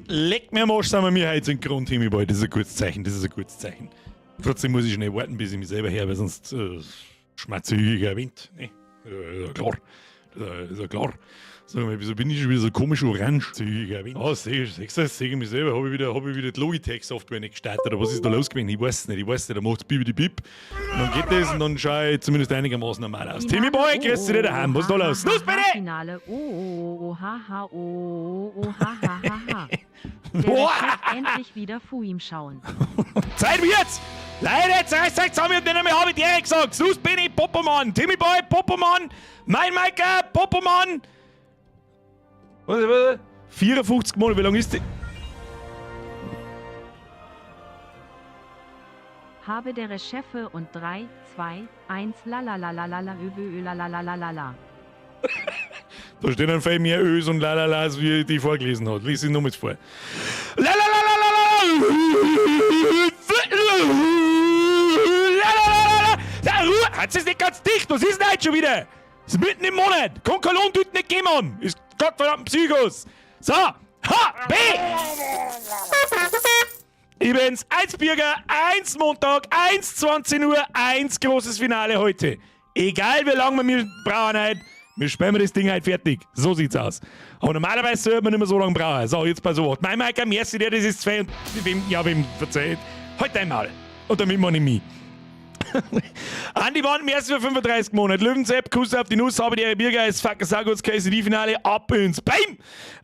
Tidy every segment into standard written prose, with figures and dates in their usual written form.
Leck mir am Arsch, sind wir mir heute synchron, Timmy Boy. Das ist ein gutes Zeichen, das ist ein gutes Zeichen. Trotzdem muss ich schnell warten, bis ich mich selber her, weil sonst schmatze ich gegen Wind. Ne? Ja, klar. Das ist ja klar. Sag mal, wieso bin ich schon wieder so komisch orange? Ah, siehst du, sehe ich mich selber. Habe ich wieder, hab ich wieder die Logitech-Software nicht gestartet? Oder was ist da los gewesen? Ich weiß es nicht, ich weiß nicht. Da macht's bibidi bip. Und dann geht das und dann schaue ich zumindest einigermaßen normal aus. Timmy Boy, grüß dich daheim. Was ist da los? Los, bitte! Finale O O O H H O O O H H H H. Der Chef endlich wieder Fuim schauen. Zeit wird's! Leute, jetzt reißt euch zusammen und nicht mehr habe ich dir gesagt. Los bin ich, Popomann. Timmy Boy, Popomann. Mein Maika, Popomann. Was, was? 54 Monate, wie lange ist die? Habe der Chefe und 3, 2, 1, la la la la la la ö ö la la la la la la. Da stehen dann viel mehr Ös und Lalalas, wie die vorgelesen hat. Lies ich nochmals vor. Lalalalalala. Lalalala. Da, Ruhe! Hat es nicht ganz dicht? Was ist denn heute schon wieder? Ist mitten im Monat. Kann kein Lohn dort nicht geben, Mann. Ist gottverdammten Psychos. So. H, B. Ich bin's, 1 Bürger, 1 Montag, 1 20 Uhr, 1 großes Finale heute. Egal wie lange wir mir brauchen heute, wir spielen wir das Ding heute fertig. So sieht's aus. Aber normalerweise sollte man nicht mehr so lange brauchen. So, jetzt pass auf. Mein Mike, merci dir, das ist zwei und wem, ja, wem verzeiht. Halt einmal. Und damit meine ich mich. Andi Wand, merci für 35 Monate. Löwensepp, Kuss auf die Nuss, habe die Ehre Biergeist, fuck, Saguts, KCD-Finale, ab ins Beim!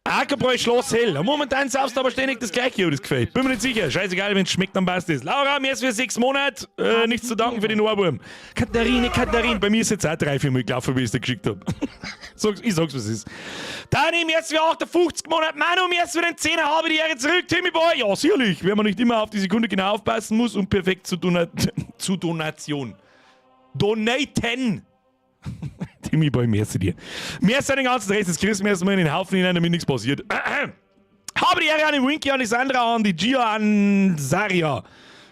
Ackerbräu Schloss Hell. Momentan saufst du aber ständig das Gleiche, das gefällt. Bin mir nicht sicher. Scheißegal, wenn es schmeckt, dann passt es. Laura, merci für 6 Monate. Nichts zu danken für den Ohrwurm. Katharine, Katharine, bei mir ist jetzt auch 3, 4 Mal gelaufen, wie ich es dir geschickt hab. Ich sag's, was es ist. Dani, merci für 58 Monate. Manu, merci für den 10er, habe die Ehre zurück. Timmy Boy, ja, sicherlich. Wenn man nicht immer auf die Sekunde genau aufpassen muss und perfekt zu, zu Donation. Donaten! Timmy Boy, merci dir. Merci an den ganzen Rest. Jetzt kriegst du mir erstmal in den Haufen hinein, damit nichts passiert. Habe die Ehre an den Winky, an die Sandra, an die Gia, an Saria.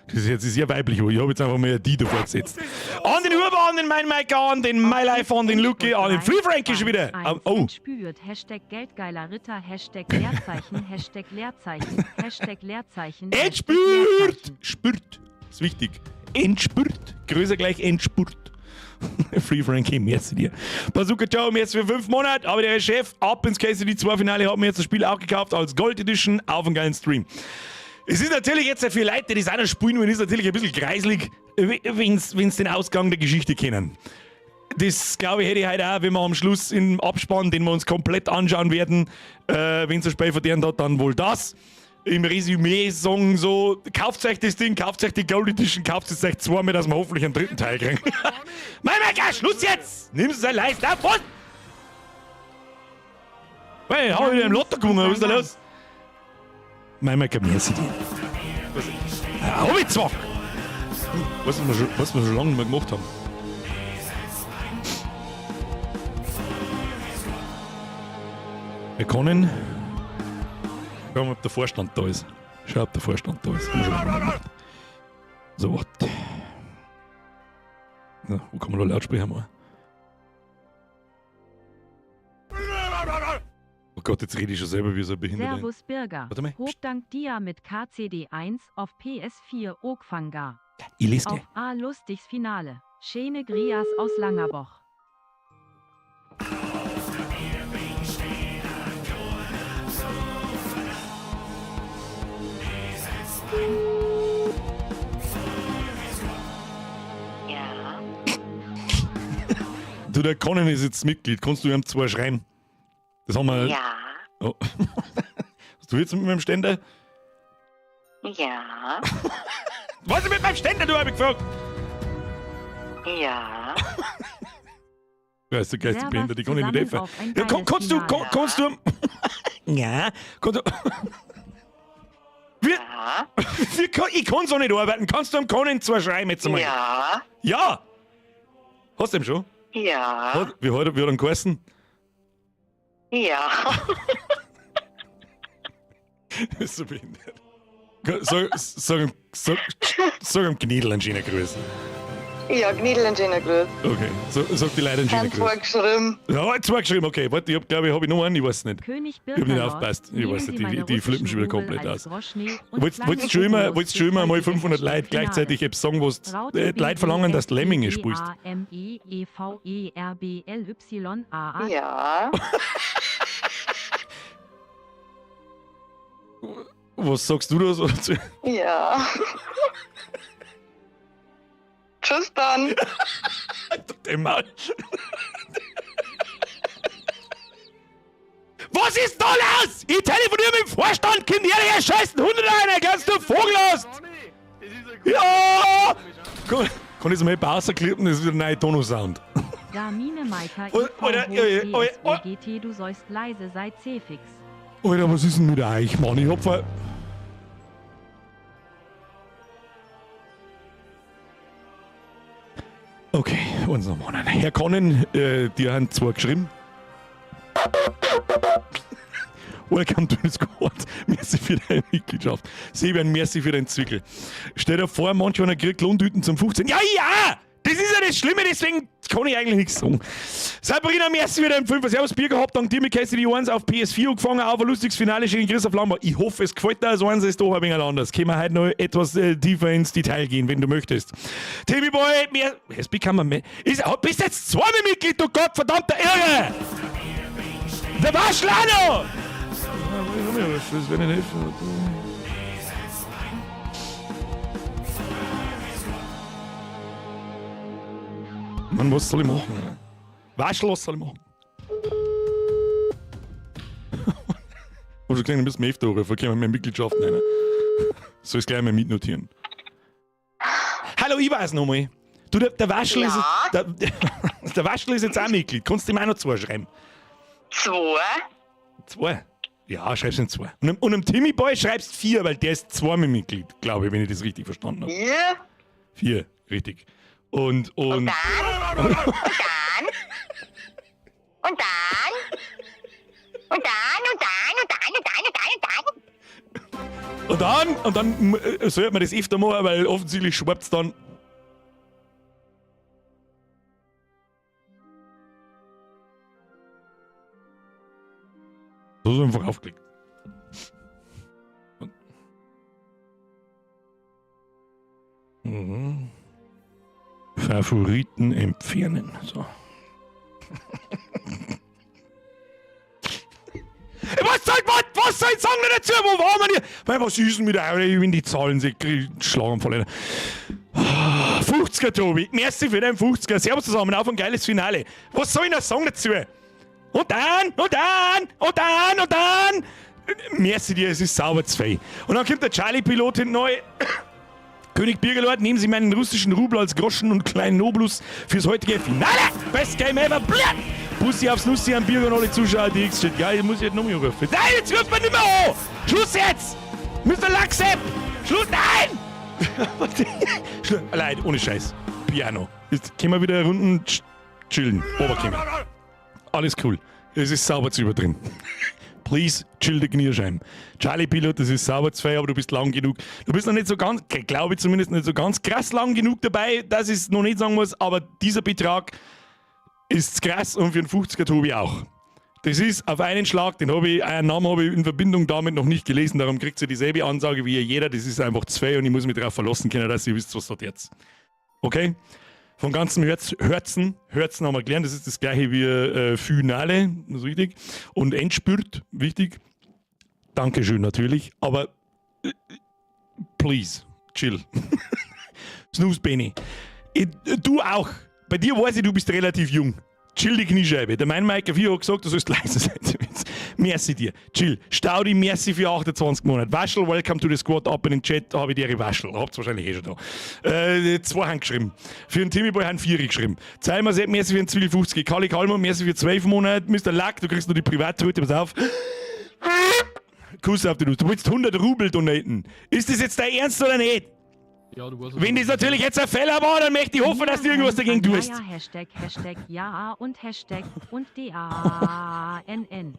Das ist jetzt sehr weiblich, aber ich habe jetzt einfach mal die davor gesetzt. An den Huber, an den Mein Mike, an den My Life, an den Luki, an den Free Frankie schon wieder. Oh. Spürt, Hashtag Geldgeiler Ritter, Hashtag Leerzeichen, Hashtag Leerzeichen, Hashtag Leerzeichen. Entspürt! Spürt. Ist wichtig. Entspürt. Größer gleich Entspurt. Free Frankie, merci dir. Bazooka Joe, merci für 5 Monate. Aber der Chef, ab ins KCD 2 Finale, hat mir jetzt das Spiel auch gekauft als Gold Edition auf einen geilen Stream. Es ist natürlich jetzt für Leute, die das auch noch spielen wollen, ist natürlich ein bisschen kreislig, wenn's den Ausgang der Geschichte kennen. Das, glaube ich, hätte ich heute auch, wenn wir am Schluss im Abspann, den wir uns komplett anschauen werden, wenn's das Spiel verdient hat, dann wohl das. Im Resümee sagen so, kauft euch das Ding, kauft euch die Gold Edition, kauft es euch zweimal, dass wir hoffentlich einen dritten Teil kriegen. Mein Gott, Schluss jetzt! Nimm es leist auf, was? Hey, hab ich wieder im Lotto gewonnen, was ist da los? Mein Gott, merci dir. Hab ich zwar! Was wir schon lange nicht mehr gemacht haben. Wir können. Schau mal, ob der Vorstand da ist. Schau, ob der Vorstand da ist. Haben wir schon lange nicht gemacht. So, warte. Na, wo kann man da Lautsprecher machen? Oh Gott, jetzt rede ich schon selber wie so ein Behinderter. Servus Birger. Warte mal. Hochdank dir mit KCD1 auf PS4 Okfanga. Ich lese Auf gleich. A lustigs Finale. Schöne Grias aus Langerboch. Ja. Du, der Conan ist jetzt Mitglied. Kannst du ihm 2 schreiben? Das haben wir. Ja. Oh. Hast du jetzt mit meinem Ständer? Ja. Was ist mit meinem Ständer, du, hab ich gefragt. Ja. Weißt du, geistig Servus behindert, die kann ich nicht zusammen helfen. auf ein Ja, geiles kannst du, Finale. kannst du. Ja, kannst du. Ja. Ich kann so nicht arbeiten. Kannst du am Conan 2 schreiben jetzt einmal? Ja. Ja. Hast du ihn schon? Ja. Wie hat er geheißen? Ja. Das ist so behindert. Sag ihm Gnädel einen schönen Gruß. Ja, Gnidl einen schönen Gruß. Okay, so, sag die Leute einen schönen Haben Gruß. zwei geschrieben. Ja, zwei geschrieben, okay. Warte, ich hab, glaube ich, hab ich noch einen, ich weiß nicht. König Ich hab nicht Birkerlord, aufgepasst. Ich nehmen weiß Sie nicht, die- meine die flippen schon wieder russischen Rubel komplett als aus. Groschnee und Wolltest kleine wolltest schon immer, Obolus wolltest fürs schon immer mal heutige 500 Hashtag Leute gleichzeitig Finale. etwas sagen, was Raute die Leute verlangen, dass du Lemminge spielst? A M E E V E R B L Y A A Ja. Was sagst du da so dazu? Ja. Tschüss dann. Dem Maul. Was ist da los? Ich telefoniere mit dem Vorstand, Kind, ihr scheißen Hunde da rein, kannst du Vogel aus! Ja! Kann, kann ich es mal Pause klippen? Das ist wieder ein neuer Tono-Sound. Damine Maika Oder- I V oder- H E S O G T du sollst leise sei C-Fix. Alter, was ist denn mit euch, Mann? Ich hab ver... Okay, uns noch mal. Herr Connen, die haben zwei geschrieben. Welcome to the squad. Merci für deine Mitgliedschaft. Sebastian, merci für deinen Zwickel. Stell dir vor, manch einer kriegt Lohntüten zum 15. Ja, ja! Das ist ja das Schlimme, deswegen kann ich eigentlich nichts sagen. Sabrina, merci für deinen 5. Servus, Bier gehabt, dank dir mit Cassidy 1 auf PS4 angefangen, auf ein lustiges Finale, schönen Grüß auf Lambert. Ich hoffe, es gefällt dir, also eins ist doch ein wenig anders. Können wir heute noch etwas tiefer ins Detail gehen, wenn du möchtest. Timmy Boy, mehr. Es bekam man mehr. Ist, bist jetzt zweimal Mitglied, du Gottverdammter Irre! Der Waschlano! Das werde ich nicht. Mann, was soll ich machen? Waschel, was soll ich machen? Hab schon gesehen, du bist mir öfter anrufen, können wir mehr Mitgliedschaften rein. Soll ich gleich mal mitnotieren. Hallo, ich weiß nochmal. Du, der Waschel ist, Ja? der Waschel ist jetzt auch Mitglied. Kannst du ihm auch noch zwei schreiben? Zwei. Zwei? Ja, schreibst ihm zwei. Und dem Timmy Boy schreibst 4, weil der ist zweimal Mitglied, glaube ich, wenn ich das richtig verstanden habe. Vier. 4, richtig. Und Und dann. Und dann. Und dann. Und dann, und dann, und dann, und dann, und dann, und dann. Und dann sollte man das öfter machen, weil offensichtlich schwappt's dann. So ist einfach aufgelegt. Und-. Favoriten entfernen. So. Was soll ich sagen dazu? Wo waren wir hier? Weil was ist denn mit euch, wenn die Zahlen sich schlagen 50er, Tobi. Merci für deinen 50er. Servus zusammen, auf ein geiles Finale. Was soll ich noch sagen dazu? Und dann, und dann, und dann, und dann. Merci dir, es ist sauber zwei. Und dann kommt der Charlie-Pilot hinten neu. König Birgerlord, nehmen Sie meinen russischen Rubel als Groschen und kleinen Noblus fürs heutige Finale. Best Game ever. Bläh! Bussi aufs Nussi an Birger und alle Zuschauer, die X steht. Ja, ich muss jetzt nochmal anrufen. Nein, jetzt ruft man nicht mehr an! Schluss jetzt! Mr. Laxep! Schluss! Nein! Leute, ohne Scheiß. Piano. Jetzt können wir wieder Runden chillen. Oberkommen. Alles cool. Es ist sauber zu übertrieben. Please, chill die Kniescheiben. Charlie Pilot, das ist sauber zu aber du bist lang genug. Du bist noch nicht so ganz, glaube ich zumindest, nicht so ganz krass lang genug dabei, dass ich es noch nicht sagen muss, aber dieser Betrag ist krass und für einen 50er Tobi auch. Das ist auf einen Schlag, den habe ich, euren Namen habe ich in Verbindung damit noch nicht gelesen, darum kriegt ihr dieselbe Ansage wie jeder, das ist einfach zwei und ich muss mich darauf verlassen können, dass ihr wisst, was da jetzt. Okay? Von ganzem Herzen, Herzen haben wir gelernt, das ist das gleiche wie Finale, das ist richtig. Und Endspurt, wichtig. Dankeschön natürlich, aber please, chill. Snooze Benny. Du auch. Bei dir weiß ich, du bist relativ jung. Chill die Kniescheibe. Der mein Mike 4 hat gesagt, du sollst leise sein. Merci dir. Chill. Staudi, merci für 28 Monate. Waschel, welcome to the squad. Up in den Chat habe ich dir Waschel. Habt's wahrscheinlich eh schon da. 2 haben geschrieben. Für den Timmy Boy haben 4 geschrieben. Zeimer, merci für den Zwiebel 50. Kali Kalmo, merci für 12 Monate. Mister Lack, du kriegst nur die Privatröte. Pass auf. Kuss auf die Nuss. Du willst 100 Rubel donaten. Ist das jetzt dein Ernst oder nicht? Ja, du weißt, was Wenn ich das natürlich jetzt ein Fehler war, dann möchte ich hoffen, dass du irgendwas dagegen tust. Ja, Hashtag, Hashtag, ja und Hashtag und D A N N.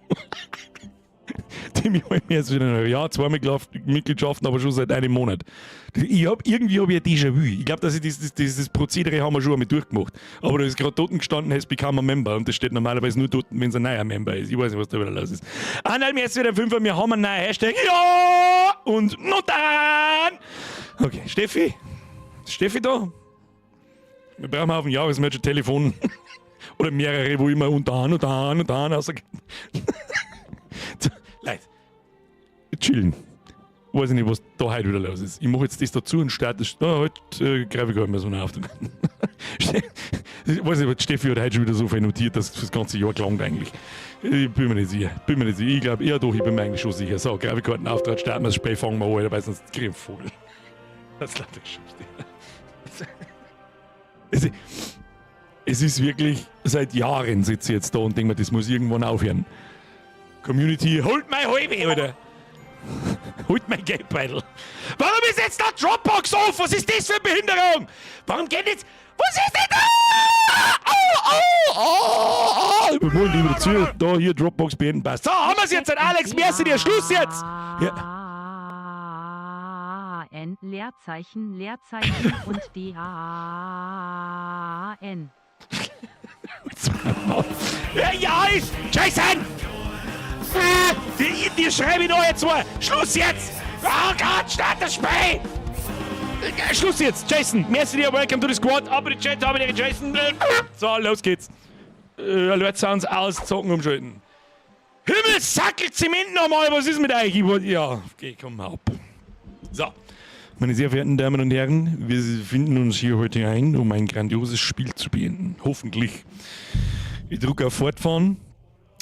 Dem hol ich mir jetzt wieder ja, zwei Mitgliedschaften, aber schon seit einem Monat. Ich hab, irgendwie habe ich ein Déjà-vu. Ich glaube, dass ich dieses Prozedere haben wir schon einmal durchgemacht. Aber da ist gerade dort gestanden, has become a member. Und das steht normalerweise nur dort, wenn es ein neuer Member ist. Ich weiß nicht, was da wieder los ist. Einmal jetzt wieder Fünfer, wir haben einen neuen Hashtag. Ja! Und nun dann! Okay, Steffi? Ist Steffi da? Wir brauchen auf dem Jahresmerch Telefon. Oder mehrere, wo immer und da und da und da rausgeht. Leute, chillen. Weiß ich nicht, was da heute wieder los ist. Ich mache jetzt das dazu und starte das. Da, heute greife ich gar nicht mehr so auf. Ich weiß nicht, was Steffi hat heute schon wieder so viel notiert, dass das ganze Jahr gelangt eigentlich. Ich bin mir nicht sicher. Bin mir nicht sicher. Ich glaube, ja doch, ich bin mir eigentlich schon sicher. So, Grafikkartenauftrag, starten wir das Spiel, fangen wir an, weil sonst krieg ich einen Vogel. Das ist lauter Geschichte. Es ist wirklich, seit Jahren sitze ich jetzt da und denke mir, das muss irgendwann aufhören. Community, holt mein Halbe, Alter! Holt mein Geldbeutel! Warum ist jetzt da Dropbox auf? Was ist das für eine Behinderung? Warum geht jetzt. Was ist denn da? Oh, oh, oh, oh. Wir wollen die wieder zu. Da, hier, Dropbox beenden, passt. So, haben wir's jetzt, Alex, merci dir, Schluss jetzt! Ja. A N Leerzeichen Leerzeichen und D A N. Ja, ja, ist. Jason! Die schreibe ich noch jetzt mal. Schluss jetzt! Oh Gott, start das Spiel! Schluss jetzt, Jason. Merci dir, welcome to the squad. Ab in den Chat, ab in den Jason. So, los geht's. Alert Sounds aus, Zocken umschalten. Himmelssackel, Zement nochmal, was ist mit euch? Ich wollt, ja, okay, komm ab. So, meine sehr verehrten Damen und Herren, wir finden uns hier heute ein, um ein grandioses Spiel zu beenden. Hoffentlich. Ich drücke auf Fortfahren.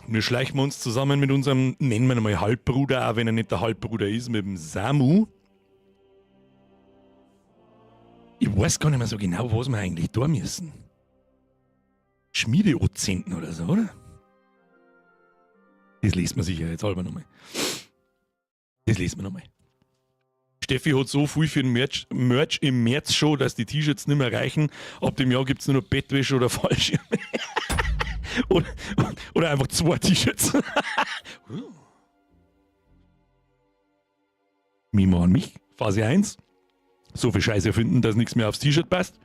Wir schleichen uns zusammen mit unserem, nennen wir ihn mal Halbbruder, auch wenn er nicht der Halbbruder ist, mit dem Samu. Ich weiß gar nicht mehr so genau, was wir eigentlich da müssen. Schmiedeozenten oder so, oder? Das liest man sicher jetzt halber nochmal. Das lesen wir nochmal. Steffi hat so viel für den Merch im März schon, dass die T-Shirts nicht mehr reichen. Ab dem Jahr gibt es nur noch Bettwäsche oder Fallschirme. Oder einfach zwei T-Shirts. Mimo an mich. Phase 1. So viel Scheiße erfinden, dass nichts mehr aufs T-Shirt passt.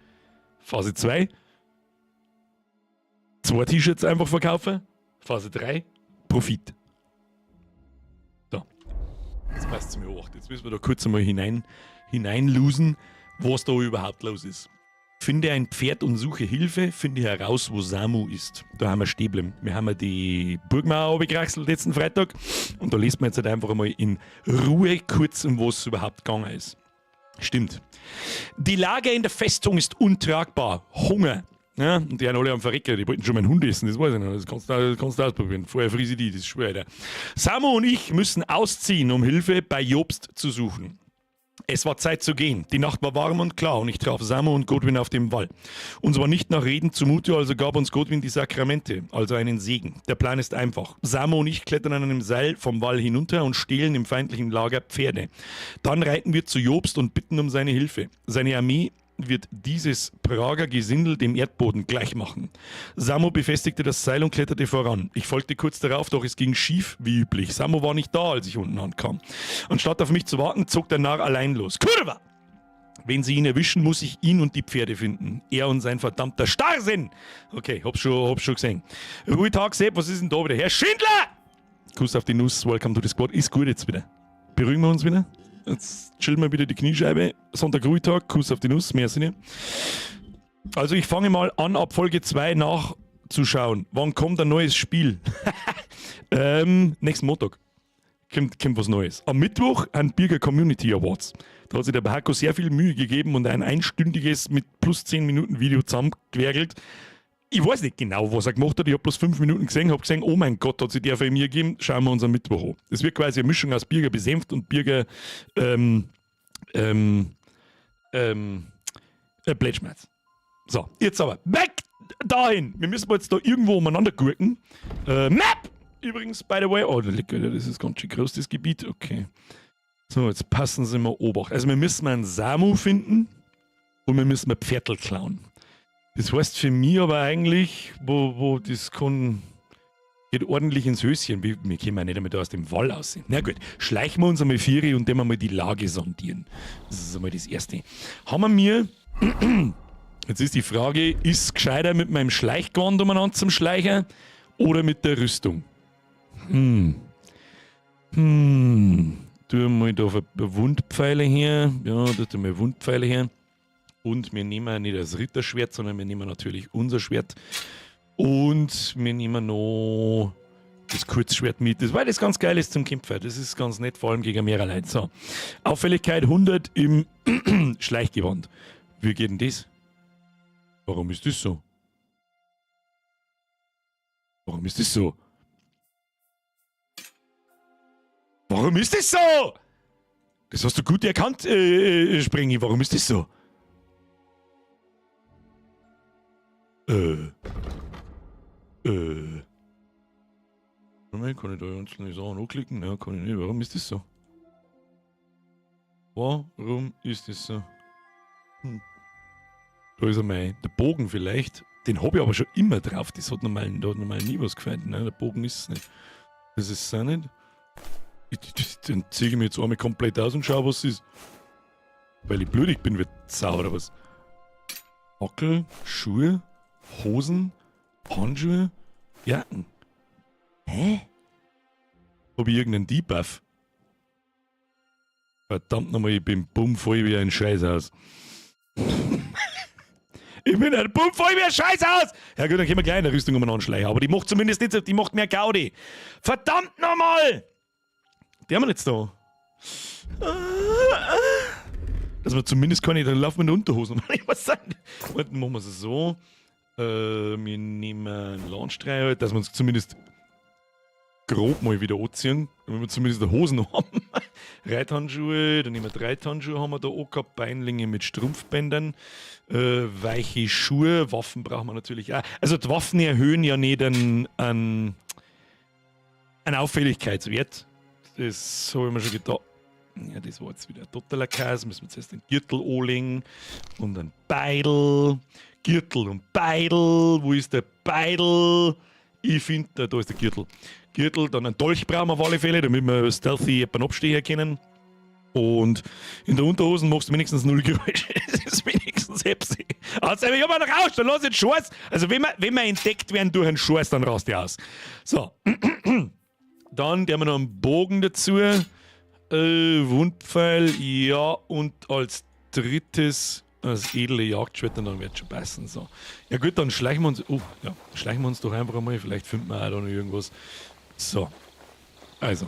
Phase 2. Zwei T-Shirts einfach verkaufen. Phase 3. Profit. So. Jetzt passt es mir auch. Jetzt müssen wir da kurz einmal hineinlosen, was da überhaupt los ist. Finde ein Pferd und suche Hilfe, finde heraus, wo Samu ist. Da haben wir stehen. Wir haben ja die Burgmauer runtergekraxelt letzten Freitag und da liest man jetzt halt einfach einmal in Ruhe kurz, um was es überhaupt gegangen ist. Stimmt. Die Lage in der Festung ist untragbar. Hunger. Ja, und die haben alle am Verrecken, die wollten schon meinen Hund essen, das weiß ich noch. Das kannst du ausprobieren. Vorher friss ich die, das ist schwer. Alter. Samu und ich müssen ausziehen, um Hilfe bei Jobst zu suchen. Es war Zeit zu gehen. Die Nacht war warm und klar und ich traf Samu und Godwin auf dem Wall. Uns war nicht nach Reden zumute, also gab uns Godwin die Sakramente, also einen Segen. Der Plan ist einfach. Samu und ich klettern an einem Seil vom Wall hinunter und stehlen im feindlichen Lager Pferde. Dann reiten wir zu Jobst und bitten um seine Hilfe. Seine Armee wird dieses Prager Gesindel dem Erdboden gleichmachen. Samu befestigte das Seil und kletterte voran. Ich folgte kurz darauf, doch es ging schief, wie üblich. Samu war nicht da, als ich unten ankam. Anstatt auf mich zu warten, zog der Narr allein los. Kurva! Wenn sie ihn erwischen, muss ich ihn und die Pferde finden. Er und sein verdammter Starrsinn! Okay, hab's schon gesehen. Ruhetag, Sepp, was ist denn da wieder? Herr Schindler! Kuss auf die Nuss, welcome to the squad. Ist gut jetzt wieder. Beruhigen wir uns wieder. Jetzt chillen wir wieder die Kniescheibe. Sonntag Ruhetag, Kuss auf die Nuss, mehr Sinne. Also ich fange mal an, ab Folge 2 nachzuschauen. Wann kommt ein neues Spiel? Nächsten Montag kommt was Neues. Am Mittwoch ein Birger Community Awards. Da hat sich der Bahako sehr viel Mühe gegeben und ein einstündiges mit plus 10 Minuten Video zusammengewerkelt. Ich weiß nicht genau, was er gemacht hat. Ich habe bloß 5 Minuten gesehen, habe gesehen, oh mein Gott, hat sich der für mir gegeben. Schauen wir uns am Mittwoch an. Es wird quasi eine Mischung aus Birger besenft und Birger Blätschmerz. So, jetzt aber weg dahin. Wir müssen jetzt da irgendwo umeinander gurken. Map! Übrigens, by the way. Oh, das ist ganz schön groß, das Gebiet. Okay. So, jetzt passen Sie mal Obacht. Also, wir müssen einen Samu finden und wir müssen ein Pferdl klauen. Das heißt für mich aber eigentlich, wo das kann. Geht ordentlich ins Höschen. Wir können ja nicht einmal da aus dem Wall aussehen. Na gut, schleichen wir uns einmal vieri und dann mal die Lage sondieren. Das ist einmal das Erste. Haben wir mir. Jetzt ist die Frage, ist es gescheiter mit meinem Schleichgewand umeinander zum Schleichen oder mit der Rüstung? Tu mal da Wundpfeile her. Ja, da tun wir Wundpfeile her. Und wir nehmen nicht das Ritterschwert, sondern wir nehmen natürlich unser Schwert. Und wir nehmen noch das Kurzschwert mit, das, weil das ganz geil ist zum Kämpfen. Das ist ganz nett, vor allem gegen mehrere Leute. So. Auffälligkeit 100 im Schleichgewand. Wie geht denn das? Warum ist das so? Warum ist das so? Warum ist das so? Das hast du gut erkannt, Sprengi. Warum ist das so? Moment, kann ich da einzelne Sachen anklicken? Nein, kann ich nicht. Warum ist das so? Warum ist das so? Da ist einmal der Bogen vielleicht. Den habe ich aber schon immer drauf. Das hat normal, da hat normal nie was gefällt. Nein, der Bogen ist es nicht. Das ist es auch nicht. Den ziehe ich mir jetzt einmal komplett aus und schau, was es ist. Weil ich blödig bin wie Sau oder was. Hackel, Schuhe, Hosen, Handschuhe, Jacken. Hä? Hab ich irgendeinen Debuff? Verdammt nochmal, ich bin bummvoll wie ein Scheißhaus. Ich bin ein bummvoll wie ein Scheißhaus! Ja gut, dann können wir gleich in der Rüstung umeinander schleichen. Aber die macht zumindest nicht so, die macht mehr Gaudi. Verdammt nochmal! Die haben wir jetzt da. Dass wir zumindest keine, dann laufen wir in der Unterhosen. Was sagen? Warte, machen wir es so. Wir nehmen einen Landstreicher, dass wir uns zumindest grob mal wieder anziehen, damit wir zumindest die Hosen haben. Reithandschuhe, dann nehmen wir drei Reithandschuhe, haben wir da auch gehabt, Beinlinge mit Strumpfbändern, weiche Schuhe, Waffen brauchen wir natürlich auch. Also die Waffen erhöhen ja nicht einen Auffälligkeitswert. Das habe ich mir schon gedacht. Ja, das war jetzt wieder ein totaler Chaos. Müssen wir zuerst den Gürtel anlegen und einen Beidel. Gürtel und Beidel. Wo ist der Beidel? Ich finde, da ist der Gürtel. Gürtel, dann einen Dolch brauchen wir auf alle Fälle, damit wir stealthy jemanden abstehen können. Und in der Unterhosen machst du wenigstens null Geräusche. Das ist wenigstens hepsi. Also, ich hab einen Rausch, dann lass jetzt Scheiß. Also, wenn wir entdeckt werden durch einen Scheiß, dann rast die aus. So. Dann haben wir noch einen Bogen dazu. Wundpfeil, ja, und als drittes das edle Jagdschwert, dann wird schon passen. So. Ja gut, dann schleichen wir uns. Oh, ja, schleichen wir uns doch einfach einmal. Vielleicht finden wir auch da noch irgendwas. So. Also.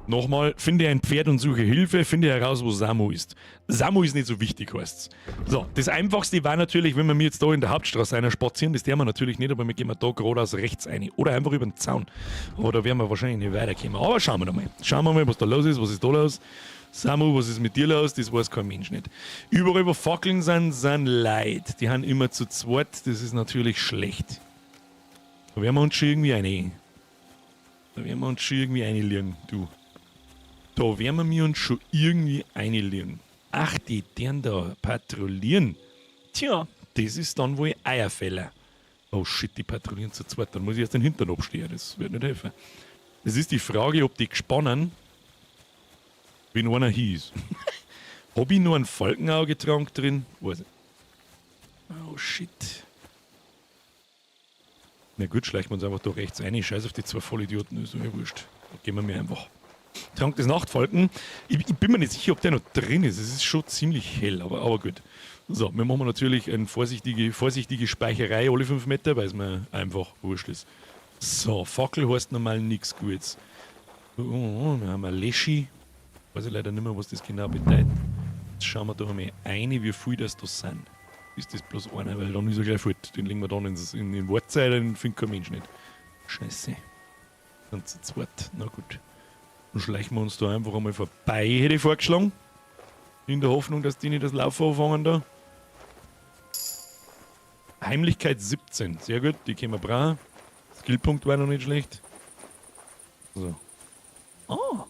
Nochmal, finde ein Pferd und suche Hilfe, finde heraus, wo Samu ist. Samu ist nicht so wichtig, heißt's. So, das Einfachste war natürlich, wenn wir mir jetzt da in der Hauptstraße einer spazieren, das dürfen wir natürlich nicht, aber wir gehen da geradeaus rechts rein. Oder einfach über den Zaun. Aber da werden wir wahrscheinlich nicht weiterkommen. Aber schauen wir doch mal. Schauen wir mal, was da los ist, was ist da los. Samu, was ist mit dir los? Das weiß kein Mensch nicht. Überall, wo Fackeln sind, sind Leute. Die haben immer zu zweit, das ist natürlich schlecht. Da werden wir uns schon irgendwie eine. Da werden wir uns schon irgendwie einlegen, du. Da werden wir uns schon irgendwie einlegen. Ach, die deren da patrouillieren. Tja, das ist dann wohl Eierfäller. Oh shit, die patrouillieren zu zweit. Dann muss ich erst den Hintern abstehen. Das wird nicht helfen. Es ist die Frage, ob die gespannen, wenn einer hieß. Hab ich nur einen Falkenaugetrank drin? Weiß ich. Oh shit. Na gut, schleichen wir uns einfach da rechts rein. Scheiß auf die zwei Vollidioten, ist mir wurscht. Da gehen wir mir einfach. Trank des Nachtfalken. Ich bin mir nicht sicher, ob der noch drin ist. Es ist schon ziemlich hell, aber gut. So, wir machen natürlich eine vorsichtige Speicherei alle 5 Meter, weil es mir einfach wurscht ist. So, Fackel heißt normal nichts Gutes. Oh, wir haben ein Leschi. Weiß ich leider nicht mehr, was das genau bedeutet. Jetzt schauen wir da mal rein, wie viel das da sind. Ist das bloß einer, weil dann ist er gleich fort. Den legen wir dann in den Wortzeit, den findet kein Mensch nicht. Scheiße. Dann zu zweit. Na gut. Dann schleichen wir uns da einfach einmal vorbei, hätte ich vorgeschlagen. In der Hoffnung, dass die nicht das Laufen anfangen da. Heimlichkeit 17. Sehr gut, die können wir brauchen. Skillpunkt war noch nicht schlecht. So. Oh.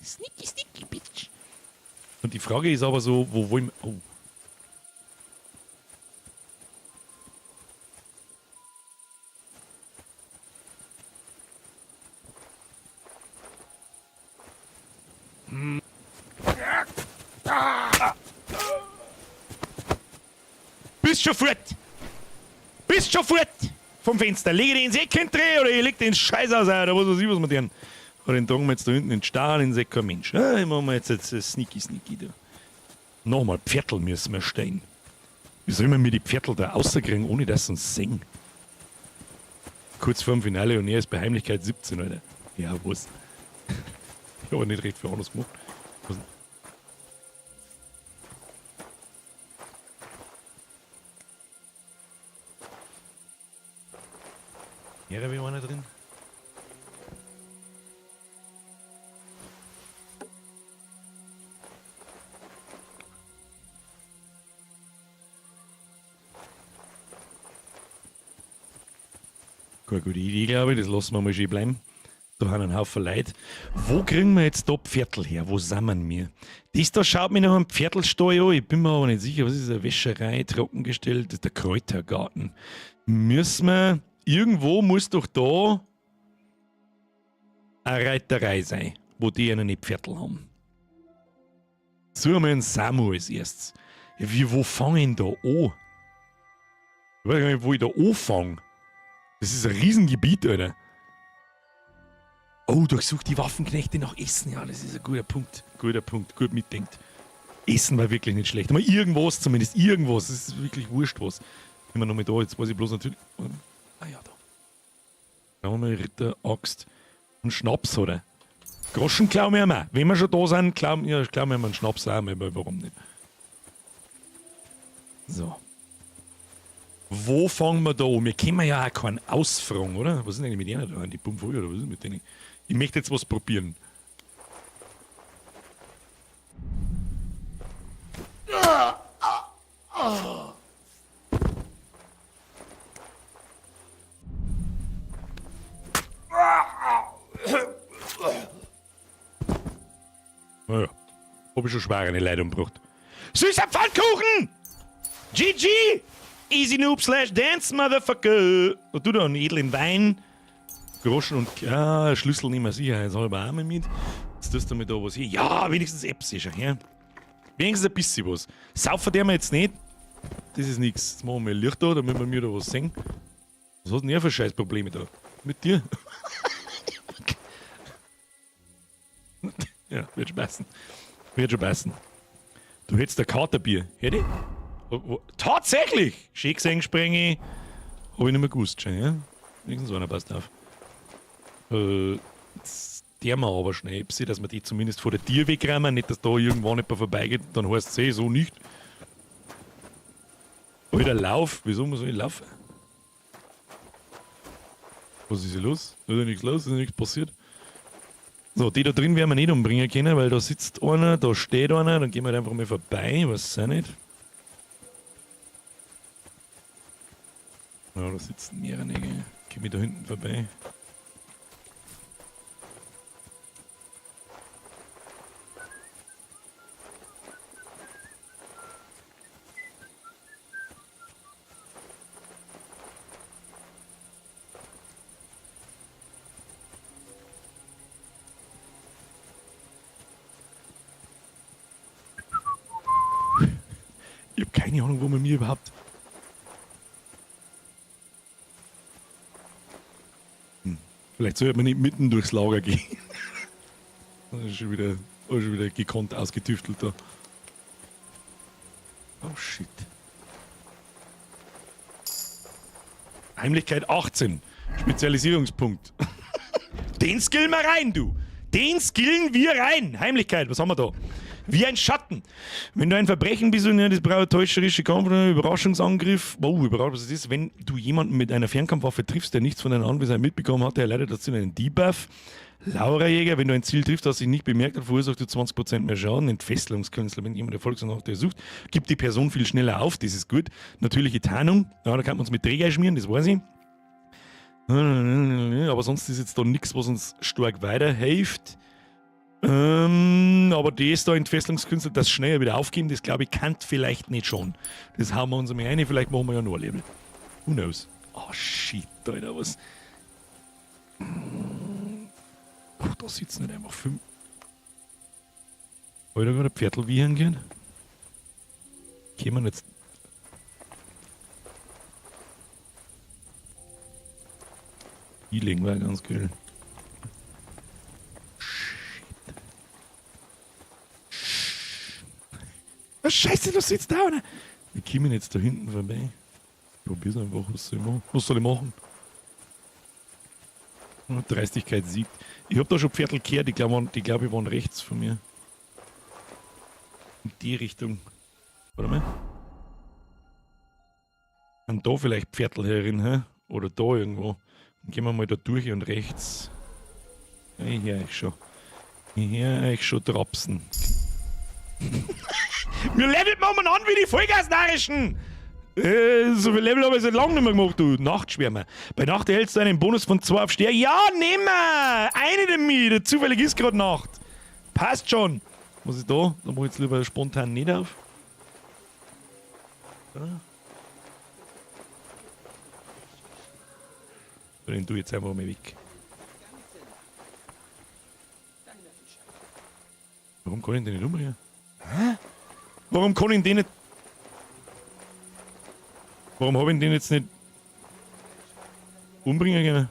Sneaky, sneaky, bitch. Und die Frage ist aber so, wo wollen wir... Oh. Bist schon fort. Bist schon fort vom Fenster. Leg dich ins Eck hinterher oder ich leg den Scheiß aus, oder was weiß ich, was wir den. Oder den tragen wir jetzt da hinten in den Stall, in den Säck, kein Mensch. Ja, machen wir jetzt sneaky, sneaky da. Nochmal, Pferdl müssen wir stehen. Wie sollen wir mir die Pferdl da rauskriegen, ohne dass sie uns sehen? Kurz vorm Finale und er ist bei Heimlichkeit 17, Alter. Ja, was? Ich hab aber nicht recht viel anderes gemacht. Was? Hier habe ich einer drin. Keine gute Idee, glaube ich. Das lassen wir mal schön bleiben. Da haben einen Haufen Leute. Wo kriegen wir jetzt da Pferdl her? Wo sind wir? Das da schaut mir nach einem Pferdlstall an. Ich bin mir aber nicht sicher. Was ist eine Wäscherei? Trockengestellt? Das ist der Kräutergarten. Müssen wir. Irgendwo muss doch da eine Reiterei sein, wo die einen Pferdl haben. Suchen wir einen Samu als erstes. Ja, wo fange ich denn da an? Ich weiß gar nicht, wo ich da anfange. Das ist ein Riesengebiet, Alter. Oh, durchsucht die Waffenknechte nach Essen. Ja, das ist ein guter Punkt. Guter Punkt. Gut mitdenkt. Essen war wirklich nicht schlecht. Aber irgendwas zumindest. Irgendwas. Es ist wirklich wurscht was. Immer noch mit da. Jetzt weiß ich bloß natürlich. Ah ja, da. Da haben wir Ritter, Axt und Schnaps, oder? Groschen klauen wir immer. Wenn wir schon da sind, klauen, ja, klauen wir immer einen Schnaps auch. Aber warum nicht? So. Wo fangen wir da an? Wir können ja auch keinen ausfragen, oder? Was ist denn eigentlich mit denen da? Die Pumpe oder was ist mit denen? Ich möchte jetzt was probieren. Naja, hab ich schon schwere Leute umgebracht. Süßer Pfannkuchen! GG! Easy Noob slash Dance, Motherfucker! Und du da einen edlen Wein. Groschen und ja, Schlüssel nehmen wir sicherheitshalber auch mal mit. Jetzt tust du mir da was hier. Ja, wenigstens Apps ist ja. Wenigstens ein bisschen was. Saufen der wir jetzt nicht. Das ist nix. Jetzt machen wir Licht da, damit wir mir da was sehen. Was hat denn er für Scheißprobleme da? Mit dir? Ja, wird schon passen. Wird schon passen. Du hättest ein Katerbier. Hätte ich? Tatsächlich! Schön gesehen, Sprenge. Hab ich nicht mehr gewusst schon, ja? Wenigstens einer passt auf. Jetzt der wir aber schnell, dass wir die zumindest vor der Tür wegräumen, nicht, dass da irgendwann jemand vorbeigeht, dann heißt es eh so nicht. Alter, lauf! Wieso muss ich laufen? Was ist hier los? Ist ja nichts los, ist ja nichts passiert. So, die da drin werden wir nicht umbringen können, weil da sitzt einer, da steht einer, dann gehen wir halt einfach mal vorbei, weiß auch nicht. Ja, da sitzen mehrere, gell? Geh ich da hinten vorbei. Ich hab keine Ahnung, wo man mir überhaupt... Vielleicht sollte man nicht mitten durchs Lager gehen. Das ist schon wieder gekonnt ausgetüftelt da. Oh shit. Heimlichkeit 18. Spezialisierungspunkt. Den skillen wir rein, du. Den skillen wir rein. Heimlichkeit, was haben wir da? Wie ein Schatten. Wenn du ein Verbrechen bist und das braucht täuscherische Kampf, Überraschungsangriff. Wow, Überraschung, was ist das? Wenn du jemanden mit einer Fernkampfwaffe triffst, der nichts von deiner Anwesenheit mitbekommen hat, der erleidet dazu einen Debuff. Laura-Jäger, wenn du ein Ziel triffst, das sich nicht bemerkt hat, verursacht du 20% mehr Schaden. Entfesselungskünstler, wenn jemand Erfolgsnachricht sucht, gibt die Person viel schneller auf, das ist gut. Natürliche Tarnung, ja, da kann man uns mit Träger schmieren, das weiß ich. Aber sonst ist jetzt da nichts, was uns stark weiterhilft. Aber das da, Entfesselungskünstler, das schneller wieder aufgeben, das glaube ich, kann vielleicht nicht schon. Das hauen wir uns einmal rein, vielleicht machen wir ja noch ein Level. Who knows? Oh shit, Alter, was. Puh, da sitzen nicht einfach 5. Hab ich da gerade ein Pferdl wiehern gehen? Kämen jetzt. Healing war ganz geil. Shit. Oh, Scheiße, du sitzt da, oder? Wir kommen jetzt da hinten vorbei. Probier's einfach, was soll ich machen? Was soll ich machen? Dreistigkeit siegt. Ich hab da schon Pferdl gehört, die glaube die glaub, ich waren rechts von mir. In die Richtung. Warte mal. Und da vielleicht Pferdl herin, hä? Oder da irgendwo. Dann gehen wir mal da durch und rechts. Ich hör euch schon. Ich hör euch schon trapsen. Wir leveln momentan wie die Vollgasnarischen! So viel Level habe ich seit langem nicht mehr gemacht, du Nachtschwärmer. Bei Nacht erhältst du einen Bonus von 2 auf Stärke. Ja, nehmen wir! Eine damit! Zufällig ist gerade Nacht. Passt schon. Was ist da? Da mach ich jetzt lieber spontan nicht auf. Da. Den tu ich jetzt einfach mal weg. Warum kann ich den nicht umbringen? Hä? Warum kann ich den nicht... Warum habe ich den jetzt nicht umbringen können?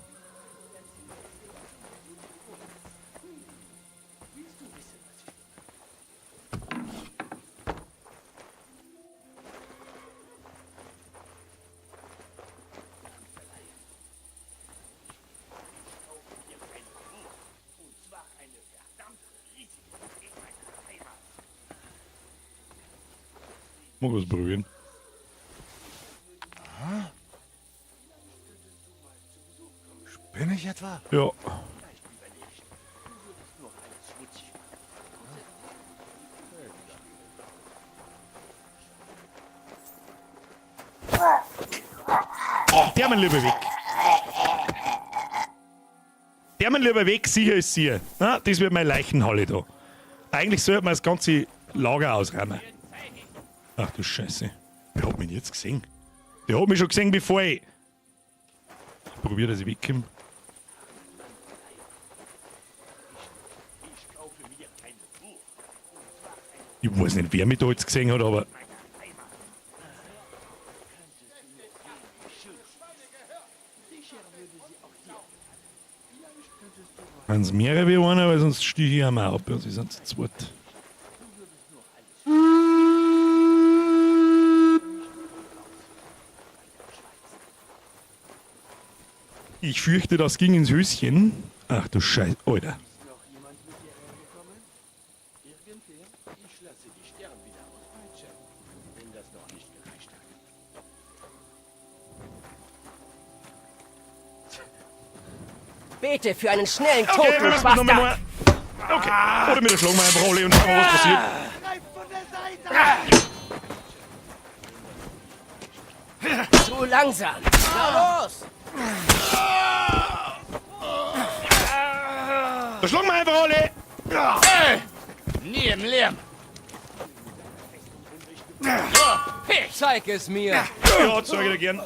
Mal was probieren. Bin ich etwa? Ja. Der mein lieber weg. Der mein lieber weg, sicher ist sie. Na, das wird meine Leichenhalle da. Eigentlich sollte man das ganze Lager ausräumen. Ach du Scheiße. Wer hat mich jetzt gesehen? Der hat mich schon gesehen, bevor ich. Probier, dass ich wegkomme. Ich weiß nicht, wer mich da jetzt gesehen hat, aber. Wenn es mehrere wie einer, weil sonst stehe ich einmal ab. Ja, sie sind zu zweit. Ich fürchte, das ging ins Höschen. Ach du Scheiße, Alter. Bete für einen schnellen Tod, Okay, wir du müssen noch Bastard! mal. Okay. Oder wir schlagen wir einfach alle und schauen, was passiert. Zu langsam! Na los! Da schlagen wir einfach alle. Nie im Leben. Zeig es mir! Ja, zeig ich dir gern.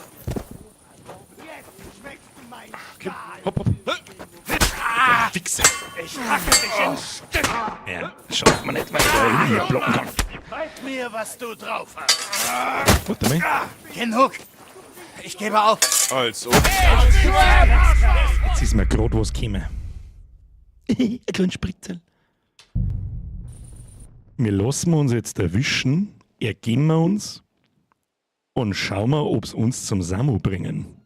Okay, hopp, hopp. Ah, Wichser. Ich hacke dich in Stücke. Ja, schafft man nicht, weil ich da hier blocken kann. Zeig mir, was du drauf hast. Warte mal. Genug. Ich gebe auf. Also. Jetzt ist mir gerade was gekommen. Ein kleiner Spritzel. Wir lassen uns jetzt erwischen, ergeben wir uns und schauen wir, ob's uns zum Samu bringen.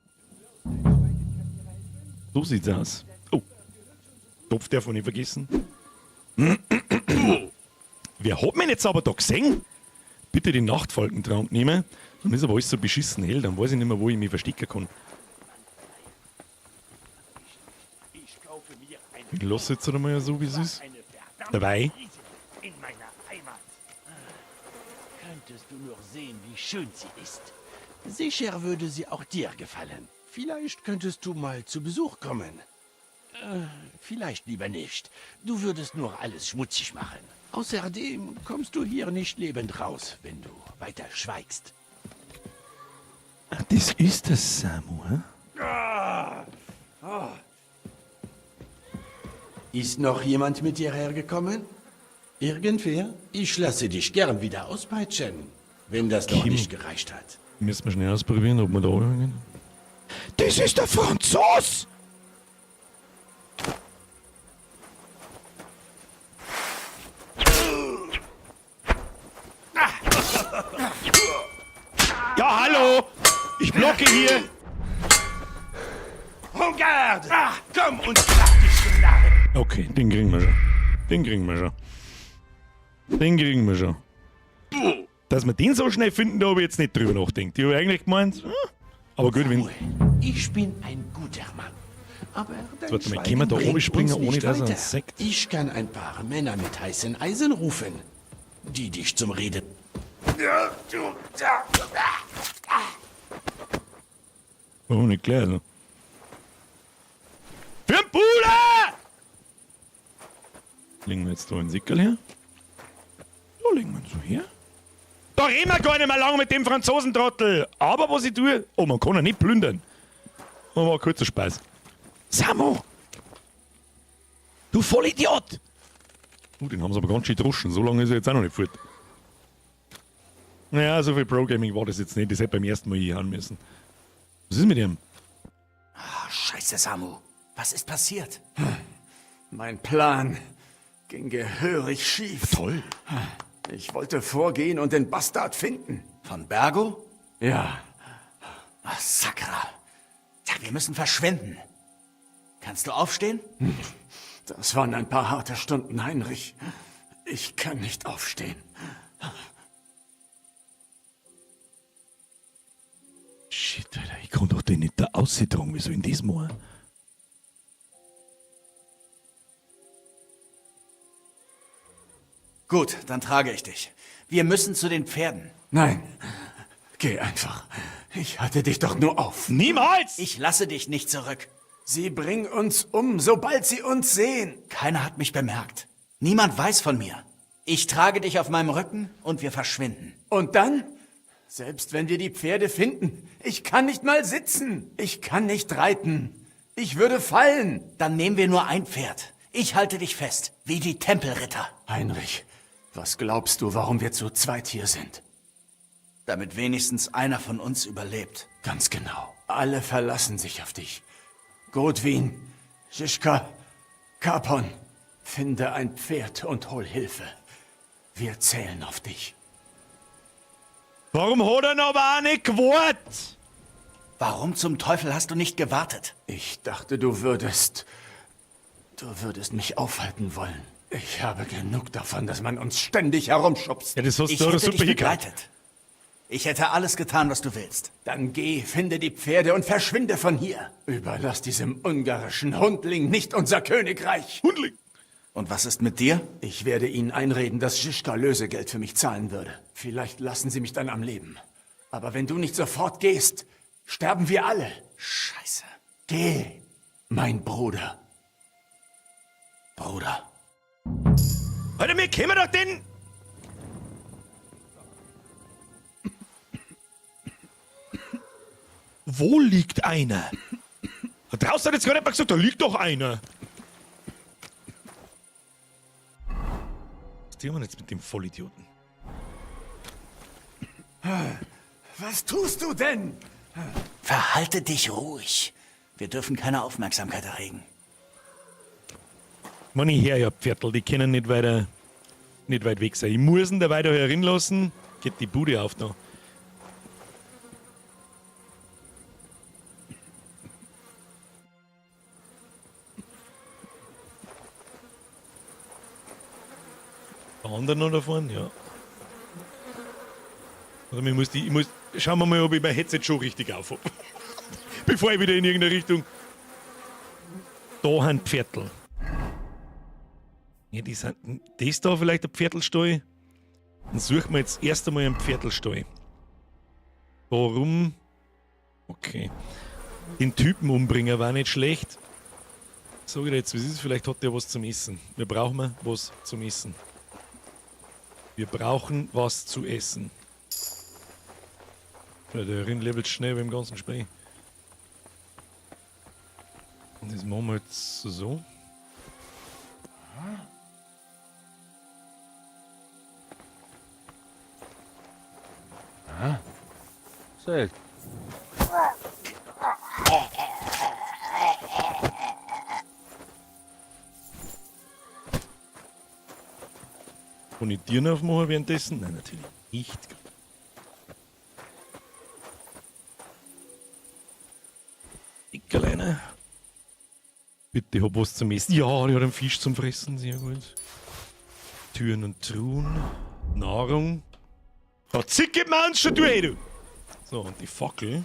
So sieht's aus. Oh, Topf darf man nicht vergessen. Wer hat mich jetzt aber da gesehen? Bitte den Nachtfalkentrank nehmen. Dann ist aber alles so beschissen hell, dann weiß ich nicht mehr, wo ich mich verstecken kann. Ich lasse jetzt einmal so, wie es ist. Dabei. In meiner Heimat. Könntest du nur sehen, wie schön sie ist. Sicher würde sie auch dir gefallen. Vielleicht könntest du mal zu Besuch kommen. Vielleicht lieber nicht. Du würdest nur alles schmutzig machen. Außerdem kommst du hier nicht lebend raus, wenn du weiter schweigst. Ach, das ist das Samu, hä? Ist noch jemand mit dir hergekommen? Irgendwer? Ich lasse dich gern wieder auspeitschen, wenn das noch Kim. nicht gereicht hat. Müssen wir schnell ausprobieren, ob wir da gehen. Das ist der Franzos! blocke hier. En garde! Ah, komm und schlag dich zum Narren! Okay, den kriegen wir schon. Den kriegen wir schon. Den kriegen wir schon. Dass wir den so schnell finden, da habe ich jetzt nicht drüber nachgedacht. Ich habe eigentlich gemeint, aber gut, wenn. Ich bin ein guter Mann. Aber dein Warte mal, Schweigen können wir da bringt oben springen, uns nicht ohne dass er weiter. uns sagt? Ich kann ein paar Männer mit heißen Eisen rufen, die dich zum Reden. Warum nicht gleich? Also? Für den Bruder! Legen wir jetzt da einen Sickerl her? Da legen wir ihn so her. Da reden wir gar nicht mehr lang mit dem Franzosentrottel. Aber was ich tue... Oh, man kann ihn nicht plündern. Oh, war ein kurzer Spaß. Samu! Du Vollidiot! Den haben sie aber ganz schön druschen. So lange ist er jetzt auch noch nicht fort. Naja, so viel Pro-Gaming war das jetzt nicht. Das hätte beim ersten Mal hier haben müssen. Was ist mit ihm? Ah, Scheiße, Samu. Was ist passiert? Mein Plan ging gehörig schief. Toll. Ich wollte vorgehen und den Bastard finden. Von Bergo? Ja, Ach, Sakra. Tja, wir müssen verschwinden. Kannst du aufstehen? das waren ein paar harte Stunden, Heinrich. Ich kann nicht aufstehen. Shit, Alter, ich kann doch den nicht da aussiedern. Wieso in diesem machen? Gut, dann trage ich dich. Wir müssen zu den Pferden. Nein, geh einfach. Ich hatte dich doch nur auf. Niemals! Ich lasse dich nicht zurück. Sie bringen uns um, sobald sie uns sehen. Keiner hat mich bemerkt. Niemand weiß von mir. Ich trage dich auf meinem Rücken und wir verschwinden. Und dann? Selbst wenn wir die Pferde finden, ich kann nicht mal sitzen. Ich kann nicht reiten. Ich würde fallen. Dann nehmen wir nur ein Pferd. Ich halte dich fest, wie die Tempelritter. Heinrich, was glaubst du, warum wir zu zweit hier sind? Damit wenigstens einer von uns überlebt. Ganz genau. Alle verlassen sich auf dich. Godwin, Žižka, Capon, finde ein Pferd und hol Hilfe. Wir zählen auf dich. Warum hat er noch aber auch nicht gewartet? Warum zum Teufel hast du nicht gewartet? Ich dachte, du würdest. Du würdest mich aufhalten wollen. Ich habe genug davon, dass man uns ständig herumschubst. Ja, das hast Ich du aber hätte super dich hingekriegt. begleitet. Ich hätte alles getan, was du willst. Dann geh, finde die Pferde und verschwinde von hier. Überlass diesem ungarischen Hundling nicht unser Königreich. Hundling. Und was ist mit dir? Ich werde ihnen einreden, dass Žižka Lösegeld für mich zahlen würde. Vielleicht lassen sie mich dann am Leben. Aber wenn du nicht sofort gehst, sterben wir alle. Scheiße. Geh, mein Bruder. Bruder. Alter, wir kennen doch den... Wo liegt einer? Da draußen hat jetzt gerade jemand gesagt, da liegt doch einer. Was tun wir jetzt mit dem Vollidioten? Was tust du denn? Verhalte dich ruhig. Wir dürfen keine Aufmerksamkeit erregen. Mann, ich hör ja Pferdl, die können nicht weiter, nicht weit weg sein. Ich muss ihn da weiter herinlassen. Geht die Bude auf da. Der andere noch da vorne, ja. Also ich muss die, ich muss, schauen wir mal, ob ich mein Headset schon richtig auf hab. Bevor ich wieder in irgendeine Richtung. Da haben Pferdl. Ja, die sind, das da vielleicht ein Pferdlstall? Dann suchen wir jetzt erst einmal einen Pferdlstall. Warum? Okay. Den Typen umbringen war nicht schlecht. Sag ich dir jetzt, wie es ist, vielleicht hat der was zum Essen. Wir brauchen was zum Essen. Wir brauchen was zu essen. Ja, der Rind levelt schnell beim ganzen Spiel. Und das machen wir jetzt so. Selten. Kann ich Tieren aufmachen währenddessen? Nein, natürlich nicht. Bitte hab was zum Essen. Ja, ich hab einen Fisch zum Fressen. Sehr gut. Türen und Truhen. Nahrung. Da zicket man uns schon durch, du. So, und die Fackel.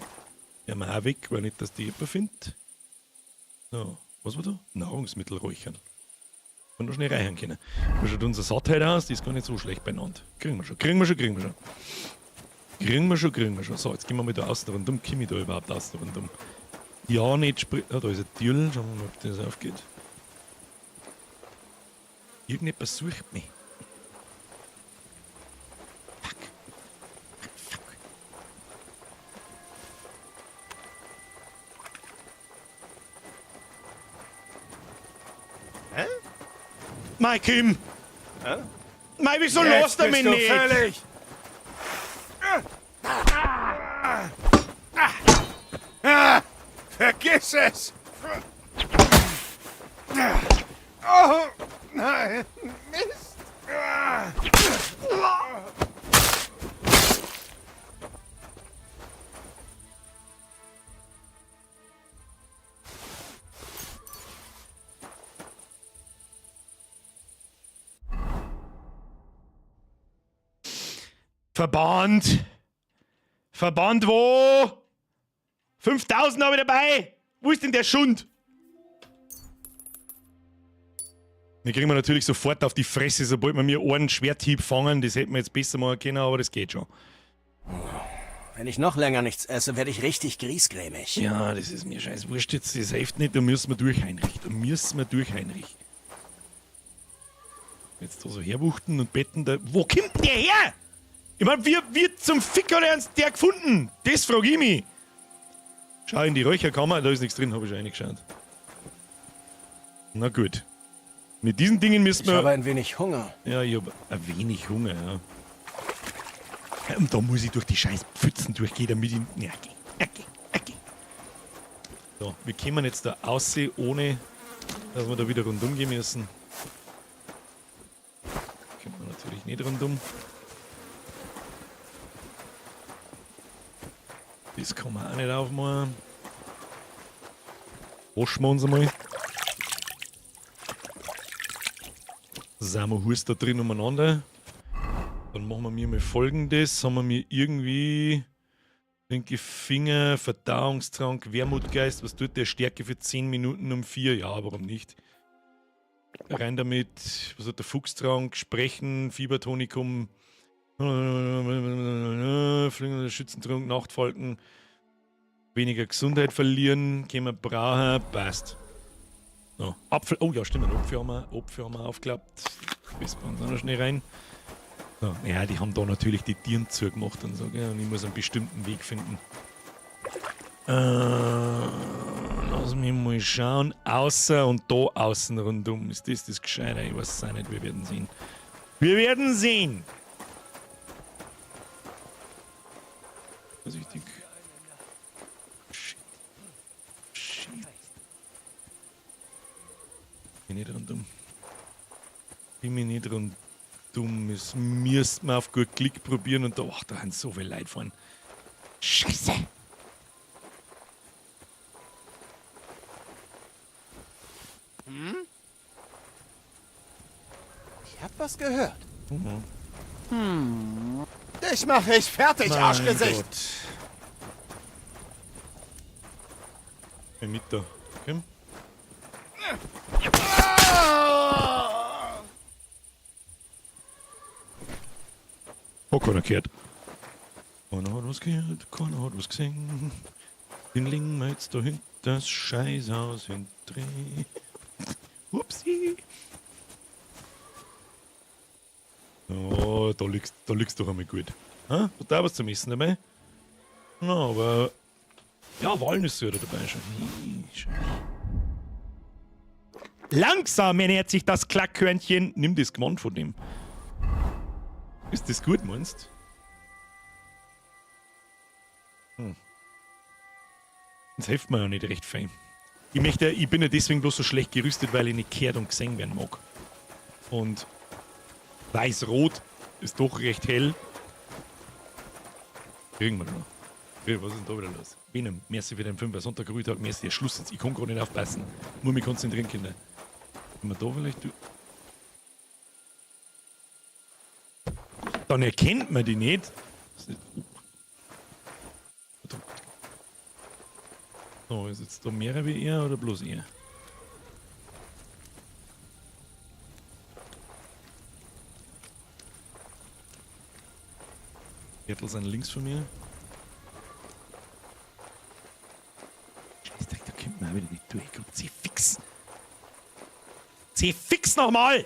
Ja, wir auch weg, weil nicht, dass die jemand findet. So, was war da? Nahrungsmittel räuchern. Man noch schnell reinhauen können. Wie schaut unsere Sattheit aus? Die ist gar nicht so schlecht beieinander. Kriegen wir schon, kriegen wir schon, kriegen wir schon. Kriegen wir schon, kriegen wir schon. So, jetzt gehen wir mal da außen rundum. Komm ich da überhaupt außen rundum? Ja, nicht springen. Ah, da ist ein Türl. Schauen wir mal, ob das aufgeht. Irgendetwas sucht mich. Fuck. Fuck. Hä? Mei, Kim! Hä? Mei, wieso Jetzt lässt er mich bist du nicht? fällig. Ah, vergiss es! Oh, nein, Mist! Verband! Verband wo? 5000 habe ich dabei! Wo ist denn der Schund? Den kriegen wir natürlich sofort auf die Fresse, sobald wir mir einen Schwerthieb fangen. Das hätten wir jetzt besser machen können, aber das geht schon. Wenn ich noch länger nichts esse, werde ich richtig griesgrämig. Ja, das ist mir scheiß wurscht jetzt. Das hilft nicht, da müssen wir durch, Heinrich. Da müssen wir durch, Heinrich. Jetzt da so herwuchten und betten da. Wo kommt der her? Ich mein, wie zum Fick hat er uns der gefunden? Das frag ich mich. Schau in die Räucherkammer, da ist nichts drin, hab ich schon reingeschaut. Na gut. Mit diesen Dingen müssen Ich wir. habe ein wenig Hunger. Ja, ich hab ein wenig Hunger, ja. Und da muss ich durch die scheiß Pfützen durchgehen, damit ich. Ja, okay, okay, okay. So, wir kommen jetzt da aussehen, ohne dass wir da wieder rundum gehen müssen. Kommt man natürlich nicht rundum. Das kann man auch nicht aufmachen. Waschen wir uns einmal. Sind wir Hust da drin umeinander. Dann machen wir mir mal Folgendes. Haben wir mir irgendwie linke Finger, Verdauungstrank, Wermutgeist. Was tut der? Stärke für 10 Minuten um 4? Ja, warum nicht? Rein damit. Was hat der Fuchstrank? Sprechen, Fiebertonikum. Schützentrunk, Nachtfalken. Weniger Gesundheit verlieren. Können wir brauchen. Passt. So, Apfel. Oh ja, stimmt. Apfel haben wir, aufgeklappt. Das wir uns auch noch schnell rein. So, ja, die haben da natürlich die Tieren zugemacht und so, gell? Und ich muss einen bestimmten Weg finden. Lass mich mal schauen. Außer und da außen rundum. Ist das das Gescheite? Ich weiß es auch nicht. Wir werden sehen. Wir werden sehen! Vorsichtig. Shit. Shit. Bin nicht rundum. Bin mir nicht rundum. Es müsste man auf gut Klick probieren und da, ach, da haben so viele Leute fahren. Scheiße! Hm? Ich hab was gehört. Mhm. Hm. Dich mache ich fertig, Mein Arschgesicht! Gott. Mit da. Okay. Oh, keiner gehört. Keiner hat was gehört, keiner hat was gesehen. Den legen wir jetzt da hinter das Scheißhaus hindrehen. Upsi. Oh, da liegst du doch einmal gut. Ha? Hat da was zum Essen dabei? Na, aber. Ja, Walnüsse oder dabei schon. Schön. Langsam ernährt sich das Klackhörnchen. Nimm das Gewand von dem. Ist das gut, meinst du? Hm. Das hilft mir ja nicht recht fein. Ich bin ja deswegen bloß so schlecht gerüstet, weil ich nicht gehört und gesehen werden mag. Und weiß-rot ist doch recht hell. Kriegen wir noch. Hey, was ist denn da wieder los? Venom, merci für den 5er Sonntag, Ruhetag, merci. Schluss jetzt, ich kann gar nicht aufpassen. Muss mich konzentrieren, Kinder. Wenn wir da vielleicht. Dann erkennt man die nicht. So, ist jetzt da mehrere wie er oder bloß er? Viertel sind links von mir. Scheißdreck, da kommt man auch wieder nicht durch. Komm, zieh fix! Zieh fix nochmal!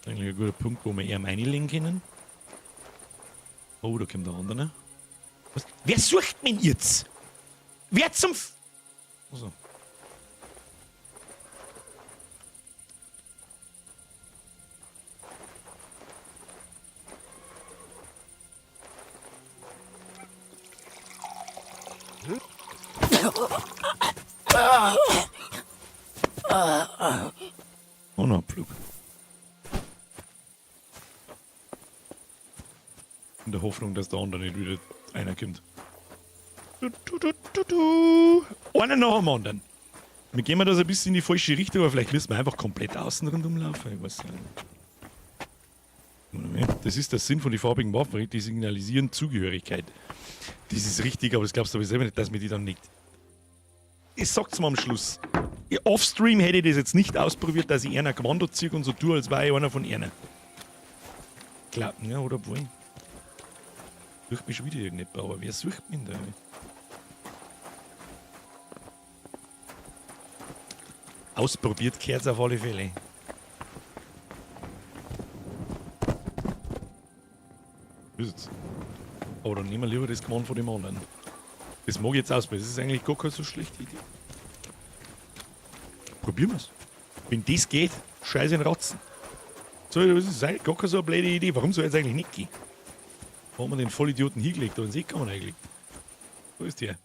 Eigentlich ein guter Punkt, wo wir eher reinlegen können. Oh, da kommt der andere. Was? Wer sucht mich jetzt? Wer zum F... Also. Und Abflug. In der Hoffnung, dass der andere nicht wieder einer kommt. Du, du, du, du, du. Einer nach dem anderen. Wir gehen das ein bisschen in die falsche Richtung, aber vielleicht müssen wir einfach komplett außen rundum laufen. Ich weiß nicht. Das ist der Sinn von den farbigen Waffen, die signalisieren Zugehörigkeit. Das ist richtig, aber das glaubst du aber selber nicht, dass mir die dann nicht. Ich sag's mal am Schluss. Offstream hätte ich das jetzt nicht ausprobiert, dass ich einer Kommando ziehe und so tue, als wäre ich einer von einer. Klar, ja, oder obwohl. Sucht mich schon wieder irgendjemand, aber wer sucht mich denn da? Ausprobiert kehrt's auf alle Fälle. Ist jetzt. Aber dann nehmen wir lieber das Command von dem anderen. Das mag ich jetzt ausprobieren. Das ist eigentlich gar keine so schlechte Idee. Probieren wir's. Wenn das geht, scheiße in Ratzen. So, das ist eigentlich gar keine so eine blöde Idee. Warum soll jetzt eigentlich nicht gehen? Wo haben wir den Vollidioten hingelegt? Da in den See kann man eingelegt. Wo ist der?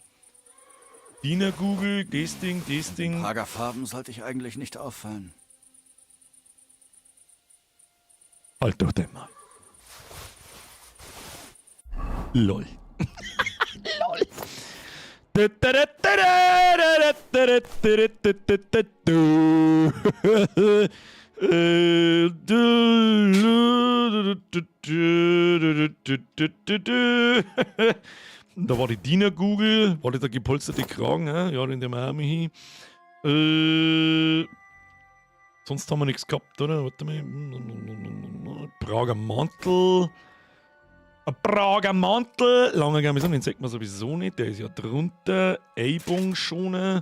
Diener Google, das Ding, das Ding. Prager Farben sollte ich eigentlich nicht auffallen. Halt doch den mal. Lol. Lol. Da war die Diener Google, war das der gepolsterte Kragen, hä? Ja, den wir auch mal hin. Sonst haben wir nichts gehabt, oder? Warte mal. Prager Mantel. Ein Prager Mantel. Lange Garnison, den sieht man sowieso nicht. Der ist ja drunter. Eibung-Schoner.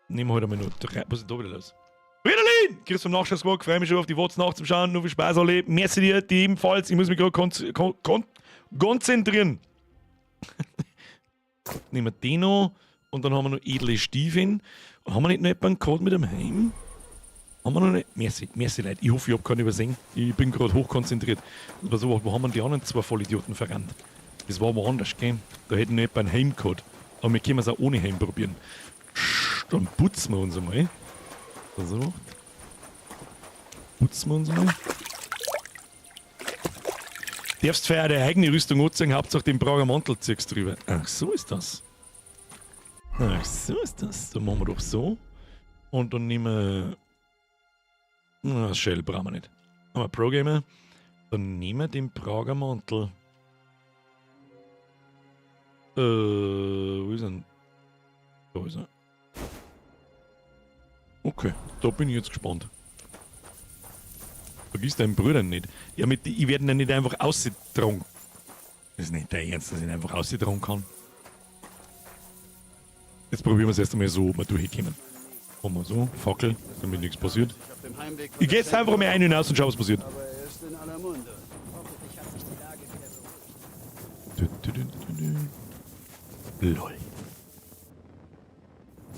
Nehmen wir heute mal nur drei. Was ist denn da wieder los? Wiederlin! Grüß vom Nachschlagsquark. Freue mich schon auf die Worte nach zum Schauen. Nur viel Spaß alle. Merci dir, die ebenfalls. Ich muss mich gerade konzentrieren. Nehmen wir den noch. Und dann haben wir noch edle Stiefeln. Und haben wir nicht noch jemanden gehabt mit dem Heim? Haben wir noch nicht? Merci, merci Leute. Ich hoffe, ich hab keinen übersehen. Ich bin gerade hochkonzentriert. Aber so, wo haben wir die anderen zwei Vollidioten verrannt? Das war woanders, gell? Da hätten wir jemanden Heim gehabt. Aber wir können es auch ohne Heim probieren. Dann putzen wir uns einmal. So. Putzen wir uns einmal. Darfst für deine eigene Rüstung anziehen, Hauptsache den Prager Mantel ziehst drüber. Ach, so ist das. Ach, so ist das. Dann machen wir doch so. Und dann nehmen wir. Na, Shell brauchen wir nicht. Aber Pro-Gamer. Dann nehmen wir den Prager Mantel. Wo ist er denn? Da ist er. Okay, da bin ich jetzt gespannt. Vergiss deinen Bruder nicht. Ja, mit, ich werde ihn nicht einfach ausgetragen. Das ist nicht der Ernst, dass ich ihn einfach ausgetragen kann. Jetzt probieren wir es erst einmal so, ob wir durchkommen. Machen wir so, Fackel, damit nichts passiert. Ich geh jetzt einfach mal ein und aus und schau, was passiert. Du, du, du, du, du. Lol.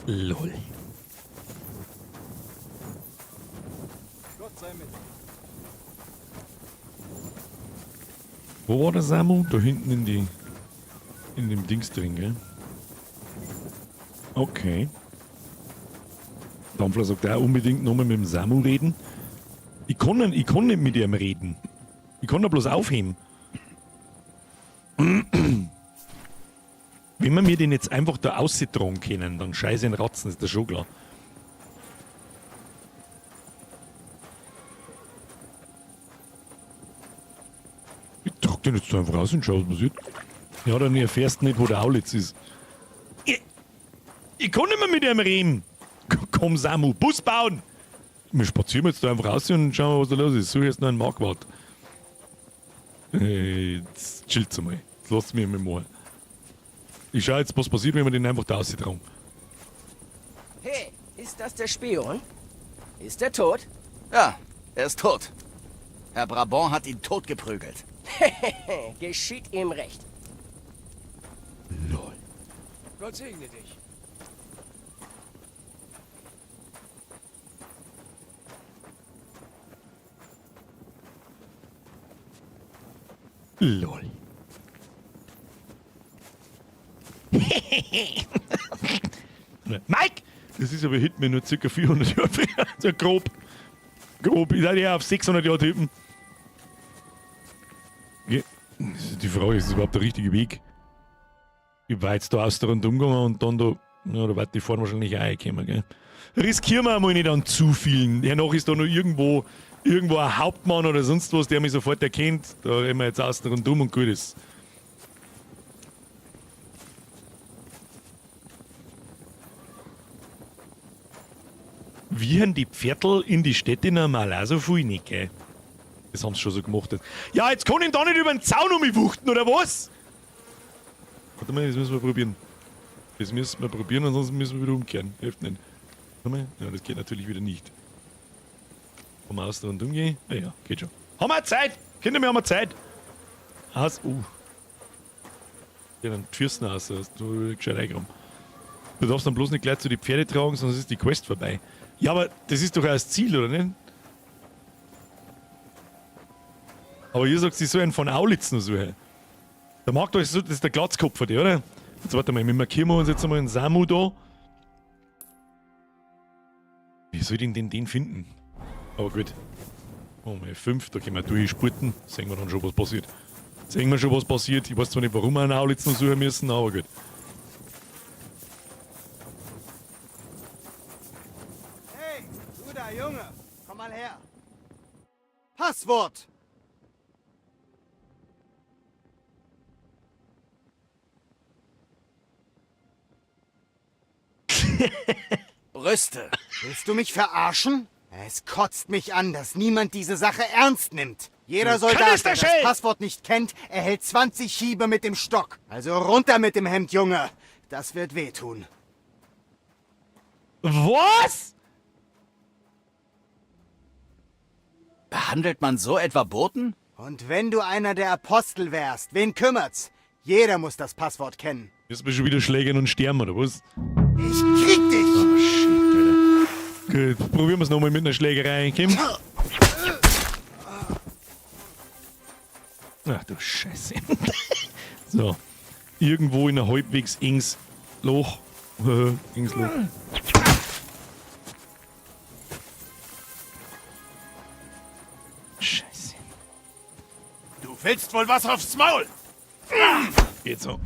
Lol. Wo war der Samu? Da hinten in dem Dings drin, gell? Okay. Dampfler sagt auch unbedingt nochmal mit dem Samu reden. Ich kann nicht mit ihm reden. Ich kann da bloß aufheben. Wenn wir mir den jetzt einfach da austragen können, dann scheiße in Ratzen, ist das schon klar. Ich trag den jetzt da einfach raus und schau, was passiert. Ja, dann erfährst du nicht, wo der Aulitz ist. Ich kann nicht mehr mit ihm reden. Komm, Samu, Bus bauen! Wir spazieren jetzt da einfach raus und schauen, was da los ist. Suche jetzt noch einen Markwart. Jetzt chillt's einmal. Jetzt lasst mich mal machen. Ich schau jetzt, was passiert, wenn wir den einfach da raustragen. Hey, ist das der Spion? Ist er tot? Ja, er ist tot. Herr Brabant hat ihn totgeprügelt. Geschieht ihm recht. Lol. Gott segne dich. Lol. Mike! Das ist aber hinten mir nur ca. 400 Jahre. So grob. Grob. Ich sage ja auf 600 Jahre tippen. Ja, die Frage ist, ist das überhaupt der richtige Weg? Ich war jetzt da aus der Rundum gegangen und dann da. Ja, da wird die fahren wahrscheinlich auch reinkommen, gell? Riskieren wir einmal nicht an zu vielen. Hernach ist da noch irgendwo ein Hauptmann oder sonst was, der mich sofort erkennt. Da rennen wir jetzt außen rundum und gut ist. Wie haben die Pferdl in die Städte normal auch so viel nicht, gell? Das haben sie schon so gemacht. Ja, jetzt kann ich da nicht über den Zaun umwuchten, oder was? Warte mal, das müssen wir probieren. Das müssen wir probieren, ansonsten müssen wir wieder umkehren. Hilft nicht. Warte mal. Ja, das geht natürlich wieder nicht. Komm aus und umgehen. Ja, ja, geht schon. Haben wir Zeit! Kinder, wir haben Zeit! Aus, Ja, dann die Fürsten aus, das ist gescheit eingeräumt. Du darfst dann bloß nicht gleich zu den Pferde tragen, sonst ist die Quest vorbei. Ja, aber das ist doch auch das Ziel, oder nicht? Aber ihr sagt, sie sollen von Aulitz noch suchen. Der mag doch, das ist der Glatzkopf von dir, oder? Jetzt warte mal, wir markieren uns jetzt einmal einen Samu da. Wie soll ich denn den finden? Aber gut. Oh, mal 5, da können wir durchspurten. Sehen wir dann schon, was passiert. Sehen wir schon, was passiert. Ich weiß zwar nicht, warum wir einen Aulitz noch suchen müssen, aber gut. Hey, du da, Junge! Komm mal her! Passwort! Brüste. Willst du mich verarschen? Es kotzt mich an, dass niemand diese Sache ernst nimmt. Jeder Soldat, der das Passwort nicht kennt, erhält 20 Hiebe mit dem Stock. Also runter mit dem Hemd, Junge. Das wird wehtun. Was? Behandelt man so etwa Boten? Und wenn du einer der Apostel wärst, wen kümmert's? Jeder muss das Passwort kennen. Jetzt bist du wieder schlägern und sterben, oder was? Ich krieg dich! Oh, shit, Alter. Gut, probieren wir's nochmal mit einer Schlägerei, Kim. Ach du Scheiße. So. Irgendwo in ein halbwegs enges Loch. Enges Loch. Scheiße. Du willst wohl was aufs Maul! Geht so.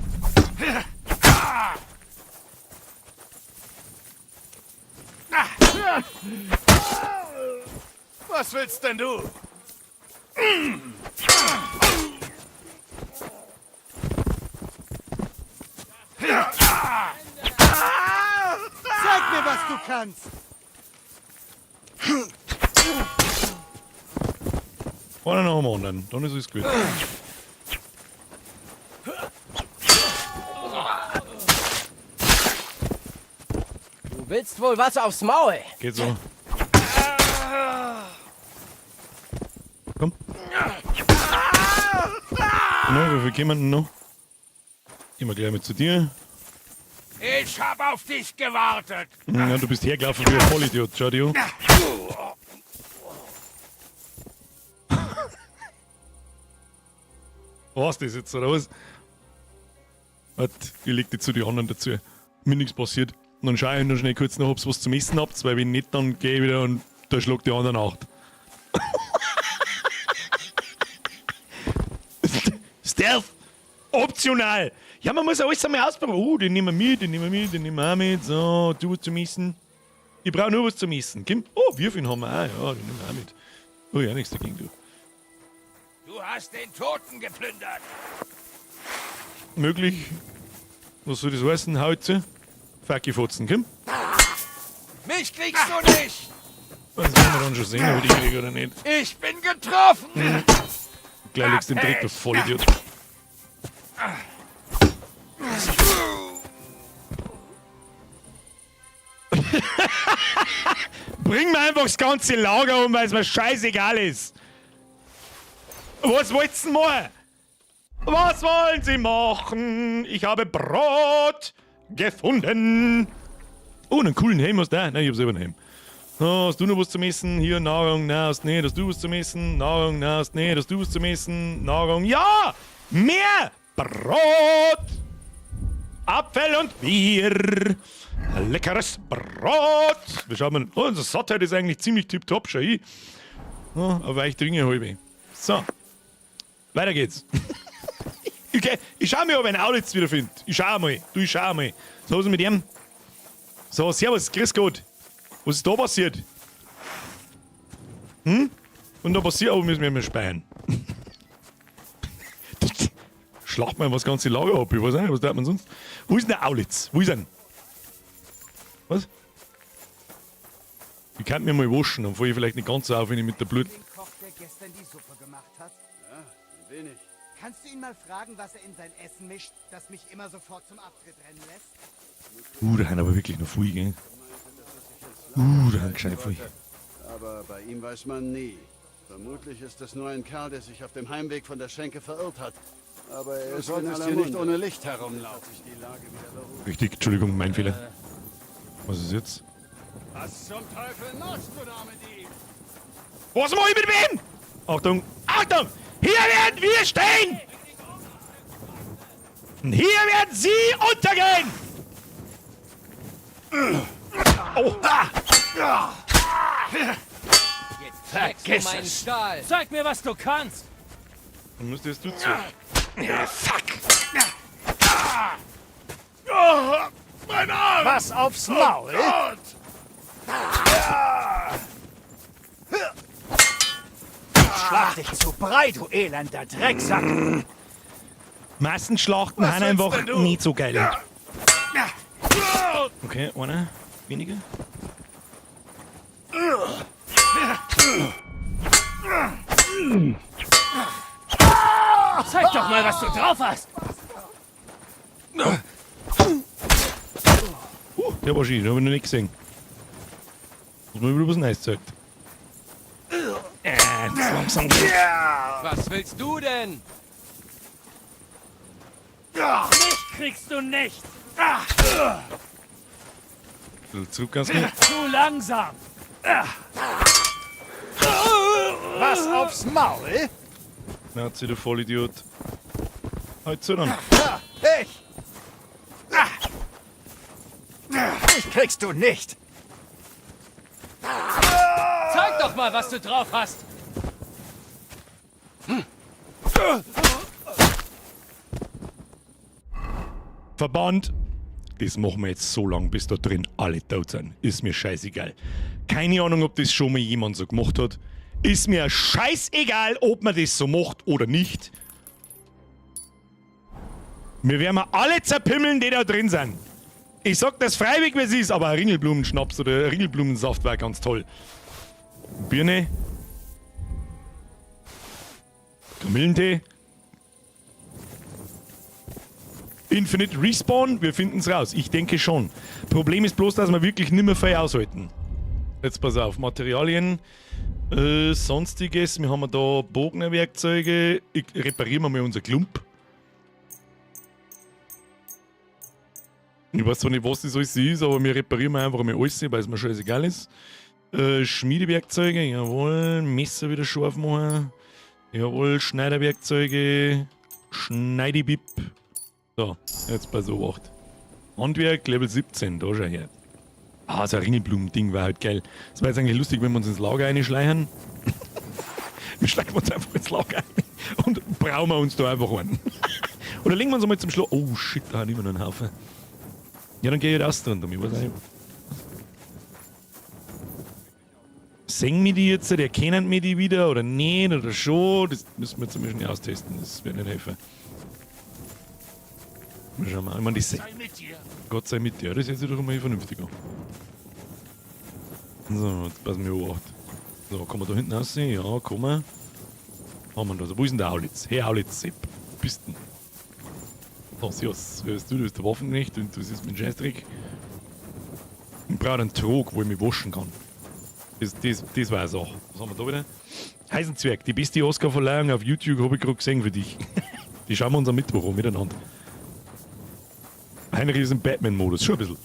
Was willst denn du? Zeig mir, was du kannst! Einer nach dem anderen, dann ist es gut. Du willst wohl was aufs Maul. Geht so. Komm. Na, wie viel kommen denn noch? Gehen wir gleich mit zu dir. Ich hab auf dich gewartet. Ja, du bist hergelaufen wie ein Vollidiot. Schau dir an. Was das jetzt, oder was? Warte, ich leg die zu den anderen dazu. Mir nichts passiert. Und dann schaue ich noch schnell kurz nach, ob ihr was zum Essen habt, weil wenn nicht, dann gehe ich wieder und da schlagt die anderen acht. Stealth! Optional! Ja, man muss ja alles einmal ausprobieren. Oh, den nehmen wir mit, den nehmen wir mit, den nehmen wir auch mit. So, du was zum Essen. Ich brauche nur was zum Essen. Komm. Oh, Würfeln haben wir auch. Ja, den nehmen wir auch mit. Oh ja, nichts dagegen, du. Du hast den Toten geplündert. Möglich. Was soll das heißen? Hau zu. Fuck, Fotzen, komm. Mich kriegst du nicht. Das werden wir dann schon sehen, ob ich die kriege oder nicht. Ich bin getroffen. Gleich legst du den Dreck, du Vollidiot. Bring mir einfach das ganze Lager um, weil es mir scheißegal ist. Was wollt's denn machen? Was wollen Sie machen? Ich habe Brot gefunden. Oh, einen coolen Helm hast du auch. Nein, ich hab selber einen Helm. Oh, hast du noch was zum Essen? Hier, Nahrung, nein, hast nicht. Hast du was zum Essen? Nahrung, nein, hast nicht. Hast du was zum Essen? Nahrung, ja! Mehr Brot! Apfel und Bier! Leckeres Brot! Wir schauen mal. Oh, unser Sattheit ist eigentlich ziemlich tipptopp, schau ich. Oh, aber ich trinke halbe. So. Weiter geht's. Okay, ich schau mir, ob ich einen Aulitz wiederfinde. Ich schau mal. Du, ich schau mal. So, was ist mit ihm? So, servus, grüß Gott. Was ist da passiert? Hm? Und da passiert, aber müssen wir mal speichern. Schlacht mir das ganze Lager ab. Ich weiß nicht, was tut man sonst? Wo ist denn der Aulitz? Wo ist er denn? Was? Ich könnte mir mal waschen, dann falle ich vielleicht nicht ganz so auf, wenn ich mit der Blut. Den Koch, der gestern die Suppe gemacht hat? Ja, ein wenig. Kannst du ihn mal fragen, was er in sein Essen mischt, das mich immer sofort zum Abtritt rennen lässt? Da haben aber wirklich noch viel, gell? Da haben gescheit viel. Aber bei ihm weiß man nie. Vermutlich ist es nur ein Kerl, der sich auf dem Heimweg von der Schenke verirrt hat. Aber er ist in aller hier nicht ohne Licht herumlaufen. Richtig, Entschuldigung, mein Fehler. Was ist jetzt? Was zum Teufel machst du da mit ihm? Was mach ich mit wem? Achtung, Achtung! Hier werden wir stehen! Und hier werden Sie untergehen! Oh! Ah. Jetzt vergiss meinen Stahl. Zeig mir, was du kannst. Dann musst du jetzt du zu. Ja, fuck! Oh, mein Arm! Was aufs Maul? Oh Gott! Schlag dich zu Brei, du elender Drecksack! Massenschlachten sind einfach nicht so geil. Okay, einer weniger. Zeig doch mal, was du drauf hast. Der war schön, den hab ich noch nicht gesehen. Muss mir wieder was Neues zeigt. Langsam. Was willst du denn? Mich kriegst du nicht. Zurück ganz gut. Zu langsam. Was aufs Maul? Nazi, du Vollidiot. Halt zu dann. Ich! Mich kriegst du nicht! Zeig doch mal, was du drauf hast. Verband. Das machen wir jetzt so lang, bis da drin alle tot sind. Ist mir scheißegal. Keine Ahnung, ob das schon mal jemand so gemacht hat. Ist mir scheißegal, ob man das so macht oder nicht. Wir werden alle zerpimmeln, die da drin sind. Ich sag das freiwillig, wie es ist, aber ein Ringelblumenschnaps oder ein Ringelblumensaft wäre ganz toll. Birne. Kamillentee. Infinite Respawn, wir finden's raus. Ich denke schon. Problem ist bloß, dass wir wirklich nimmer viel aushalten. Jetzt pass auf, Materialien, sonstiges. Wir haben da Bognerwerkzeuge. Ich reparieren wir mal unser Klump. Ich weiß zwar nicht, was das alles ist, aber wir reparieren einfach mal alles, weil es mir scheißegal ist. Schmiedewerkzeuge, jawohl. Messer wieder scharf machen. Jawohl, Schneiderwerkzeuge. Schneidebib. So, jetzt bei so 8. Handwerk, Level 17, da schau her. Ah, so ein Ringelblumen-Ding war halt geil. Das war jetzt eigentlich lustig, wenn wir uns ins Lager einschleichen. Wir schleichen uns einfach ins Lager ein und brauen wir uns da einfach ein. Oder legen wir uns einmal zum Schluss. Oh shit, da hat immer noch einen Haufen. Ja, dann geh ich raus drin, ich weiß nicht. Sehen wir die jetzt, erkennen wir die wieder oder nicht oder schon? Das müssen wir jetzt einmal schnell austesten, das wird nicht helfen. Mal schauen wir. Ich meine, die Sei mit dir. Gott sei mit dir, das hört sich doch mal vernünftig an. So, jetzt passen wir auf. So, kommen wir da hinten raus? Ja, kommen wir. Haben wir das. Wo ist denn der Aulitz? Hey Aulitz, Sepp, wo bist denn? Oh, Servus, wer bist du? Du bist der Waffenknecht und du siehst mit dem Scheißdreck. Ich brauche einen Trog, wo ich mich waschen kann. Das war eine Sache. Was haben wir da wieder? Heisenzwerg, die beste Oscar-Verleihung auf YouTube habe ich gerade gesehen für dich. Die schauen wir uns am Mittwoch an miteinander. Heinrich ist im Batman-Modus, schon ein bisschen.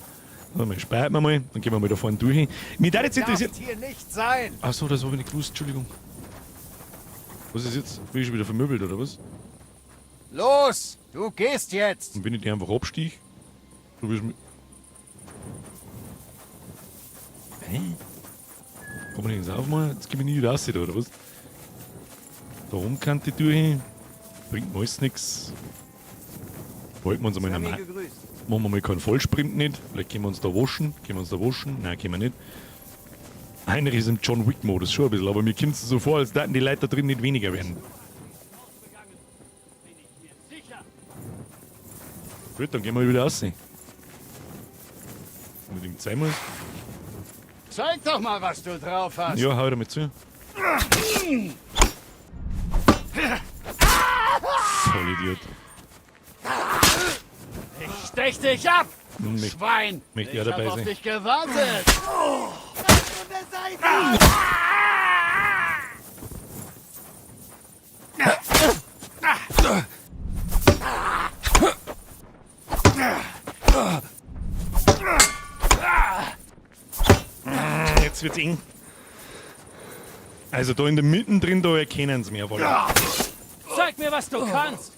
Warte mal, speichern wir mal, dann gehen wir mal da vorne durch. Mich würde jetzt interessieren. Darfst hier nicht sein! Achso, das habe ich nicht gewusst, Entschuldigung. Was ist jetzt? Bin ich schon wieder vermöbelt, oder was? Los! Du gehst jetzt! Und wenn ich die einfach abstich? Du wirst mi- Hä? Kann man nicht aufmachen? Jetzt geh ich nie wieder raus, da, oder was? Da rum kann die durch. Bringt mir alles nix. Wollten wir uns einmal Sei mir normal. gegrüßt. Machen wir mal keinen Vollsprint nicht. Vielleicht können wir uns da waschen. Können wir uns da waschen? Nein, können wir nicht. Heinrich ist im John Wick-Modus schon ein bisschen, aber mir kommt es so vor, als würden die Leute da drin nicht weniger werden. Gut, dann gehen wir wieder raus. Unbedingt sein muss. Zeig doch mal, was du drauf hast. Ja, hau damit zu. Vollidiot. Ich stech dich ab! Schwein! Möchte Ich ja dabei hab auf sein. dich gewartet. Jetzt wird's eng. Also da in der Mitte drin, da erkennen sie mich auf alle. Zeig mir, was du kannst!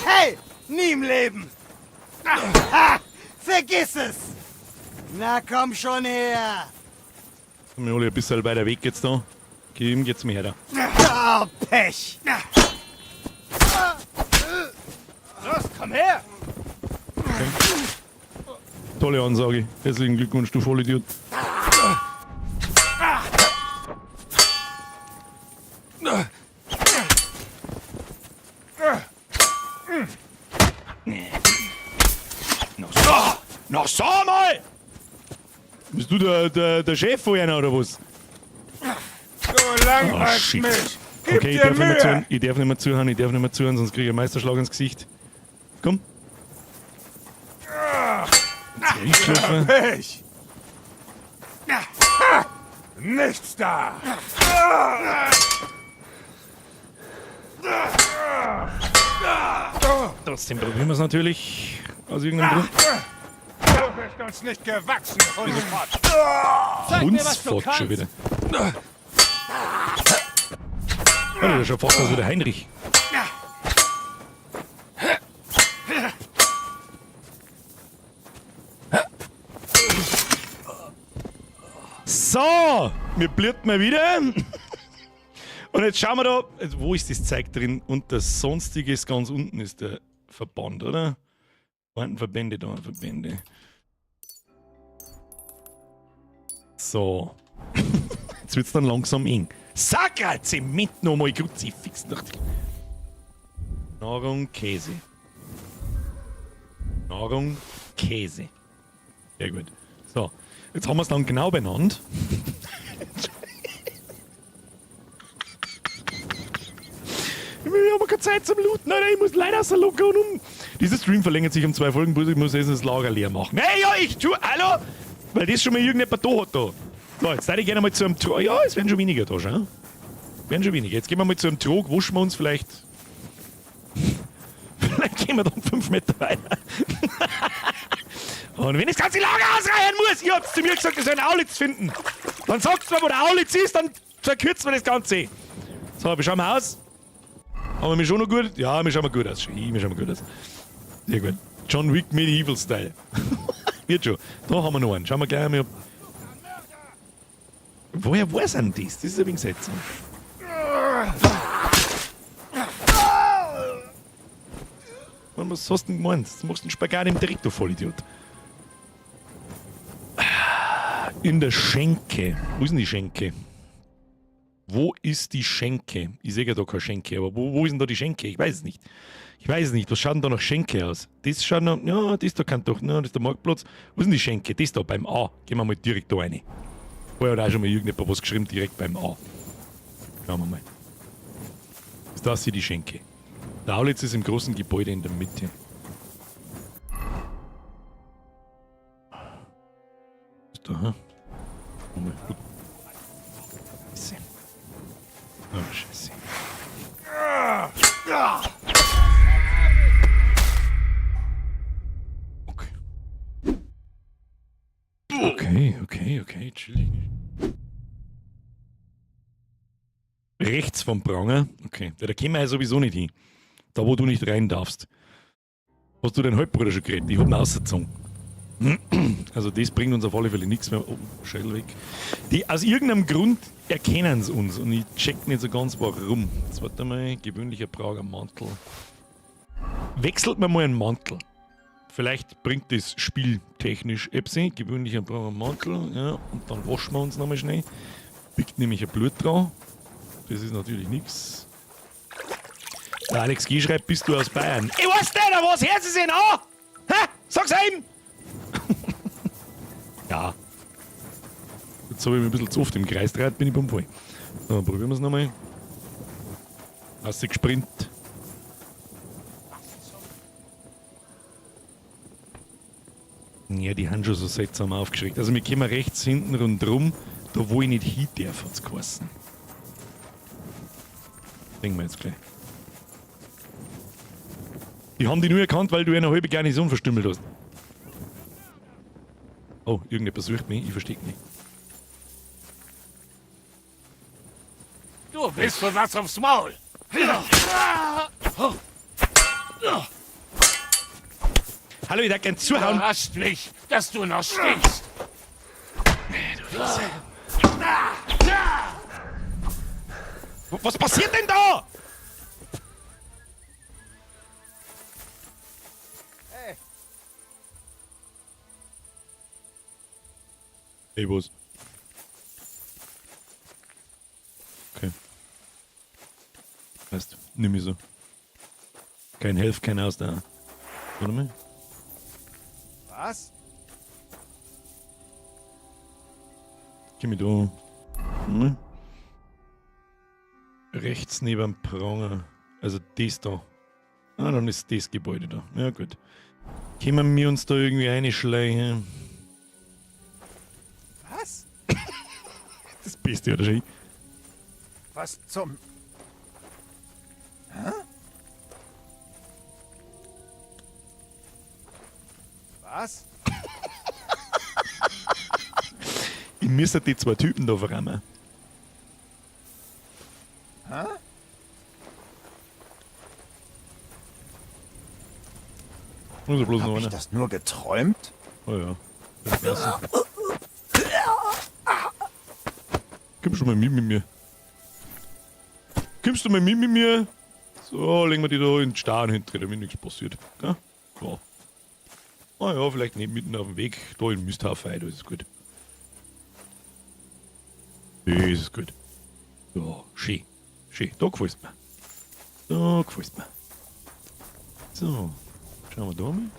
Hey! Nie im Leben! Ha! Vergiss es! Na komm schon her! Wir alle ein bisschen weiter weg jetzt da. Geh, geht's mir her da. Oh, Pech! Los, komm her! Okay. Tolle Ansage. Herzlichen Glückwunsch, du Vollidiot. Na so! Na so mal! Bist du der Chef von einer oder was? Du langweilst shit. mich. Gib Okay, ich dir darf, nicht mehr Mühe. zuhören, ich darf nicht mehr zuhören, ich darf nicht mehr zuhören, sonst kriege ich einen Meisterschlag ins Gesicht. Komm. Jetzt werde ich geschlafen. Pech. Nichts da. Trotzdem probieren wir es natürlich. Aus irgendeinem Grund. Du bist uns nicht gewachsen, Hundsfotsch. Zeig mir, was du Hundsfotsch schon kannst! wieder. Oh, der ist schon fast aus wie der Heinrich. So, mir blüht mal wieder. Und jetzt schauen wir da, wo ist das Zeug drin? Und das Sonstige ist ganz unten, ist der Verband, oder? Vorhanden Verbände da, Verbände. So. Jetzt wird's dann langsam eng. Sakra, Zement nochmal, Kruzifix nach. Nahrung, Käse. Nahrung, Käse. Sehr gut. So, jetzt haben wir's dann genau benannt. Wir haben keine Zeit zum Looten, Alter. Ich muss leider aus der Locke und um. Dieser Stream verlängert sich um 2 Folgen, bloß ich muss jetzt das Lager leer machen. Hey, ja, ich tu, hallo! Weil das schon mal irgendjemand da hat da. So, jetzt würde ich gerne mal zu einem Trog. Ja, es werden schon weniger da, schau. Werden schon weniger. Jetzt gehen wir mal zu einem Trog, waschen wir uns vielleicht. Vielleicht gehen wir dann 5 Meter weiter. Und wenn ich das ganze Lager ausreihen muss, ihr habt zu mir gesagt, ich soll einen Aulitz finden. Dann sagt's mir, wo der Aulitz ist, dann verkürzen wir das Ganze. So, wie schauen wir aus? Haben wir mich schon noch gut? Ja, wir schauen gut aus. Wir schauen gut aus. Sehr gut. John Wick Medieval Style. Wird schon. Da haben wir noch einen. Schauen wir gleich mal, ob. Woher weiß denn das? Das ist ein wenig seltsam. Was hast du denn gemeint? Du machst einen Spagat im Dreck, du Vollidiot. In der Schenke. Wo ist denn die Schenke? Wo ist die Schenke? Ich sehe ja da keine Schenke, aber wo ist denn da die Schenke? Ich weiß es nicht. Ich weiß es nicht. Was schaut denn da nach Schenke aus? Das schaut noch. Ja, das da kann doch. Ja, das ist der Marktplatz. Wo ist denn die Schenke? Das da beim A. Gehen wir mal direkt da rein. Vorher hat auch schon mal irgendjemand was geschrieben, direkt beim A. Schauen wir mal. Ist das hier die Schenke? Der Aulitz ist im großen Gebäude in der Mitte. Ist da, hm? Moment. Scheiße. Oh, Scheiße. Okay. Okay, chillig. Rechts vom Pranger. Okay, ja, da kämen wir ja sowieso nicht hin. Da, wo du nicht rein darfst. Hast du den Halbbruder schon geredet? Ich hab ihn rausgezogen. Also das bringt uns auf alle Fälle nichts mehr. Oh, Schädel weg. Die, aus irgendeinem Grund erkennen sie uns und ich check nicht so ganz warum. Jetzt warte mal, gewöhnlicher Prager Mantel. Wechselt man mal einen Mantel. Vielleicht bringt das Spiel technisch etwas. Gewöhnlicher Prager Mantel, ja, und dann waschen wir uns nochmal schnell. Biegt nämlich ein Blut dran. Das ist natürlich nichts. Der Alex G. schreibt, bist du aus Bayern? Ich weiß nicht, was hört sie denn an? Hä? Sag's ihm! Ja. Jetzt habe ich mich ein bisschen zu oft im Kreis gedreht, bin ich beim Fall. So, probieren wir es nochmal. Hast du gesprintet? Ja, die haben schon so seltsam aufgeschreckt. Also wir kommen rechts hinten rundrum, da wo ich nicht hin darf, hat's geheißen. Denken wir jetzt gleich. Die haben die nur erkannt, weil du eine halbe Garnison verstümmelt hast. Oh, irgendetwas sucht mich, ich versteck mich. Du bist für was aufs Maul! Hallo, ich darf gern zuhauen. Überrascht mich, dass du noch stinkst. Was passiert denn da? Hey. Hey, was? Okay. Weißt, nimm ich so. Kein Helf, kein Aus da. Warte mal. Was? Geh mir da. Hm? Rechts neben dem Pranger. Also das da. Ah, dann ist das Gebäude da. Ja, gut. Können wir uns da irgendwie einschleichen? Was? Das Beste, oder schon? Was zum... Hä? Was? Ich müsste die zwei Typen da verrammen. Hä? Also bloß noch Hab ich einer. das nur geträumt? Oh ja. Komm schon mal mit mir. Kommst du mal mit mir? So, legen wir die da in den Staren hinten, damit nichts passiert. Gell? Ja. Ah ja, vielleicht nicht mitten auf dem Weg. Da im Misthaufen, da ist es gut. Das ist gut. Ja, schön. Schön, da gefällt's mir. Da gefällt's mir. So, schauen wir da mal.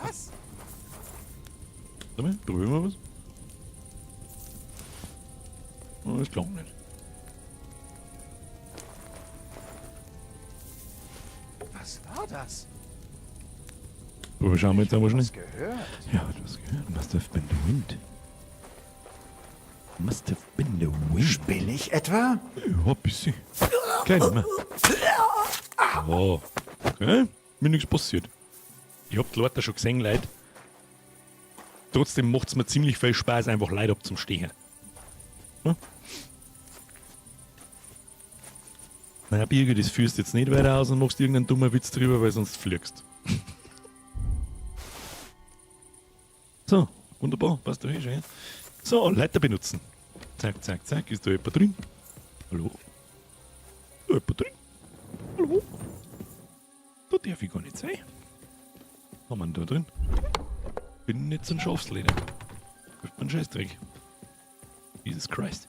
Was? Warte mal, probieren wir was. Oh, das klang nicht. Was war das? Aber schauen wir jetzt aber schnell. Was gehört? Ja, du hast gehört. Must have been the wind. Must have been the wind. Spinne ich etwa? Ja, ein bisschen. Klein, ne? Oh. Okay. Mir nichts passiert. Ich hab die Leute schon gesehen, Leute. Trotzdem macht's mir ziemlich viel Spaß, einfach Leute abzustehen. Hm? Naja, Birgit, das führst jetzt nicht weiter aus und machst irgendeinen dummen Witz drüber, weil sonst fliegst. So, wunderbar, passt doch eh schon, ja? So, Leiter benutzen. Zack, zack, zack, ist da jemand drin? Hallo? Da jemand drin? Hallo? Da darf ich gar nicht sein. Was haben wir denn da drin? Bin nicht so ein Schafsleder. Hilft mir ein Scheißdreck. Jesus Christ.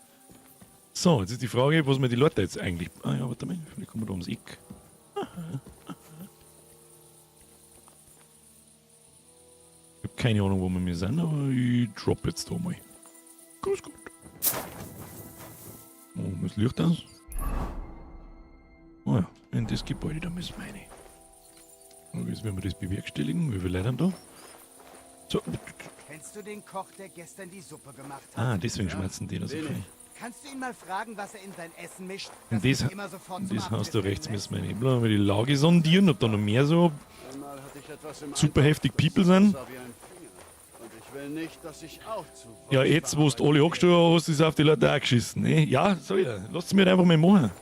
So, jetzt ist die Frage, was mir die Leute jetzt eigentlich... Ah ja, warte mal, vielleicht kommen wir da ums Eck. Aha, aha. Ich hab keine Ahnung, wo wir hier sind, aber ich drop jetzt da mal. Grüß Gott. Oh, was Licht aus? Oh ja, in das Gebäude, da müssen wir rein. Und jetzt werden wir das bewerkstelligen. Wie viele Leute haben da? So. Kennst du den Koch, der gestern die Suppe gemacht hat? Ah, deswegen schmerzen die da so viel. Kannst du ihn mal fragen, was er in sein Essen mischt? Und das mich immer sofort zum das Haus da Abdriften rechts lässt? müssen wir rein. Mal die Lage sondieren, ob da noch mehr so Einmal hatte ich etwas im super heftig Eintopf, People das sind. aussah wie ein Finger. Und ich will nicht, dass ich auch zu Ja, jetzt, wo du alle angestochen hast, ist auf die Leute auch geschissen. Ne? Ja, sag ich ja. Lasst mich halt einfach mal machen.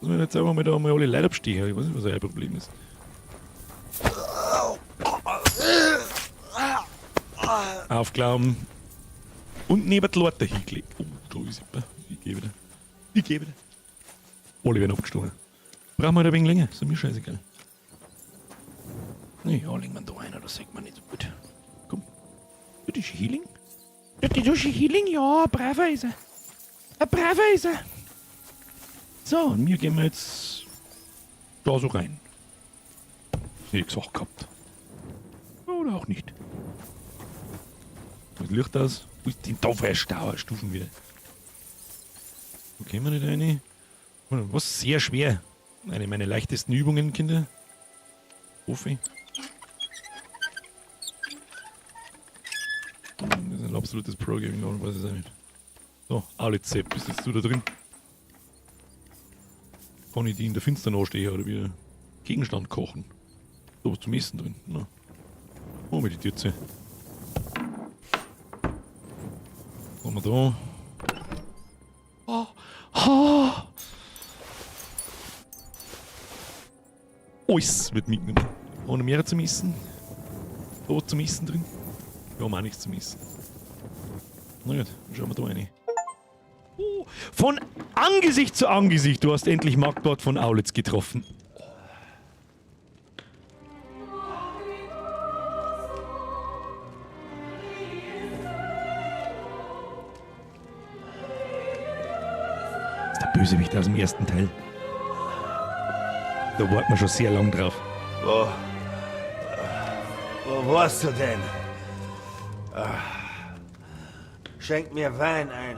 Lass mich jetzt einfach mal da mal alle Leute abstehen. Ich weiß nicht, was euer Problem ist. Aufglauben. Und neben die Leute hingelegt. Oh, da ist jemand. Ich geh wieder. Ich geh wieder. Alle werden abgestochen. Brauchen wir halt ein wenig länger. Ist mir scheißegal. Ja, legen wir da einer, das sagt man nicht so gut. Komm. Das ist Healing. Das ist Healing, ja, braver ist er. Ein braver ist er. So, und wir gehen jetzt da so rein. Hätte ich gesagt gehabt. Oder auch nicht. Was Licht aus? Wo ist denn da für ein Stau? Stufen wieder. Wo gehen wir nicht rein? Was sehr schwer. Eine meiner leichtesten Übungen, Kinder. Hoffe ich. Das ist ein absolutes Pro-Gaming, oder weiß ich auch nicht. So, alle Zepp, bist jetzt du da drin? Kann ich die in der Finsternis anstehen oder wieder Gegenstand kochen? Da was zum Essen drin. Na. Oh, mit die Tür zu. Was haben wir da? Oh, oh. Alles wird mitgenommen. Ohne mehr zum Essen. Da was zum Essen drin. Wir haben auch nichts zum Essen. Na gut, dann schauen wir da rein. Oh, von Angesicht zu Angesicht. Du hast endlich Markbord von Aulitz getroffen. Das ist der Bösewicht aus dem ersten Teil. Da warten wir schon sehr lang drauf. Wo warst du denn? Ah. Schenk mir Wein ein.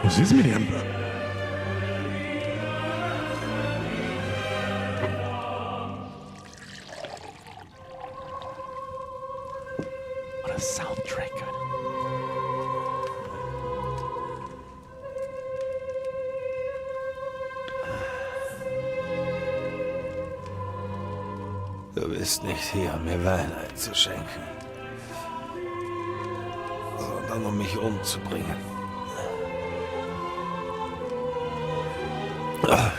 Was ist mit ihm? Oh, der Soundtrack, Alter. Du bist nicht hier, um mir Wein einzuschenken, sondern um mich umzubringen. Ja,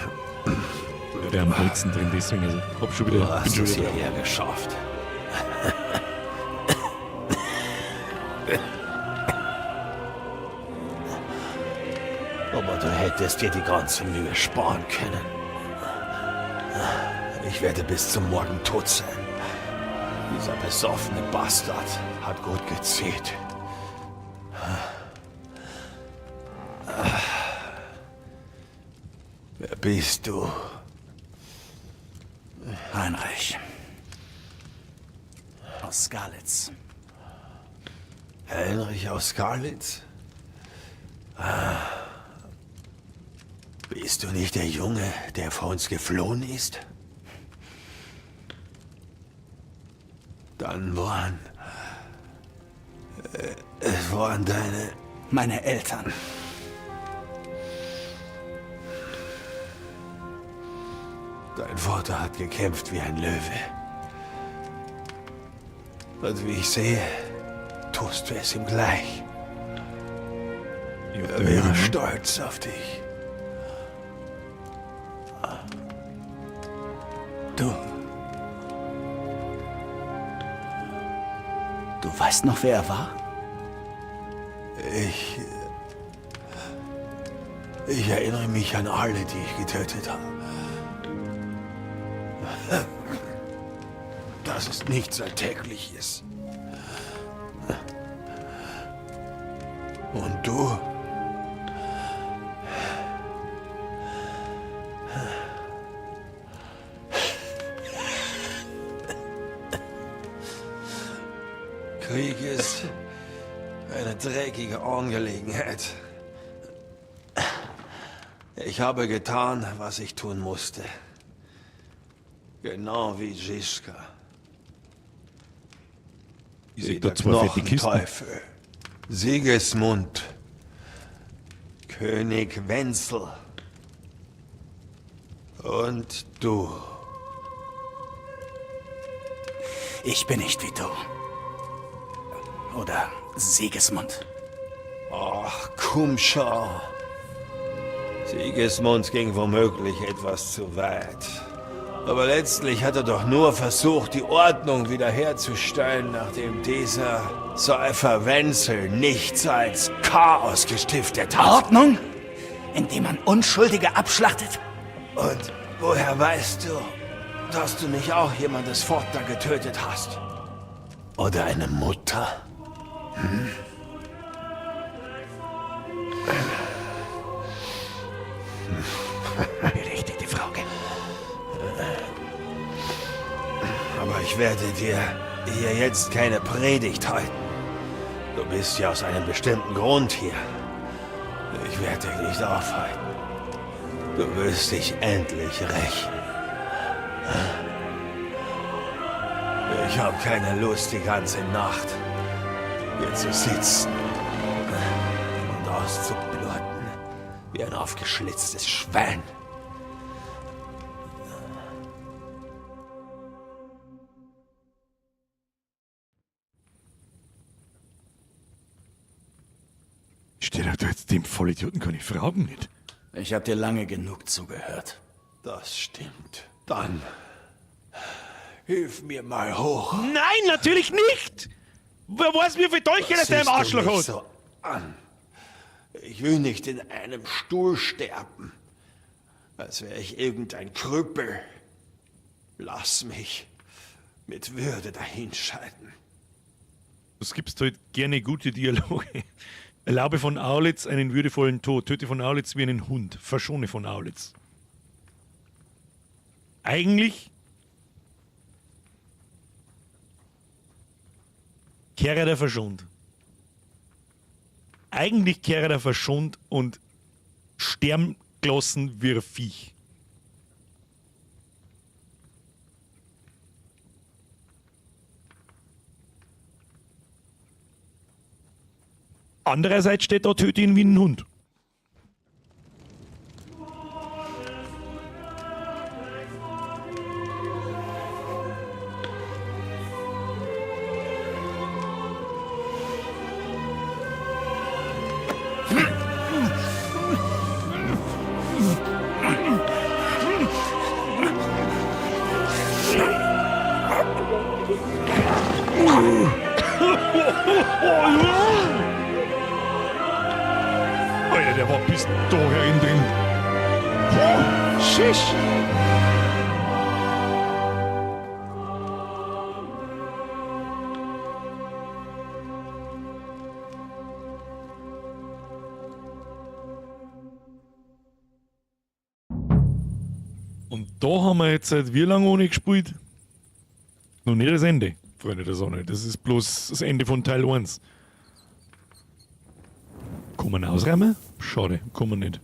der am Holzen drin, deswegen, also, hab schon wieder, Du hast bin schon es wieder hierher geschafft. Aber du hättest dir die ganze Mühe sparen können. Ich werde bis zum Morgen tot sein. Dieser besoffene Bastard hat gut gezählt. Wer bist du? Heinrich. Aus Skalitz. Heinrich aus Skalitz? Ah. Bist du nicht der Junge, der vor uns geflohen ist? Dann waren deine... Meine Eltern. Dein Vater hat gekämpft wie ein Löwe. Und wie ich sehe, tust du es ihm gleich. Er wäre stolz auf dich. Du. Du weißt noch, wer er war? Ich erinnere mich an alle, die ich getötet habe. Das ist nichts Alltägliches. Und du? Krieg ist eine dreckige Angelegenheit. Ich habe getan, was ich tun musste. Genau wie Žižka. Ich seh Wie da der zwei fette Kisten. Knochenteufel. Sigismund. König Wenzel. Und du. Ich bin nicht wie du. Oder Sigismund. Ach, komm schon. Sigismund ging womöglich etwas zu weit. Aber letztlich hat er doch nur versucht, die Ordnung wiederherzustellen, nachdem dieser Säufer Wenzel nichts als Chaos gestiftet hat. Ordnung? Indem man Unschuldige abschlachtet? Und woher weißt du, dass du nicht auch jemandes Vater getötet hast? Oder eine Mutter? Hm? Berechtigte Frage. Aber ich werde dir hier jetzt keine Predigt halten. Du bist ja aus einem bestimmten Grund hier. Ich werde dich nicht aufhalten. Du wirst dich endlich rächen. Ich habe keine Lust, die ganze Nacht hier zu sitzen und auszubluten wie ein aufgeschlitztes Schwein. Steht da jetzt dem Vollidioten keine Fragen nicht. Ich habe dir lange genug zugehört. Das stimmt. Dann hilf mir mal hoch. Nein, natürlich nicht! Wer weiß, wie viel Dolche das der im Siehst du Arschloch mich hat? so an? Ich will nicht in einem Stuhl sterben, als wäre ich irgendein Krüppel. Lass mich mit Würde dahinscheiden. Es gibt halt gerne gute Dialoge. Erlaube von Aulitz einen würdevollen Tod. Töte von Aulitz wie einen Hund. Verschone von Aulitz. Eigentlich kehre der verschont. Eigentlich kehre der verschont und sterben gelassen wie ein Viech. Andererseits steht da, töte ihn wie einen Hund. Alter, der war bis da herin drin. Puh, Schisch. Und da haben wir jetzt seit wie lange ohne gespielt? Noch nicht das Ende, Freunde der Sonne. Das ist bloß das Ende von Teil 1. Kann man ausräumen? Schade, kann man nicht.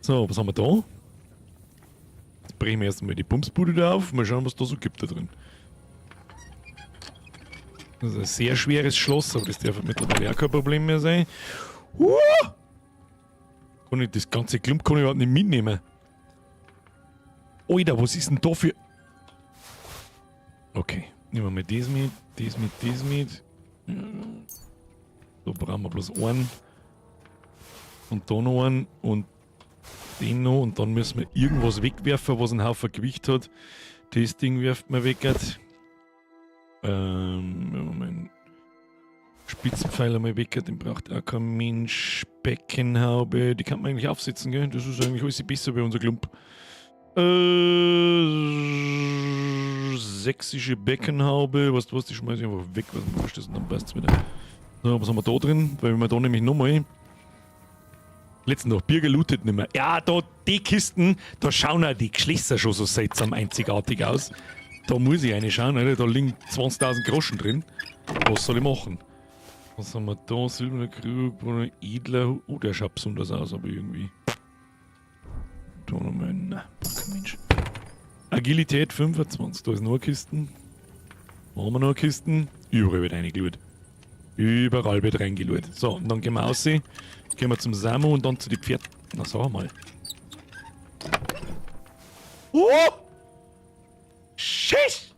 So, was haben wir da? Jetzt brechen wir erstmal die Bumsbude da auf. Mal schauen, was da so gibt da drin. Das ist ein sehr schweres Schloss, aber das darf mittlerweile auch kein Problem mehr sein. Kann ich das ganze Klump kann ich überhaupt nicht mitnehmen. Alter, was ist denn da für... Okay, nehmen wir mal das mit, das mit, das mit. Da brauchen wir bloß einen. Und da noch einen und den noch. Und dann müssen wir irgendwas wegwerfen, was einen Haufen Gewicht hat. Das Ding wirft man weg. Moment. Spitzenpfeil einmal weg, den braucht auch kein Mensch. Beckenhaube, die kann man eigentlich aufsetzen, gell? Das ist eigentlich alles besser bei unser Klump. Sächsische Beckenhaube, weißt du was, die schmeiße ich einfach weg, was mir wurscht ist, und dann passt's wieder. So, was haben wir da drin? Weil wir da nämlich nochmal. Letzten noch, Birger lootet nicht mehr. Ja, da, die Kisten, da schauen auch die Geschlechter schon so seltsam einzigartig aus. Da muss ich eine schauen, Alter, da liegen 20.000 Groschen drin. Was soll ich machen? Was haben wir da? Silberner Krug, edler. Oh, der schaut besonders aus, aber irgendwie. Da nochmal. Na, kein Mensch. Agilität 25, da ist noch eine Kisten. Wo haben wir noch eine Kisten? Überall wird reingelurt. Überall wird reingelurt. So, und dann gehen wir raus. Gehen wir zum Samu und dann zu den Pferden. Na, sag mal. Oh! Schiss!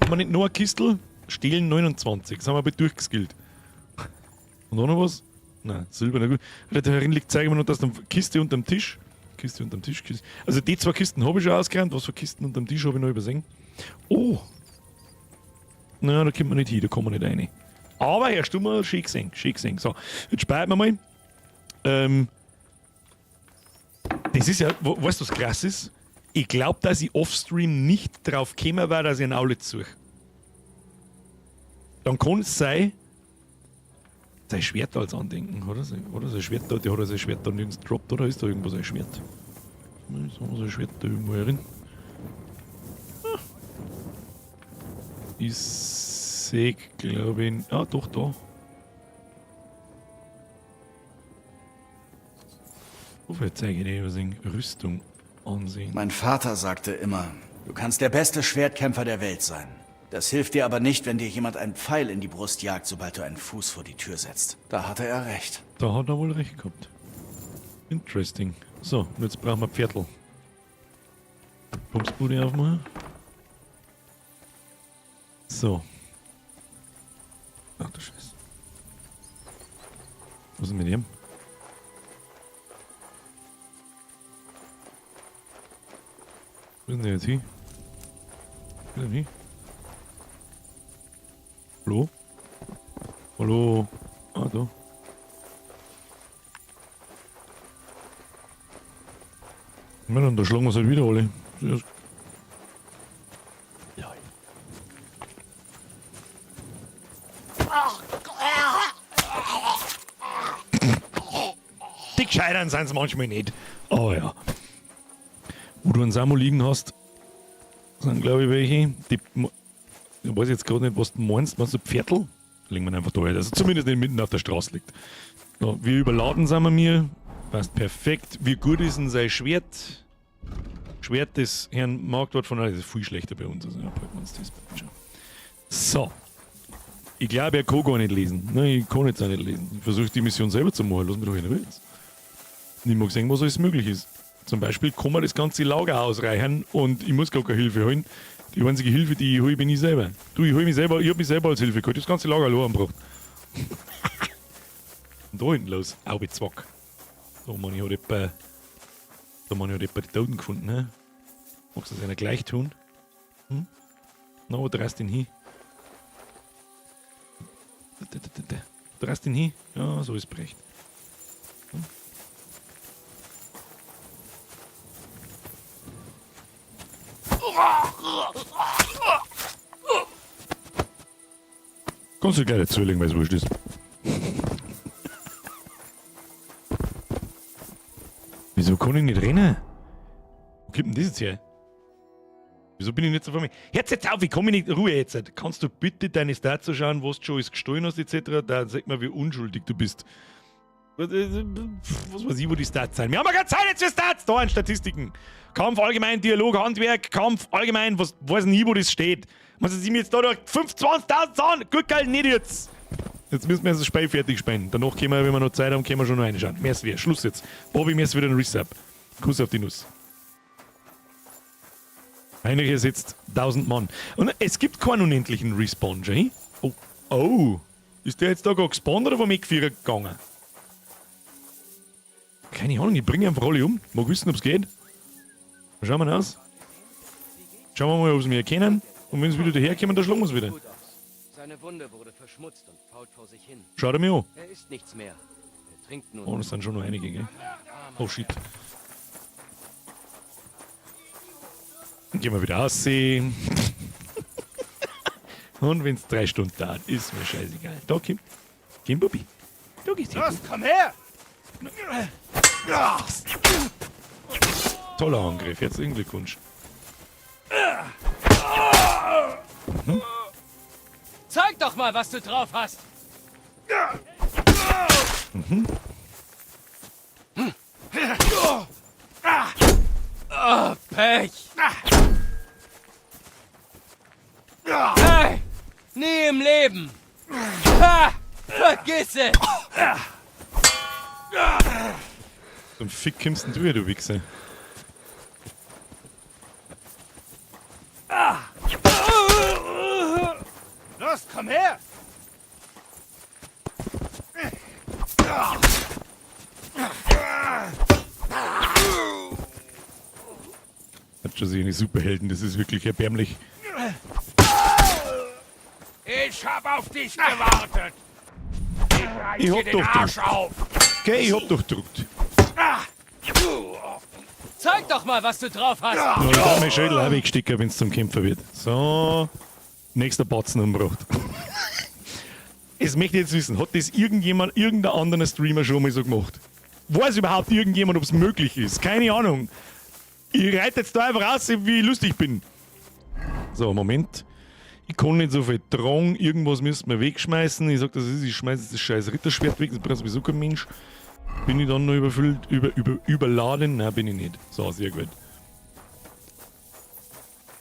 Haben wir nicht noch eine Kistel? Stehlen 29. Das haben wir aber durchgeskillt. Und auch noch was? Nein, silberner gut. Da herin liegt, zeigen wir noch, dass da Kiste unterm Tisch. Kiste unterm Tisch, Kiste. Also die zwei Kisten habe ich schon ausgeräumt. Was für Kisten unterm Tisch habe ich noch übersehen? Oh! Na, da kommt man nicht hin, da kommen wir nicht rein. Aber Herr Stummer, schön gesehen, schön gesehen. So, jetzt speichern wir mal. Das ist ja, weißt du, was krass ist? Ich glaub, dass ich offstream nicht drauf gekommen war, dass ich einen Aulitz suche. Dann kann es sein, sein Schwert als Andenken, oder? Oder sein Schwert da, der hat sein Schwert da nirgends gedroppt, oder? Ist da irgendwo sein Schwert? Ist da sein Schwert da irgendwo herin? Ah. Ich seh, glaub ich. Ah, doch, da. Wofür zeige ich dir was in Rüstung ansehen? Mein Vater sagte immer, du kannst der beste Schwertkämpfer der Welt sein. Das hilft dir aber nicht, wenn dir jemand einen Pfeil in die Brust jagt, sobald du einen Fuß vor die Tür setzt. Da hatte er recht. Da hat er wohl recht gehabt. Interesting. So, und jetzt brauchen wir Pferdl. Pumpsbude aufmachen. So. Ach du Scheiße. Was ist denn mit ihm? Wo ist denn der jetzt hin? Wo ist denn hin? Hallo? Hallo? Ah, da. Na, dann da schlagen wir es halt wieder alle. Ja. Die Gescheitern sind's manchmal nicht. Oh ja. Wo du einen Samu liegen hast, sind glaub ich welche, die ich weiß jetzt grad nicht, was du meinst. Meinst du Pferdl? Legen wir einfach da rein, dass er zumindest nicht mitten auf der Straße liegt. So, wie überladen sind wir mir? Passt perfekt. Wie gut ist denn sein Schwert? Schwert des Herrn Marktwart von das ist viel schlechter bei uns. Also, ja, halten wir uns das schon. So. Ich glaube, er kann gar nicht lesen. Nein, ich kann jetzt auch nicht lesen. Ich versuche die Mission selber zu machen. Lass mich doch in Ruhe jetzt. Ich mag sehen, was alles möglich ist. Zum Beispiel kann man das ganze Lager ausreichern und ich muss gar keine Hilfe holen. Die einzige Hilfe, die ich hole, bin ich selber. Du, ich hol mich selber, ich hab mich selber als Hilfe geholt. Das ganze Lager allein angebracht. Und da hinten los. Aubezwack. Da meine ich, hat jemand, da meine ich, hat jemand die Toten gefunden. Ne? Magst du das einer gleich tun? Hm? Na, wo drehst du denn hin? Da, da, da, da. Drehst du denn hin? Ja, so ist recht. Hm? Kannst du gleich dazulegen, weil's wurscht ist. Wieso kann ich nicht rennen? Wo kommt denn das jetzt her? Wieso bin ich nicht so vor mir? Hört's jetzt auf, ich komme nicht. Ruhe jetzt. Kannst du bitte deine Stats so schauen, was du schon alles gestohlen hast, et cetera? Da sieht man, wie unschuldig du bist. Was weiß ich, wo die Stats sind. Wir haben ja keine Zeit jetzt für Stats! Da in Statistiken. Kampf allgemein, Dialog, Handwerk, Kampf allgemein, was weiß nie, wo das steht. Was ist mir jetzt da durch 25.000 Zahlen? Gut, geil, nicht jetzt. Jetzt müssen wir das Spiel fertig spielen. Danach können wir, wenn wir noch Zeit haben, können wir schon noch reinschauen. Merci wieder. Schluss jetzt. Bobby, mir ist wieder ein Resub. Kuss auf die Nuss. Heinrich ersetzt 1000 Mann. Und es gibt keinen unendlichen Respawn, Jay. Oh. Oh. Ist der jetzt da gerade gespawnt oder vom Eckvierer gegangen? Keine Ahnung, ich bringe einfach alle um. Mag wissen, ob's geht. Schauen wir aus. Schauen wir mal, ob sie mich erkennen. Und wenn sie wieder daherkommen, dann schlagen wir sie wieder. Seine Wunde wurde verschmutzt und fault vor sich hin. Schaut er mir an. Er isst nichts mehr. Er trinkt nur. Oh, das sind schon noch einige, gell? Oh shit. Dann gehen wir wieder aussehen. Und wenn es 3 Stunden dauert, ist mir scheißegal. Da, komm. Komm, Bubi. Da geht's hin. Los, komm her! Toller Angriff. Herzlichen Glückwunsch. Zeig doch mal, was du drauf hast! Mhm. Oh, Pech! Hey! Nie im Leben! Ha! Vergiss es! Zum Fick kommst denn du her, du Wichser? Los, komm her! Hat schon seine Superhelden, das ist wirklich erbärmlich. Ich hab auf dich gewartet. Ich reiß Ich dir hab den doch Arsch gedrückt. auf. Okay, ich hab doch gedrückt. Zeig doch mal, was du drauf hast! Ja, ich darf mein Schädel auch wegstecken, wenn's zum Kämpfer wird. So, nächster Batzen umgebracht. Es möchte ich jetzt wissen, hat das irgendjemand, irgendein anderer Streamer schon mal so gemacht? Weiß überhaupt irgendjemand, ob's möglich ist? Keine Ahnung. Ich reite jetzt da einfach raus, wie ich lustig bin. So, Moment. Ich kann nicht so viel tragen. Irgendwas müsste man wegschmeißen. Ich sag, das ist, ich schmeiß jetzt das scheiß Ritterschwert weg. Das braucht sowieso kein Mensch. Bin ich dann noch überfüllt, überladen? Nein, bin ich nicht. So, sehr gut.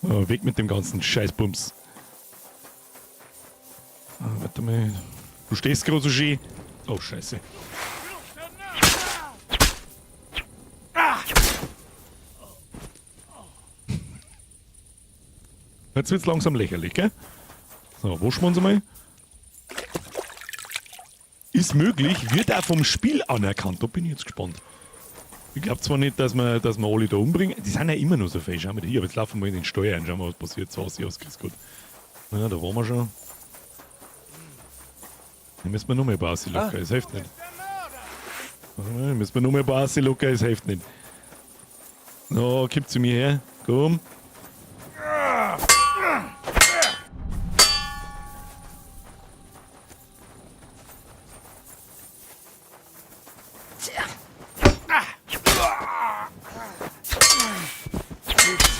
Oh, weg mit dem ganzen Scheißbums. Ah, warte mal. Du stehst gerade so schön. Oh, scheiße. Jetzt wird's langsam lächerlich, gell? So, waschen wir uns einmal. Ist möglich, wird auch vom Spiel anerkannt. Da bin ich jetzt gespannt. Ich glaub zwar nicht, dass wir alle da umbringen. Die sind ja immer noch so fein. Schau mal hier, aber jetzt laufen wir in den Steuer ein. Schauen wir, was passiert. So, aus, grüß Gott. Na, da waren wir schon. Da müssen wir noch mehr Basi locker, es hilft nicht. Da müssen wir noch mehr Basi locker, es hilft nicht. So, komm zu mir her. Komm.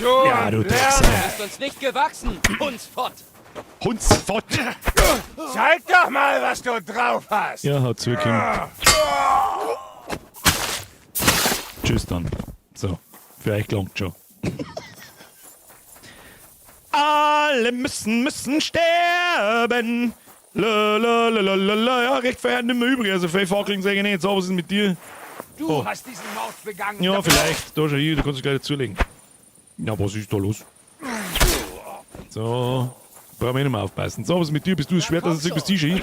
Ja, du Drecksau. Du bist uns nicht gewachsen, Hundsfott. Hundsfott. Zeig doch mal, was du drauf hast. Ja, haut zu, Kim. Tschüss dann. So, für euch gelangt schon. Alle müssen sterben. La, la, la, la, la, la. Ja, recht viel nicht mehr übrig. Also viel Fackeln sage ich nicht. So, was ist mit dir? Du Oh. hast diesen Mord begangen. Ja, vielleicht. Da schau hier, du kannst dich gleich dazulegen. Ja, was ist da los? So. Brauchen wir nicht mehr aufpassen. So, was ist mit dir? Bist du das Schwert, das ist bis Tisch hin?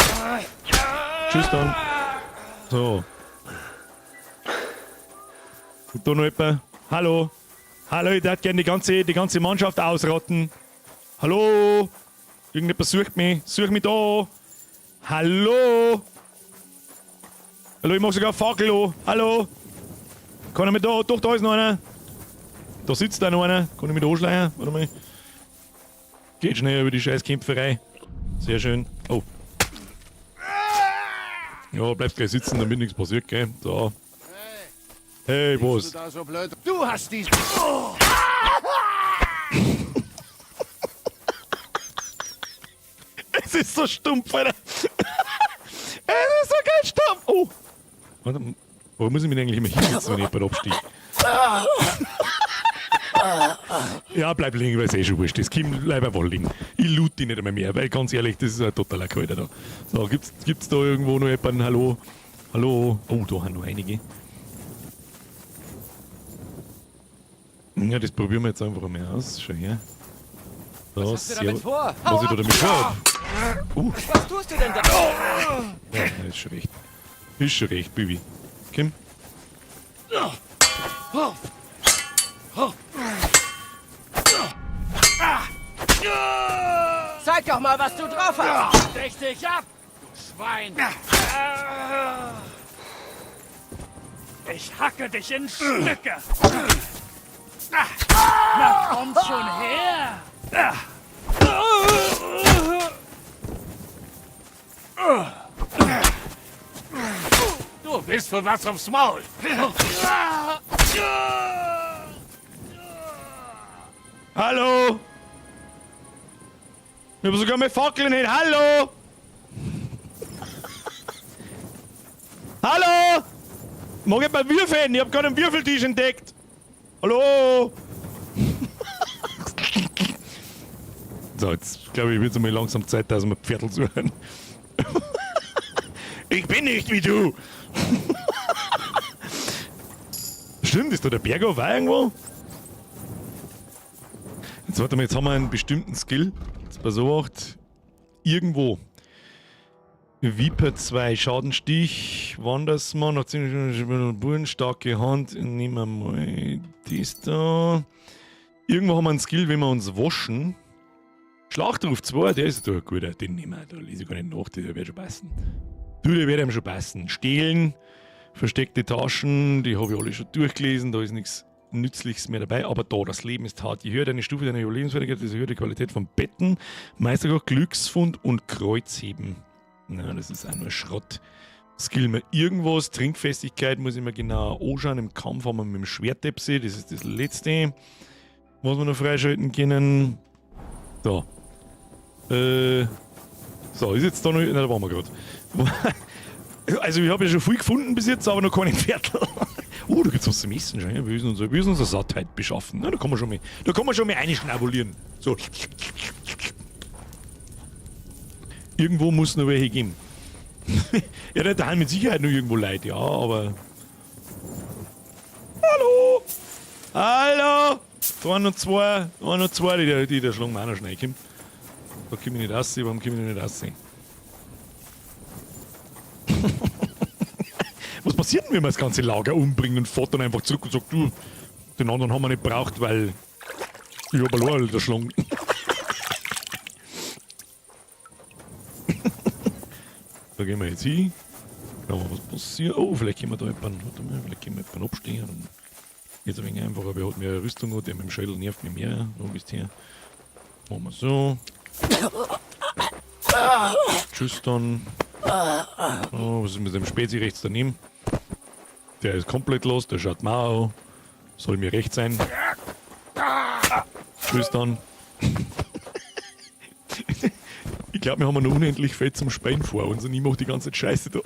Tschüss dann. So. Und da noch jemand? Hallo. Hallo, ich würde gerne die ganze Mannschaft ausrotten. Hallo. Irgendjemand sucht mich. Such mich da. Hallo. Hallo, ich mach sogar Fackel an. Hallo. Kann ich mich da? Doch, da ist noch einer. Da sitzt da noch einer. Kann ich mich da anschleichen? Warte mal. Geht schnell über die scheiß Kämpferei. Sehr schön. Oh. Ja, bleibst gleich sitzen, damit nichts passiert, gell? So. Hey, Boss. Du, da so blöd? Du hast diesen... Oh. Es ist so stumpf, Alter. Es ist so geil stumpf. Oh. Warte, warum muss ich mich denn eigentlich immer hinsetzen, wenn ich jemand abstieg? Ja, bleib liegen, weil es eh schon wurscht ist. Kim, bleib einfach liegen. Ich loot dich nicht einmal mehr, weil ganz ehrlich, das ist ein totaler Kalter da. So, gibt's da irgendwo noch jemanden? Hallo? Hallo? Oh, da haben noch einige. Ja, das probieren wir jetzt einfach mal aus. Schau her. So, Was hast du damit vor? Was ich da damit vor? Was tust du denn da? Ja, ist schon recht. Ist schon recht, Bibi. Kim? Zeig doch mal, was du drauf hast! Stech dich ab, du Schwein! Ich hacke dich in Stücke! Na komm schon her! Du bist für was aufs Maul! Hallo! Ich hab sogar meine Fackeln hin. Hallo! Hallo! Mag ich mal würfeln? Ich hab gerade einen Würfeltisch entdeckt. Hallo! So, jetzt glaube ich, wird's mal langsam Zeit, dass wir Pferdl suchen. Ich bin nicht wie du! Stimmt, ist da der Berghof auch irgendwo? Jetzt warte mal, jetzt haben wir einen bestimmten Skill. Jetzt pass auf, irgendwo. Viper 2, Schadenstich, Wandersmann, noch 10 Buren, starke Hand. Nehmen wir mal das da. Irgendwo haben wir einen Skill, wenn wir uns waschen. Schlachtruf 2, der ist doch ein guter, den nehmen wir. Da lese ich gar nicht nach, der wird schon passen. Du, der wird ihm schon passen. Stehlen, versteckte Taschen, die habe ich alle schon durchgelesen, da ist nichts Nützliches mehr dabei, aber da, das Leben ist hart. Je höher deine Stufe deiner Überlebensfertigkeit, desto höher die Qualität von Betten, Meisterkoch, Glücksfund und Kreuzheben. Na, das ist auch nur Schrott. Skill mir irgendwas, Trinkfestigkeit muss ich mir genau anschauen. Im Kampf haben wir mit dem Schwertepse, das ist das letzte, was wir noch freischalten können. So. So, ist jetzt da noch. Nein, da waren wir grad. Also, ich habe ja schon viel gefunden bis jetzt, aber noch keinen Viertel. Oh, da gibt's was zum Essen schon. Ja? Wir müssen uns, wir müssen uns eine Sattheit beschaffen. Na, da kann man schon mal, da kann man schon mal reinschnabulieren. So. Irgendwo muss noch welche geben. Ja, da haben mit Sicherheit noch irgendwo Leute, ja, aber. Hallo! Hallo! Da noch zwei, da noch zwei, die da schlagen wir auch noch schnell. Komm. Da komm ich nicht raus, warum komm ich nicht raus? Was passiert denn, wenn wir das ganze Lager umbringen und fährt dann einfach zurück und sagt, du, den anderen haben wir nicht gebraucht, weil ich hab allein erschlagen. Da gehen wir jetzt hin. Schauen wir, was passiert. Oh, vielleicht können wir da jemanden, warte mal, vielleicht können wir jemanden abstehen. Und jetzt ein wenig einfacher, wer hat mehr Rüstung hat, der mit dem Schädel nervt mich mehr. Wo bist du her? Machen wir so. Tschüss dann. Oh, was ist mit dem Spezi rechts daneben? Der ist komplett los, der schaut mau. Soll mir recht sein. Tschüss dann. Ich glaub, wir haben noch unendlich viel zum Speien vor uns und ich mach die ganze Zeit Scheiße da.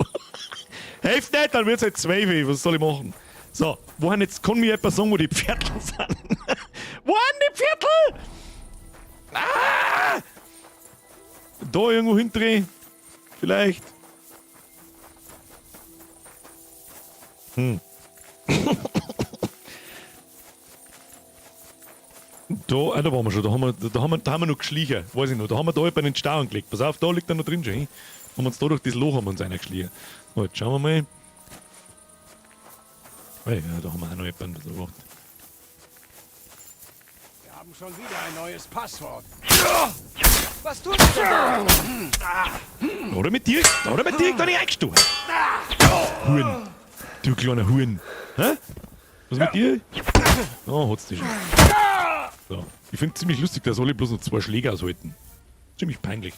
Helft nicht, dann wird's halt 12. Was soll ich machen? So, wohin jetzt kann mir jemand sagen, wo die Pferdl sind? Wo sind die Pferdl? Ah! Da irgendwo hinten Vielleicht. Da, ah, da waren wir schon, da haben wir noch geschlichen, weiß ich noch. Da haben wir da jemanden in den Stau angelegt. Pass auf, da liegt er noch drin schon. Haben wir uns da durch das Loch haben wir uns reingeschlichen. So, jetzt schauen wir mal. Oh ja, da haben wir auch noch jemanden besorgt. Wir haben schon wieder ein neues Passwort. Was tust du denn da? Oder mit dir? Oder mit dir da nicht eingestochen. Huren. Du kleiner Huren. Hä? Was mit dir? Oh, hat's dich schon. So. Ich find's ziemlich lustig, dass alle bloß noch 2 Schläge aushalten. Ziemlich peinlich.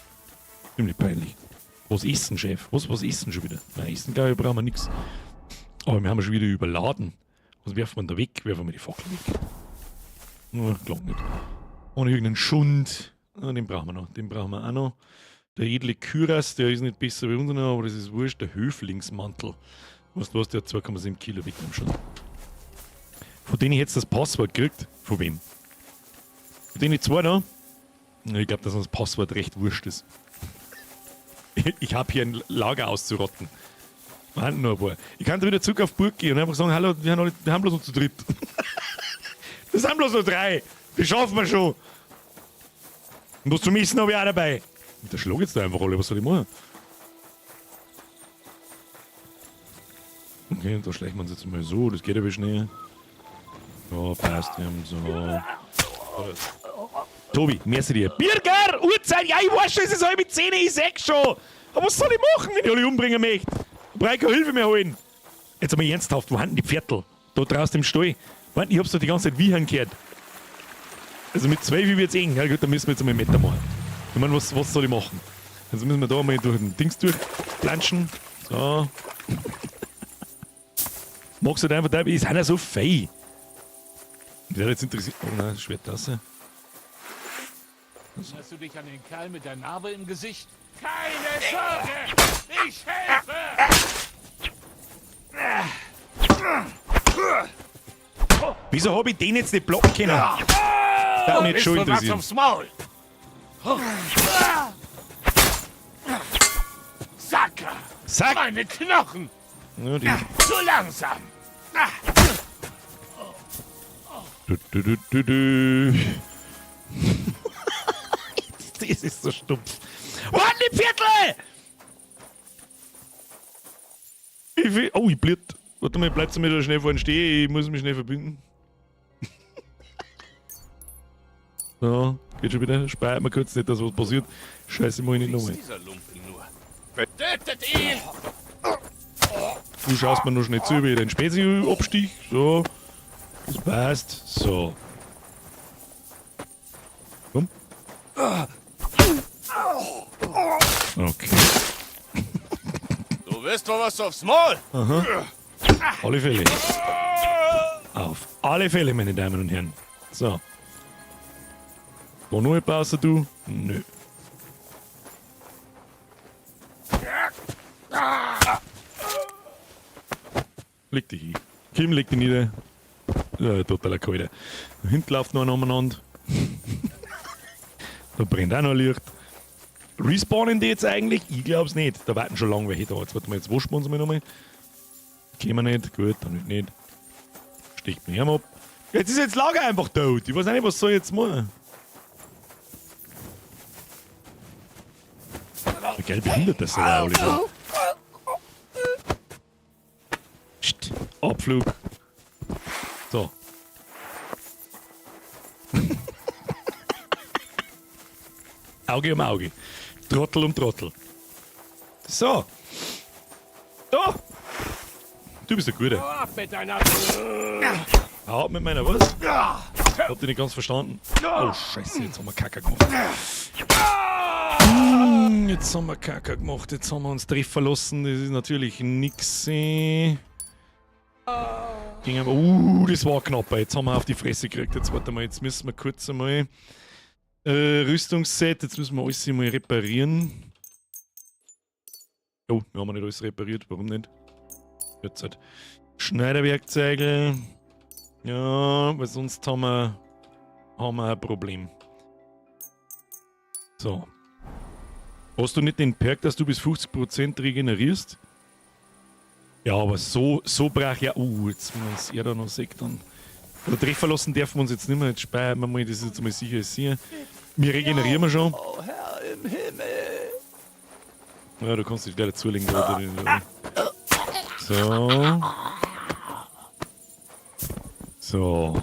Ziemlich peinlich. Was essen, Chef? Was essen schon wieder? Nein, essen, glaub ich, brauchen wir nix. Aber wir haben schon wieder überladen. Was werfen wir da weg? Werfen wir die Fackel weg? Oh, glaub nicht. Ohne irgendeinen Schund. Ah, den brauchen wir noch. Den brauchen wir auch noch. Der edle Kyras, der ist nicht besser wie unserer, aber das ist wurscht. Der Höflingsmantel. Weißt du was, der hat 2,7 Kilo weg am schon. Von denen ich jetzt das Passwort gekriegt. Von wem? Den zwei noch. Ich glaube, dass uns das Passwort recht wurscht ist. Ich habe hier ein Lager auszurotten. Wir haben nur ein paar. Ich kann da wieder zurück auf Burg gehen und einfach sagen, hallo, wir haben bloß noch zu dritt. Das sind bloß noch drei. Die schaffen wir schon. Und was zu missen habe ich auch dabei. Und der schlag jetzt da einfach alle. Was soll ich machen? Okay, da schleichen wir uns jetzt mal so. Das geht aber schnell. Ja, passt. Wir haben so. Tobi, merci dir. Birger, Uhrzeit. Ja, ich weiß schon, es ist 9:30, ich sag schon. Aber was soll ich machen, wenn ich alle umbringen möchte? Ich brauche keine Hilfe mehr holen. Jetzt einmal ernsthaft, wo sind denn die Pferdl? Da draußen im Stall. Warte, ich hab's doch die ganze Zeit wiehern gehört. Also mit 12 wird's eng. Ja gut, dann müssen wir jetzt einmal Meter machen. Ich meine, was soll ich machen? Also müssen wir da mal durch den Dings durchplanschen. So. Magst du da einfach da? Die sind ja so fei. Mich würde jetzt interessieren. Oh nein, das Schwert raus. Erinnerst du dich an den Kerl mit der Narbe im Gesicht? Keine Sorge! Ich helfe! Wieso hab ich den jetzt nicht blocken können? Das hat mich jetzt schon interessiert. Aufs Maul. Sacker! Sack! Meine Knochen! Ja, die. Zu langsam! Du, du, du, du, du. Das ist so stumpf. Mann, die Viertel! Ich will, oh, ich blitt. Warte mal, bleibst du mir da schnell vorne stehen? Ich muss mich schnell verbinden. So, geht schon wieder. Speiert mir kurz nicht, dass was passiert. Scheiße, mach ich nicht nochmal. Tötet ihn! Du schaust mir noch schnell zu, wie ich den Spezi abstich. So. Das passt. So. Komm. Okay. Du wirst wohl was aufs Maul! Aha. Alle Fälle. Auf alle Fälle, meine Damen und Herren. So. Wo noch eine Pause, du? Nö. Leg dich hin. Kim, leg dich nieder. Ja, totaler Kalter. Da hinten läuft noch einer umeinander. Da brennt auch noch ein Licht. Respawnen die jetzt eigentlich? Ich glaub's nicht. Da warten schon lange welche da. Jetzt warten wir, jetzt waschen wir uns mal nochmal. Gehen wir nicht. Gut, dann nicht. Sticht mir ab. Jetzt ist jetzt Lager einfach tot. Ich weiß auch nicht, was soll ich jetzt machen. Wie geil behindert das da alle da. Psst, Abflug. So. Auge um Auge. Trottel um Trottel. So. Da. Du bist der Gute. Hau ab mit deiner. Hau ab mit meiner was? Hab dich nicht ganz verstanden. Oh Scheiße, jetzt haben wir Kacke gemacht. Jetzt haben wir Kacke gemacht. Jetzt haben wir uns treffen lassen. Das ist natürlich nix. Ging aber, das war knapp. Jetzt haben wir auf die Fresse gekriegt. Jetzt warte mal, jetzt müssen wir kurz einmal. Rüstungsset, jetzt müssen wir alles mal reparieren. Oh, wir haben nicht alles repariert, warum nicht? Jetzt halt. Schneiderwerkzeuge. Ja, weil sonst haben wir ein Problem. So. Hast du nicht den Perk, dass du bis 50% regenerierst? Ja, aber so brauch ich ja. Jetzt, wenn uns er da noch sieht, dann. Oder treffen lassen dürfen wir uns jetzt nicht mehr. Jetzt speichern wir mal, das ist jetzt mal sicher sicher. Wir regenerieren wir schon. Oh Herr im Himmel. Ja, du kannst dich gleich dazulegen. So. So.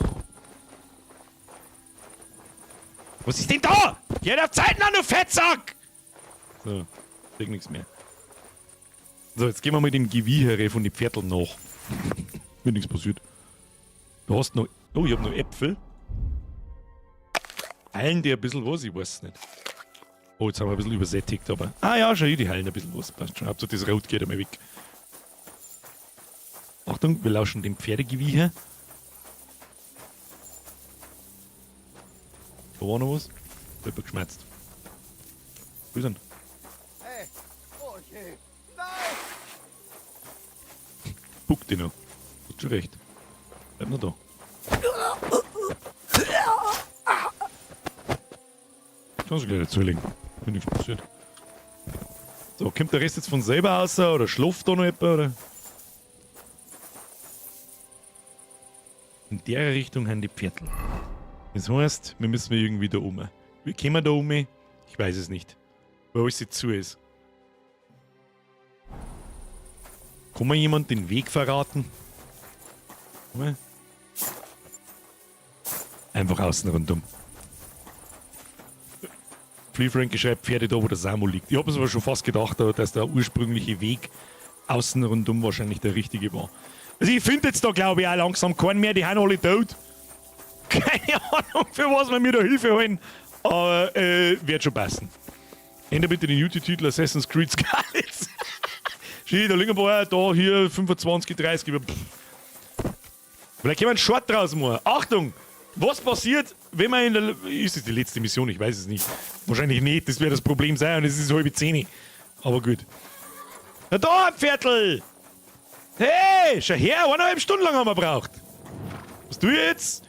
Was ist denn da? Geh auf Zeiten an, du Fettsack! So, krieg nichts mehr. So, jetzt gehen wir mal dem Gewiehere von den Pferdeln nach. Mir nichts passiert. Du hast noch. Oh, ich hab noch Äpfel. Heilen die ein bisschen was? Ich weiß es nicht. Oh, jetzt haben wir ein bisschen übersättigt, aber. Ah ja, schau, die heilen ein bisschen was. Passt schon. Hauptsache das Rot geht einmal weg. Achtung, wir lauschen dem Pferdegewieher. Da war noch was. Da hat geschmerzt. Wo ist er denn? Hey, oh je. Nein! Buck dich noch. Hat schon recht. Bleib noch da. Kannst du gleich dazulegen. Bin nichts passiert. So, kommt der Rest jetzt von selber raus oder schläft da noch jemand? Oder? In der Richtung haben die Pferdl. Das heißt, wir müssen irgendwie da um. Wie kommen wir da um? Ich weiß es nicht. Weil alles jetzt zu ist. Kann mir jemand den Weg verraten? Einfach außen rundum. Flea Frankie schreibt Pferde da, wo der Samu liegt. Ich habe es aber schon fast gedacht, dass der ursprüngliche Weg außen rundum wahrscheinlich der richtige war. Also ich finde jetzt da, glaube ich, auch langsam keinen mehr, die haben alle tot. Keine Ahnung, für was wir mir da Hilfe holen, aber wird schon passen. Ändere bitte den YouTube-Titel Assassin's Creed Scarlet. Schön, da liegen ein paar, da hier 25, 30. Pff. Vielleicht können wir einen Short draus machen. Achtung! Was passiert, wenn man in der... Ist es die letzte Mission? Ich weiß es nicht. Wahrscheinlich nicht, das wird das Problem sein und es ist 9:30. Aber gut. Na da, ein Viertel! Hey, schau her, 1,5 Stunden lang haben wir gebraucht. Was tu ich jetzt?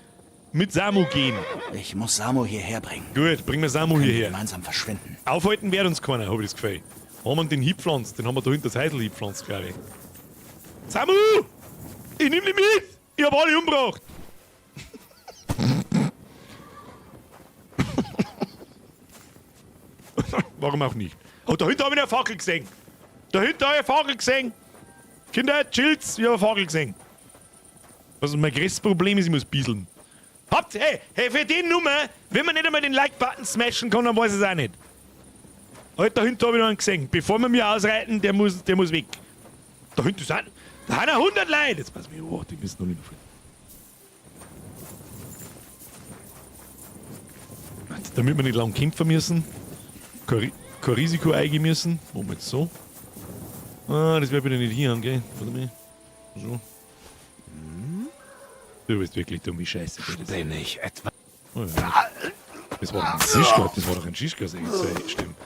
Mit Samu gehen. Ich muss Samu hierher bringen. Gut, bringen wir Samu hierher. Gemeinsam verschwinden. Aufhalten wird uns keiner, hab ich das Gefühl. Haben wir den hingepflanzt? Den haben wir da hinter das Häusl hingepflanzt, glaube ich. Samu! Ich nehm dich mit! Ich hab alle umgebracht! Warum auch nicht? Oh, dahinter hab ich eine Fackel gesehen! Dahinter hab ich eine Fackel gesehen! Kinder, chillt's, ich hab eine Fackel gesehen. Also mein größtes Problem ist, ich muss bieseln. Habt, hey, hey, für die Nummer, wenn man nicht einmal den Like-Button smashen kann, dann weiß ich es auch nicht. Halt, dahinter hab ich noch einen gesehen. Bevor wir mir ausreiten, der muss weg. Dahinter sind, da sind 100 Leute. Jetzt pass mir, oh, die müssen noch nicht mehr. Damit wir nicht lang kämpfen müssen, kein Risiko eingehen müssen. Machen wir jetzt so. Ah, das werde ich nicht hier angehen. Warte mal. So. Du bist wirklich dumm wie Scheiße. Bin ich etwa. Oh ja. Das war doch ein Zischgott, das war doch ein Schischgott, stimmt.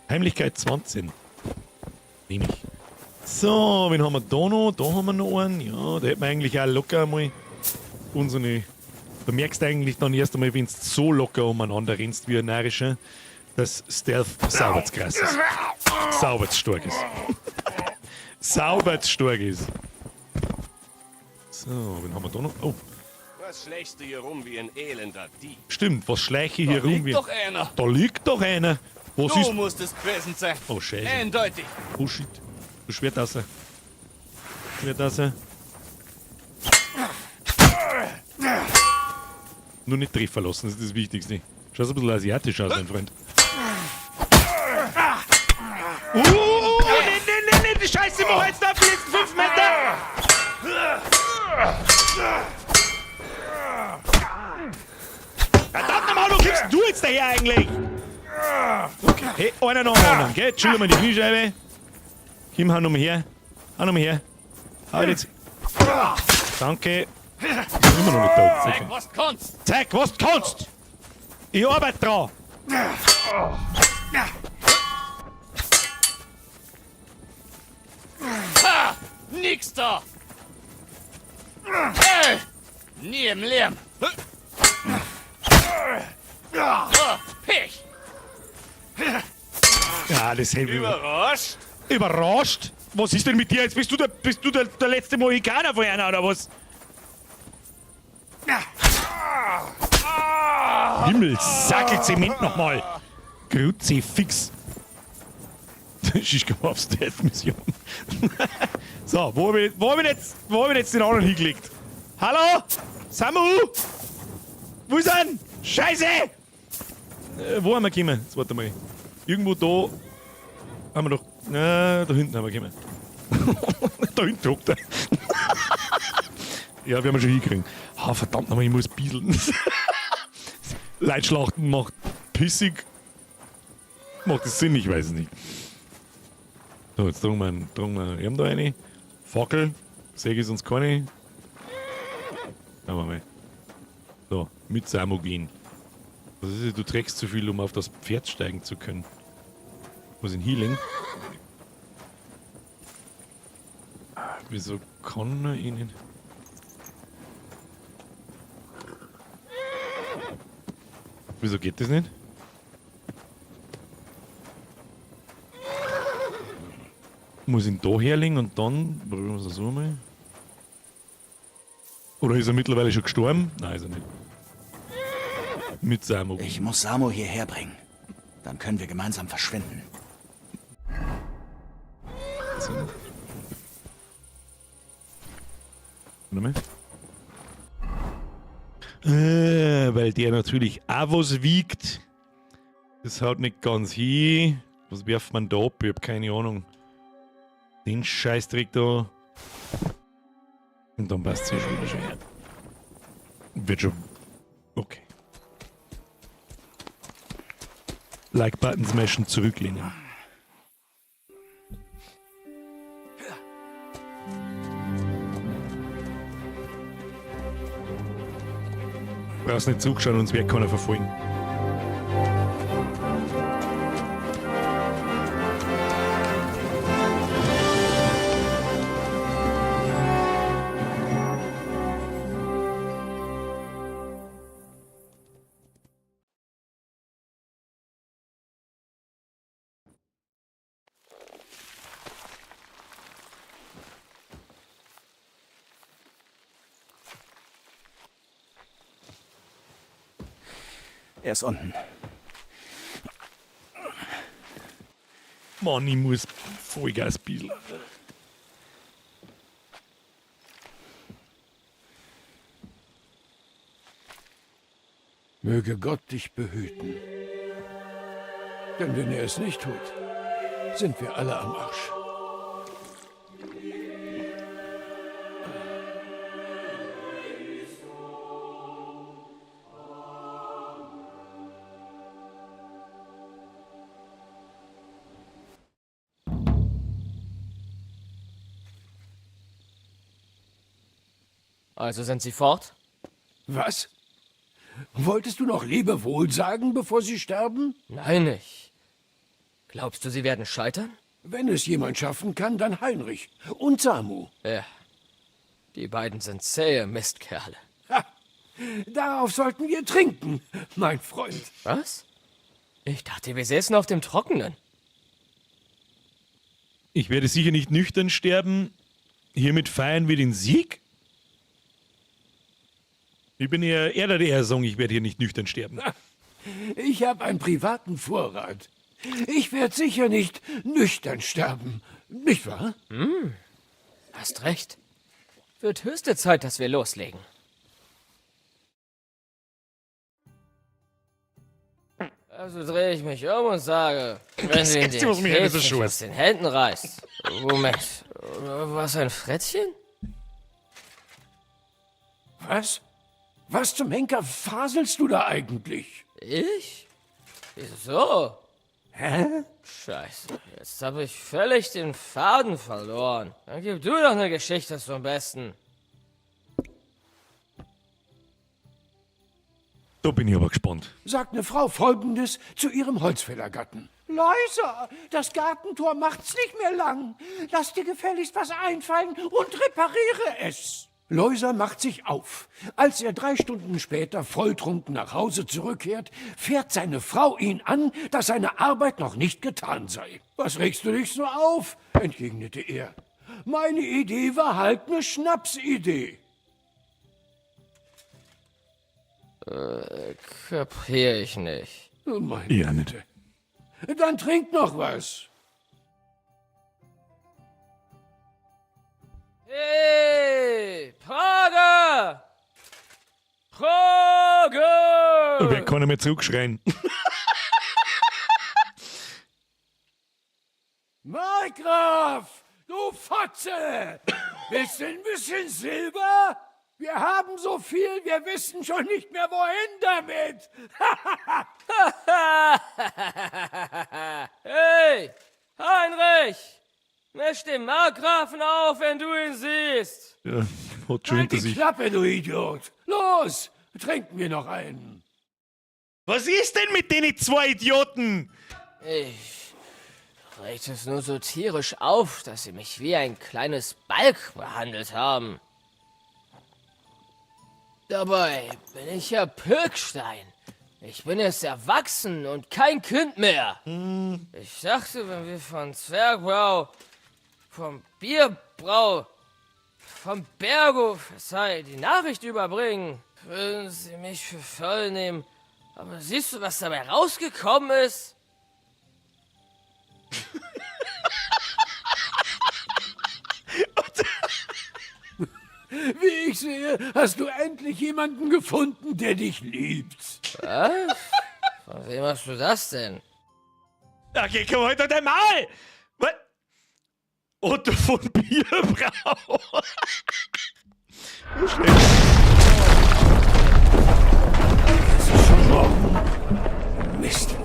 Heimlichkeit 20. Nehme ich. So, wen haben wir da noch? Da haben wir noch einen. Ja, da hätten wir eigentlich auch locker mal unsere. Du merkst eigentlich dann erst einmal, wenn du so locker umeinander rennst wie ein Narischer, dass Stealth sauber zu krass ist. Sauber zu stark ist. Sauber zu stark ist. So, wen haben wir da noch? Oh. Was schleichst du hier rum wie ein elender Dieb? Stimmt, was schleiche ich hier Da rum liegt wie... doch einer. Da liegt doch einer. Was du ist... musst es gewesen sein. Oh, Scheiße. Eindeutig. Oh, shit. Du Schwert raus. Schwert raus. Nur nicht treffen lassen, das ist das Wichtigste. Schaut ein bisschen asiatisch aus, mein Freund. Nee, nee, nee, nee, die Scheiße, mach jetzt da die letzten 5 Meter! Verdammt nochmal, wo kommst du jetzt daher eigentlich? Okay, hey, einer nach dem anderen, gell? Chill mal die Kniescheibe. Komm, hau nochmal her. Hau nochmal her. Hau jetzt. Danke. Immer noch nicht da. Okay. Zeig, was du kannst! Zeig, was du kannst! Ich arbeite dran! Ha! Nix da! Hey! Nie im Leben! Oh, Pech! Ja, das hält mich. Überrascht? Überrascht? Was ist denn mit dir? Jetzt bist du der letzte Mohikaner von einer, oder was? Himmel, Sackelzement nochmal! Kruzifix! Schischka auf Stealth-Mission. So, wo hab ich jetzt den anderen hingelegt? Hallo? Samu? Wo ist er? Scheiße! Wo haben wir gekommen? Jetzt warte mal. Irgendwo da haben wir doch. Na, da hinten haben wir gekommen. Da hinten hockt er. Ja, wir haben schon hingekriegt. Ah, verdammt nochmal, ich muss bieseln. Leitschlachten macht pissig. Macht das Sinn? Ich weiß es nicht. So, jetzt tragen wir ihm da rein. Fackel. Säge ist uns keine. Schauen wir mal. So, mit Samu gehen. Was ist das? Du trägst zu viel, um auf das Pferd steigen zu können. Muss in Healing. Wieso kann er ihn nicht? Wieso geht das nicht? Muss ihn da herlegen und dann probieren wir es so mal. Oder ist er mittlerweile schon gestorben? Nein, ist er nicht. Mit Samu. Ich muss Samu hierher bringen. Dann können wir gemeinsam verschwinden. Warte mal. Weil der natürlich auch was wiegt. Das haut nicht ganz hin. Was wirft man da ab? Ich hab keine Ahnung. Den Scheißdreck da. Und dann passt es ja schon wieder schön. Wird schon. Okay. Like-Button smashen, zurücklehnen. Brauchst nicht zurückschauen, uns wird keiner verfolgen. Er ist unten. Mann, ich muss Vollgas bisschen. Möge Gott dich behüten. Denn wenn er es nicht tut, sind wir alle am Arsch. Also sind sie fort? Was? Wolltest du noch Lebewohl sagen, bevor sie sterben? Nein, ich. Glaubst du, sie werden scheitern? Wenn es jemand schaffen kann, dann Heinrich und Samu. Ja. Die beiden sind zähe Mistkerle. Ha, darauf sollten wir trinken, mein Freund. Was? Ich dachte, wir säßen auf dem Trockenen. Ich werde sicher nicht nüchtern sterben. Hiermit feiern wir den Sieg. Ich bin eher der eher sagen, ich werde hier nicht nüchtern sterben. Ich habe einen privaten Vorrat. Ich werde sicher nicht nüchtern sterben, nicht wahr? Hm, hast recht. Wird höchste Zeit, dass wir loslegen. Also drehe ich mich um und sage, wenn sie den Krebs nicht aus den Händen reißt. Moment, was ein Frettchen? Was? Was zum Henker faselst du da eigentlich? Ich? Wieso? Hä? Scheiße, jetzt habe ich völlig den Faden verloren. Dann gib du doch eine Geschichte zum Besten. Da bin ich aber gespannt. Sagt eine Frau Folgendes zu ihrem Holzfällergatten. Läuser, das Gartentor macht's nicht mehr lang. Lass dir gefälligst was einfallen und repariere es. Läuser macht sich auf. Als er 3 Stunden später volltrunken nach Hause zurückkehrt, fährt seine Frau ihn an, dass seine Arbeit noch nicht getan sei. Was regst du dich so auf? Entgegnete er. Meine Idee war halt ne Schnapsidee. Kapier ich nicht. Oh, meine Ja, nicht. Güte. Dann trink noch was. Hey, Prager! Prager! Wer kann mehr zurückschreien? Markgraf, du Fotze! Willst du ein bisschen Silber? Wir haben so viel, wir wissen schon nicht mehr, wohin damit. Hey, Heinrich! Misch den Markgrafen auf, wenn du ihn siehst. Ja, hat schon Halt hinter die sich. Klappe, du Idiot! Los, trinken wir noch einen. Was ist denn mit den zwei Idioten? Ich regt es nur so tierisch auf, dass sie mich wie ein kleines Balk behandelt haben. Dabei bin ich ja Pirkstein. Ich bin jetzt erwachsen und kein Kind mehr. Ich dachte, wenn wir von Zwergbau... Vom Bierbrau. Vom Bergo, verzeih, die Nachricht überbringen. Würden sie mich für voll nehmen. Aber siehst du, was dabei rausgekommen ist? Wie ich sehe, hast du endlich jemanden gefunden, der dich liebt. Was? Von wem hast du das denn? Okay, komm halt doch dein Maul! Was? Otto von Bierbrau. So schlecht. Es ist schon morgen. Mist.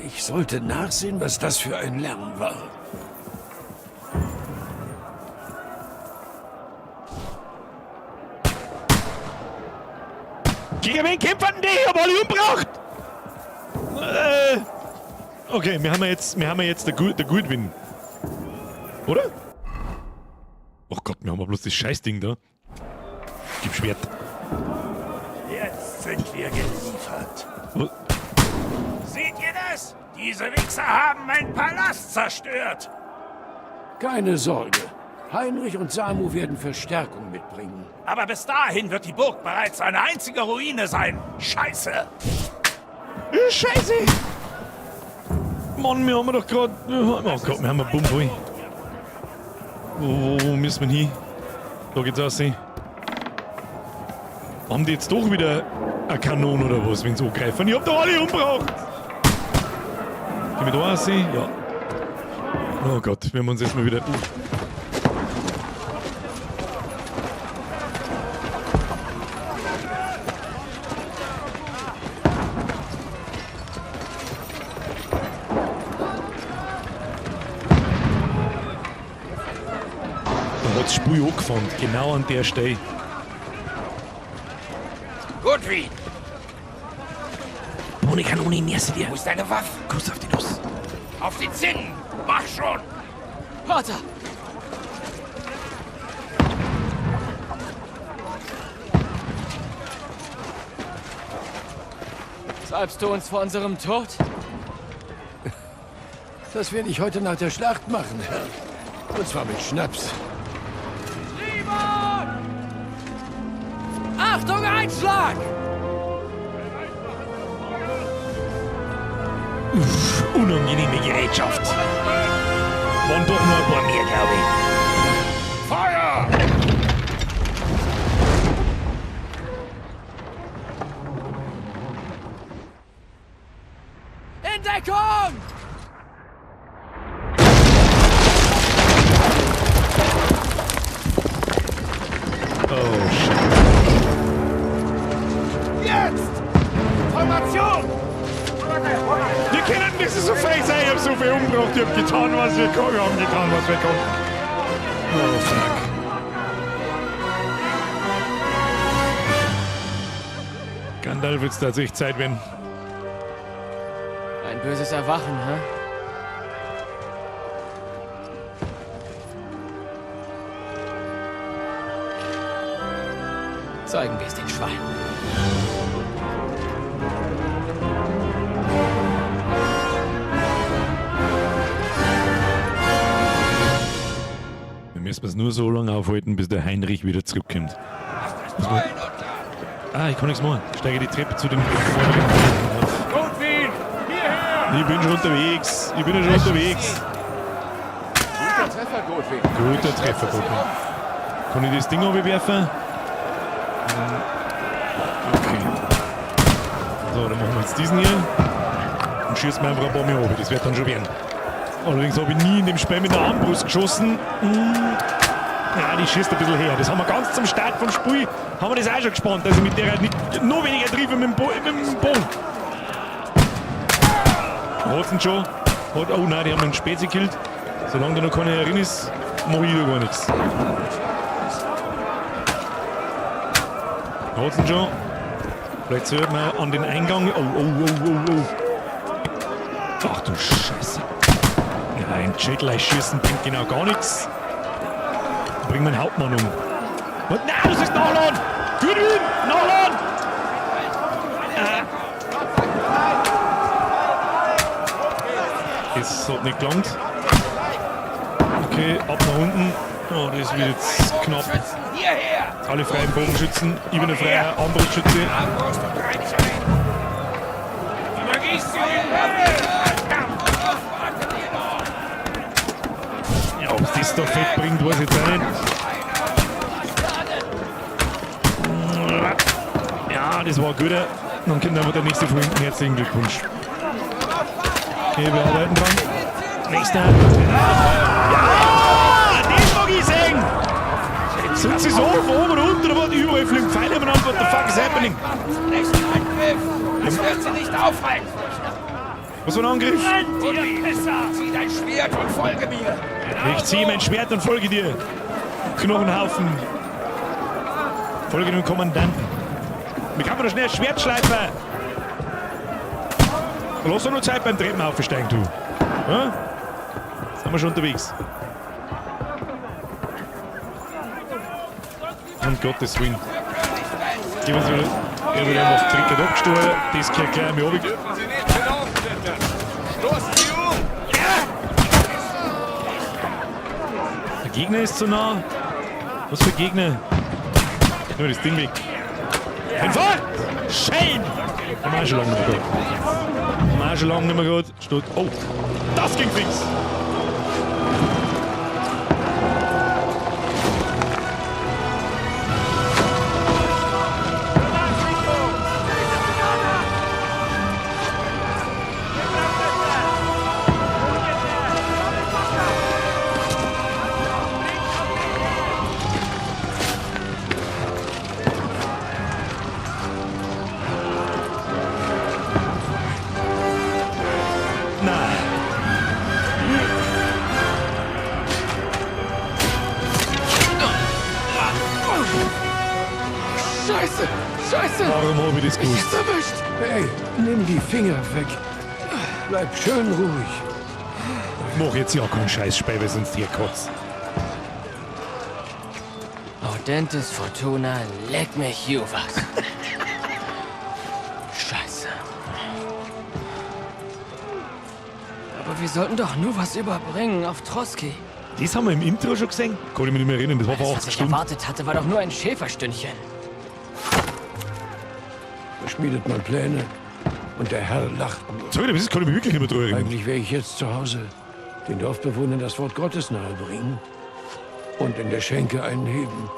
Ich sollte nachsehen, was das für ein Lärm war. Gegen wen kämpfen denn die? Ich hab alle umgebracht! Okay, wir haben ja jetzt, wir haben ja jetzt der Goodwin. Oder? Oh Gott, wir haben ja bloß das Scheißding da. Gib Schwert. Jetzt sind wir geliefert. Was? Seht ihr das? Diese Wichser haben meinen Palast zerstört. Keine Sorge. Heinrich und Samu werden Verstärkung mitbringen. Aber bis dahin wird die Burg bereits eine einzige Ruine sein. Scheiße! Scheiße! Mann, wir haben doch grad... Oh Gott, wir haben einen Bumm voll. Wo müssen wir hin? Da geht's raus. Haben die jetzt doch wieder eine Kanone oder was, wenn sie angreifen? Ich hab doch alle umgebracht! Gehen wir da raus? Ja. Oh Gott, wir haben uns erstmal wieder... Da hat's Spiel angefangen, genau an der Stelle. Goodwin! Ohne Kanone, merci dir. Wo ist deine Waffe? Kuss auf die Nuss. Auf die Zinnen! Mach schon! Potter! Salbst du uns vor unserem Tod? Das werde ich heute nach der Schlacht machen, Herr. Und zwar mit Schnaps. Achtung, Einschlag! Uff, unangenehme Gerätschaft. Waren doch noch ein paar mehr, glaube ich. Feuer! In Deckung! Oh, shit. Jetzt! Formation! Wir können nicht so frech sein, ich hab so viel umgebracht, ich hab getan, was wir konnten. Wir haben getan, was wir konnten. Oh, fuck. Gandalf wird's tatsächlich Zeit werden. Ein böses Erwachen, hä? Zeigen wir es den Schweinen. Wir müssen es nur so lange aufhalten, bis der Heinrich wieder zurückkommt. Ah, ich kann nichts machen. Ich steige die Treppe zu dem vorderen auf. Goodwin! Hierher! Ich bin schon unterwegs. Ich bin ja schon unterwegs. Guter Treffer, Goodwin. Guter Treffer, Goodwin. Kann ich das Ding werfen? Okay. So, dann machen wir jetzt diesen hier. Und schießen wir einfach ein paar mehr runter. Das wird dann schon werden. Allerdings habe ich nie in dem Spiel mit der Armbrust geschossen. Ja, die schießt ein bisschen her. Das haben wir ganz zum Start vom Spiel, haben wir das auch schon gespannt, dass ich mit der halt nicht noch weniger treffe mit dem Bogen. Hat's ihn schon? Hat, oh nein, die haben einen Spezi gekillt. Solange da noch keiner herin ist, mach ich da gar nichts. Hat's ihn schon? Vielleicht sollten wir an den Eingang. Oh, oh, oh, oh, oh. Ach du Scheiße. Nein, Jetline schießen bringt genau gar nichts. Bring meinen Hauptmann um. Und, nein, du sollst nachladen! Goodwin, nachladen! Das hat nicht gelangt. Okay, ab nach unten. Oh, das wird jetzt knapp. Alle freien Bogenschützen. Ich bin ein freier Armbrustschütze. Ja, ob das da Fett bringt, weiß ich jetzt auch nicht. Ja, das war ein guter. Dann kommt einfach der nächste von hinten. Herzlichen Glückwunsch. Okay, wir arbeiten dran. Nächster. Ja, den mag ich sehen! Sind sie so von oben und unten oder was? Überall fliegen Pfeile umeinander. What the fuck is happening? Nächsten Angriff! Das wird sie nicht aufhalten! Was für ein Angriff? Zieh dein Schwert und folge mir! Ich ziehe mein Schwert und folge dir. Knochenhaufen. Folge dem Kommandanten. Wie kann man da schnell Schwert schleifen? Lass doch nur Zeit beim Treppen aufsteigen, du. Ja? Sind wir schon unterwegs. Um Gottes Willen. Gehen wir wieder. Er wird einfach trickert abgestohlen. Das gehört gleich einmal runter. Dürfen Sie nicht hinaufklettern! Stoßen Sie um! Der Gegner ist zu nah. Was für Gegner? Nur das Ding weg. Hinfort! Schön! Haben wir auch schon lange nicht mehr gehabt. Haben wir auch schon lange nicht mehr gehabt. Steht. Oh, das ging fix! Scheiße! Scheiße! Warum hab ich das gewusst? Ich erwischt! Hey, nimm die Finger weg. Bleib schön ruhig. Mach jetzt ja keinen Scheiß, weil sonst hier kotzt. Audentes Fortuna, leck mich, Juvas. Scheiße. Aber wir sollten doch nur was überbringen auf Troski. Das haben wir im Intro schon gesehen. Kann ich mich nicht mehr erinnern, das war vor Das, 80 was ich Stunden. erwartet hatte, war doch nur ein Schäferstündchen. Da schmiedet man Pläne und der Herr lacht nur. Sorry, das kann ich mich wirklich nicht mehr drüber erinnern. Eigentlich wäre ich jetzt zu Hause, den Dorfbewohnern das Wort Gottes nahebringen und in der Schenke einen heben.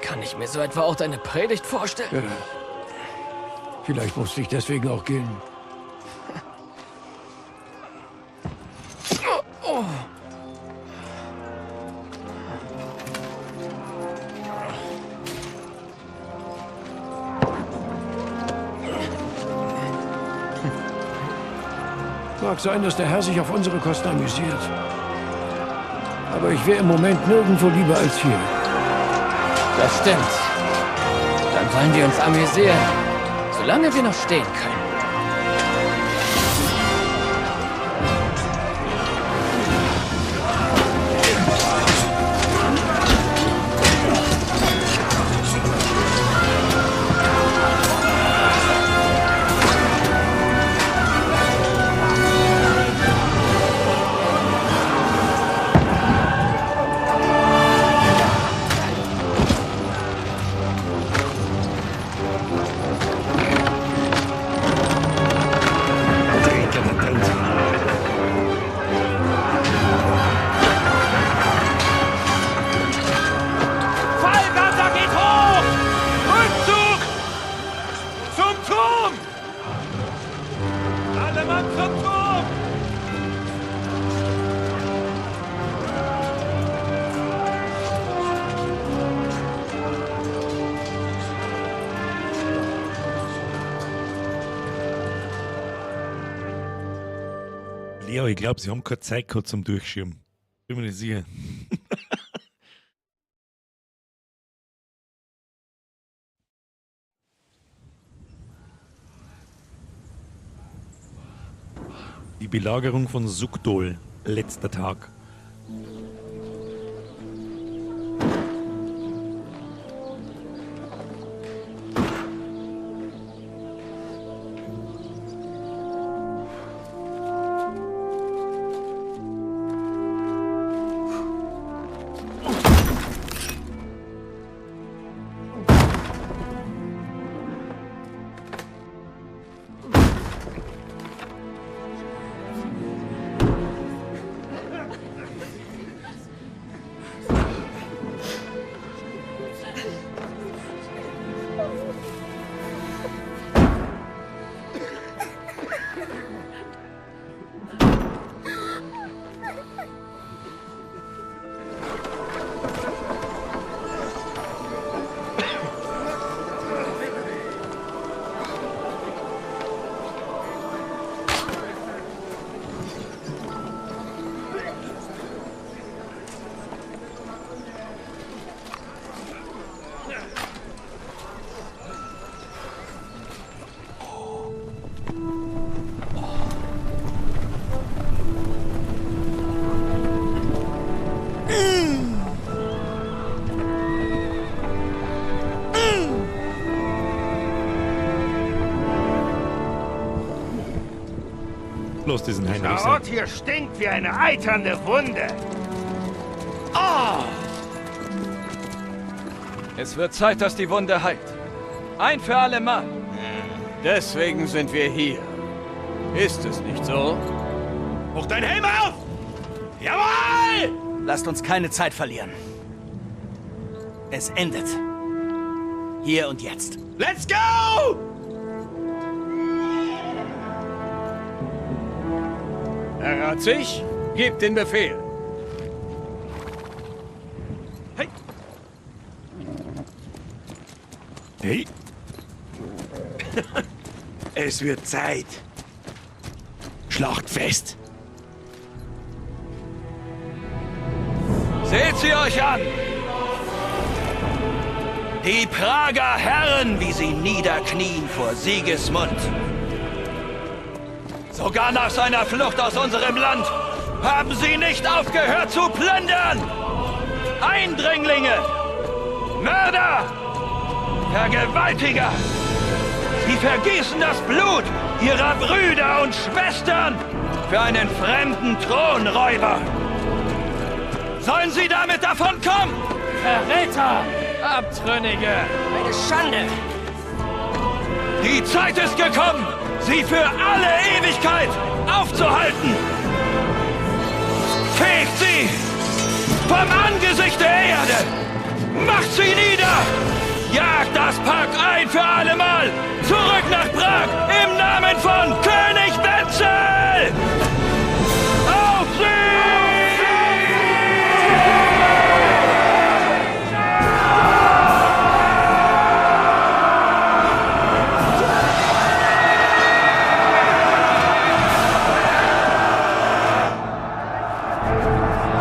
Kann ich mir so etwa auch deine Predigt vorstellen? Ja. Vielleicht musste ich deswegen auch gehen. Oh. Mag sein, dass der Herr sich auf unsere Kosten amüsiert. Aber ich wäre im Moment nirgendwo lieber als hier. Das stimmt. Dann wollen wir uns amüsieren, solange wir noch stehen können. Fallgatter geht hoch! Rückzug! Zum Turm! Alle Mann zum Turm! Leo, ich glaube, sie haben keine Zeit gehabt zum Durchschirmen. Bin mir nicht sicher. Die Belagerung von Sukdol. Letzter Tag. Lass diesen Heinrich Der sein. Ort hier stinkt wie eine eiternde Wunde. Ah! Es wird Zeit, dass die Wunde heilt. Ein für alle Mal. Deswegen sind wir hier. Ist es nicht so? Hoch dein Helm auf! Jawohl! Lasst uns keine Zeit verlieren. Es endet. Hier und jetzt. Let's go! Herr Ratzig, gebt den Befehl. Hey! Hey! Es wird Zeit. Schlachtfest. Seht sie euch an! Die Prager Herren, wie sie niederknien vor Sigismund. Sogar nach seiner Flucht aus unserem Land haben sie nicht aufgehört zu plündern! Eindringlinge! Mörder! Vergewaltiger! Sie vergießen das Blut ihrer Brüder und Schwestern für einen fremden Thronräuber! Sollen sie damit davonkommen? Verräter! Abtrünnige! Eine Schande! Die Zeit ist gekommen, sie für alle Ewigkeit aufzuhalten! Fegt sie vom Angesicht der Erde! Macht sie nieder! Jagt das Pack ein für allemal! Zurück nach Prag im Namen von König Wenzel! Auf sie!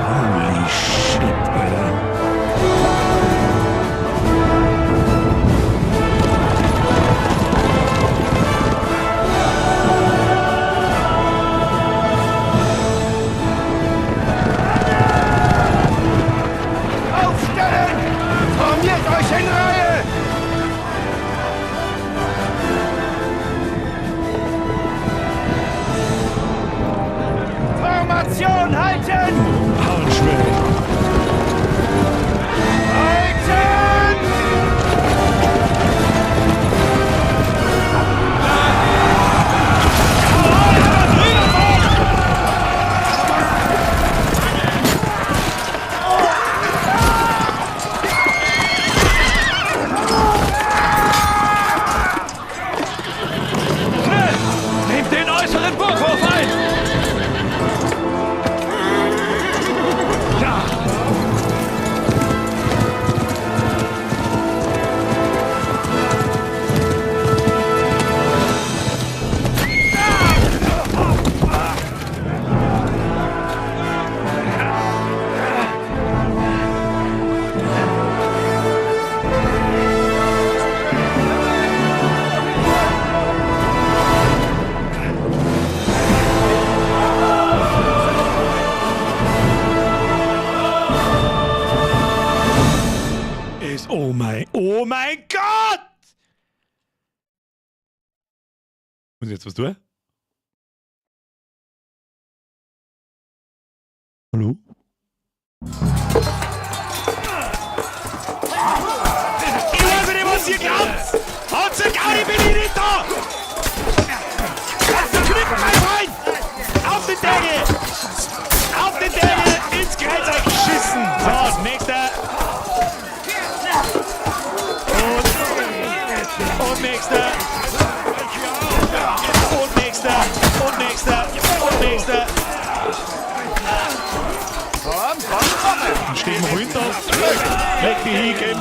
Holy shit, Alter. Aufstellen! Formiert euch in Reihe! Formation halten! Hauen Halten! Schnell! Nehmt den äußeren Burghof ein! Ja! Ist, oh mein Gott! Muss ich jetzt was tun? Hallo? Ich weiß nicht, was ihr glaubt! Haut zur Gaudi, bin ich nicht da! Knickt, mein Freund! Auf den Deckel! Auf den Deckel! Ins Kreuzeck geschissen! So, nächster! Und nächster! Und nächster! Und nächster! Und nächster! Komm, komm, komm! Dann stehen wir runter. Leg die hin, gell?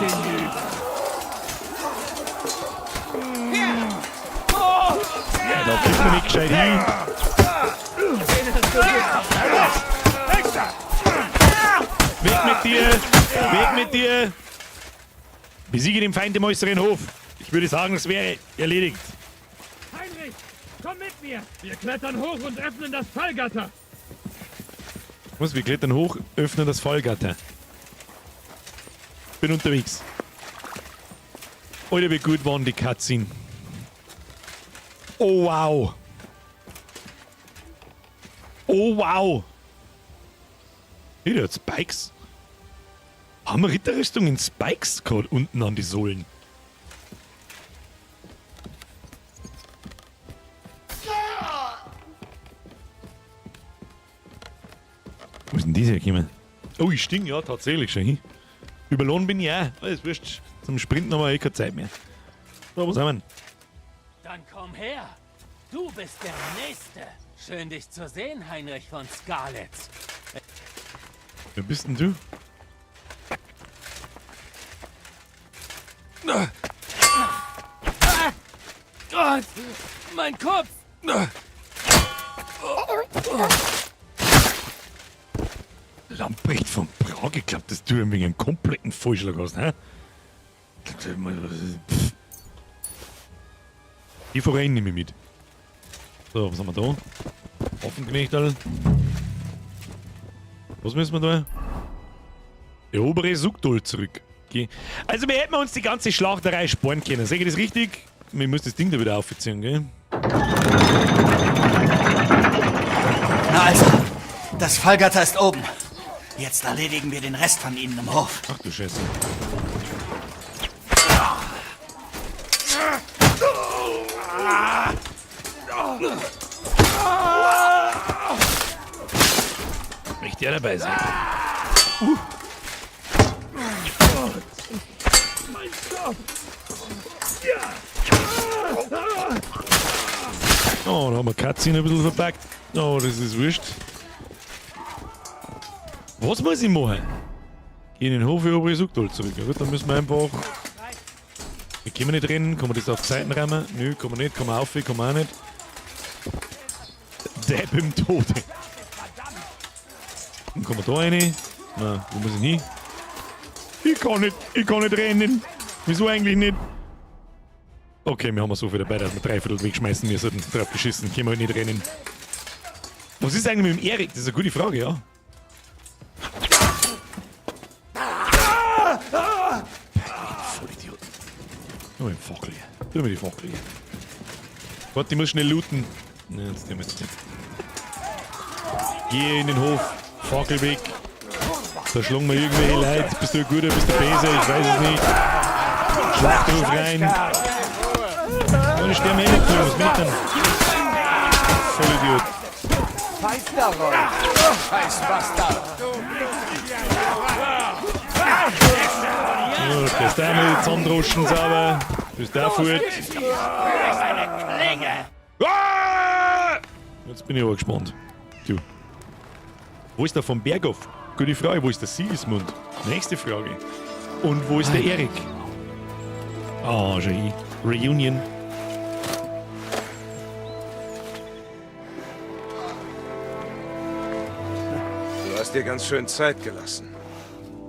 Ja, da kriegt man nicht gescheit hin. Weg mit dir! Weg mit dir! Besiege den Feind im äußeren Hof. Ich würde sagen, das wäre erledigt. Heinrich, komm mit mir! Wir klettern hoch und öffnen das Fallgatter! Was, wir klettern hoch, öffnen das Fallgatter. Bin unterwegs. Alter, wie gut waren die Cutscene. Oh, wow. Oh, wow. Hier, der hat Spikes. Haben wir Ritterrüstung in Spikes gehabt unten an die Sohlen? Wo ist denn diese hergekommen? Oh, ich stink, ja, tatsächlich schon hin. Überlohnt bin ich auch. Alles wurscht. Zum Sprinten haben wir eh keine Zeit mehr. So, wo sind wir denn? Dann komm her. Du bist der Nächste. Schön, dich zu sehen, Heinrich von Skalitz. Wer bist denn du? Ah! Gott, mein Kopf! Lamprecht von Prag, ich glaub, dass du wegen einem kompletten Vollschlag hast, hä? Die Forellen nehme ich mit. So, was haben wir da? Waffenknechterl. Was müssen wir da? Erobere Suchdol zurück. Okay. Also wir hätten uns die ganze Schlachterei sparen können. Sehe ich das richtig? Wir müssen das Ding da wieder aufziehen, gell? Na also, das Fallgatter ist oben. Jetzt erledigen wir den Rest von ihnen im Hof. Ach du Scheiße. Möchte ja dabei sein. Oh, da haben wir Cutscene ein bisschen verpackt. Oh, das ist wurscht. Was muss ich machen? Geh in den Hof obere Suchdol zurück. Ja gut, dann müssen wir einfach... Wir können nicht rennen. Kann man das auf Seiten rammen? Nö, kann man nicht. Kann man auf, kann man auch nicht. Depp im Tode. Dann kommen wir da rein. Na, wo muss ich hin? Ich kann nicht rennen. Wieso eigentlich nicht? Okay, wir haben so viel dabei, dass wir dreiviertel wegschmeißen müssen. Drauf geschissen, können wir halt nicht rennen. Was ist eigentlich mit dem Erik? Das ist eine gute Frage, ja. Vollidiot. Nur mit dem Fackel hier. Tu mir die Fackel hier. Warte, ich muss schnell looten. Ne, jetzt nehmen wir jetzt nicht. Geh in den Hof. Fackel weg. Da schlagen wir irgendwelche Leute. Bist du ein guter, bist du böse? Ich weiß es nicht. Schlachtruf rein. Oh, ich sterbe eh nicht, was bin ich denn? Vollidiot. Scheiß Bastard! Oh, das ist der mit Zahndraschen sauber. Das ist der fort. Ah! Jetzt bin ich aber gespannt. Du. Wo ist der von Berghoff? Gute Frage. Wo ist der Sigismund? Nächste Frage. Und wo ist der Erik? Ah, schau hin. Reunion. Du hast dir ganz schön Zeit gelassen.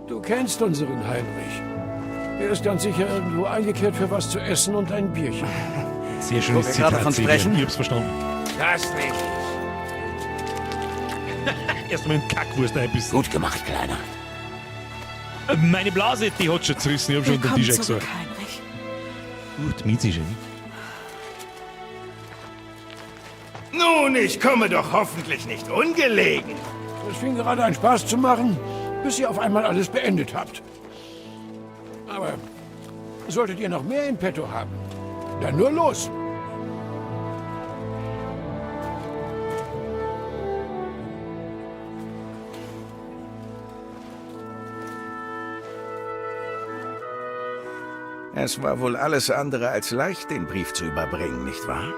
Du kennst unseren Heinrich. Er ist ganz sicher irgendwo eingekehrt für was zu essen und ein Bierchen. Sehr schönes Wo wir gerade Zitat, davon Sebian. sprechen? Ich hab's verstanden. Das nicht. Erstmal in Kackwurst einbissen. Gut gemacht, Kleiner. Meine Blase, die hat schon zerrissen. Ich hab schon unter den Willkommen Tisch zurück, gesagt. Heinrich. Gut, Miezi schon. Nun, ich komme doch hoffentlich nicht ungelegen. Es fing gerade an Spaß zu machen, bis ihr auf einmal alles beendet habt. Aber solltet ihr noch mehr in petto haben, dann nur los. Es war wohl alles andere als leicht, den Brief zu überbringen, nicht wahr?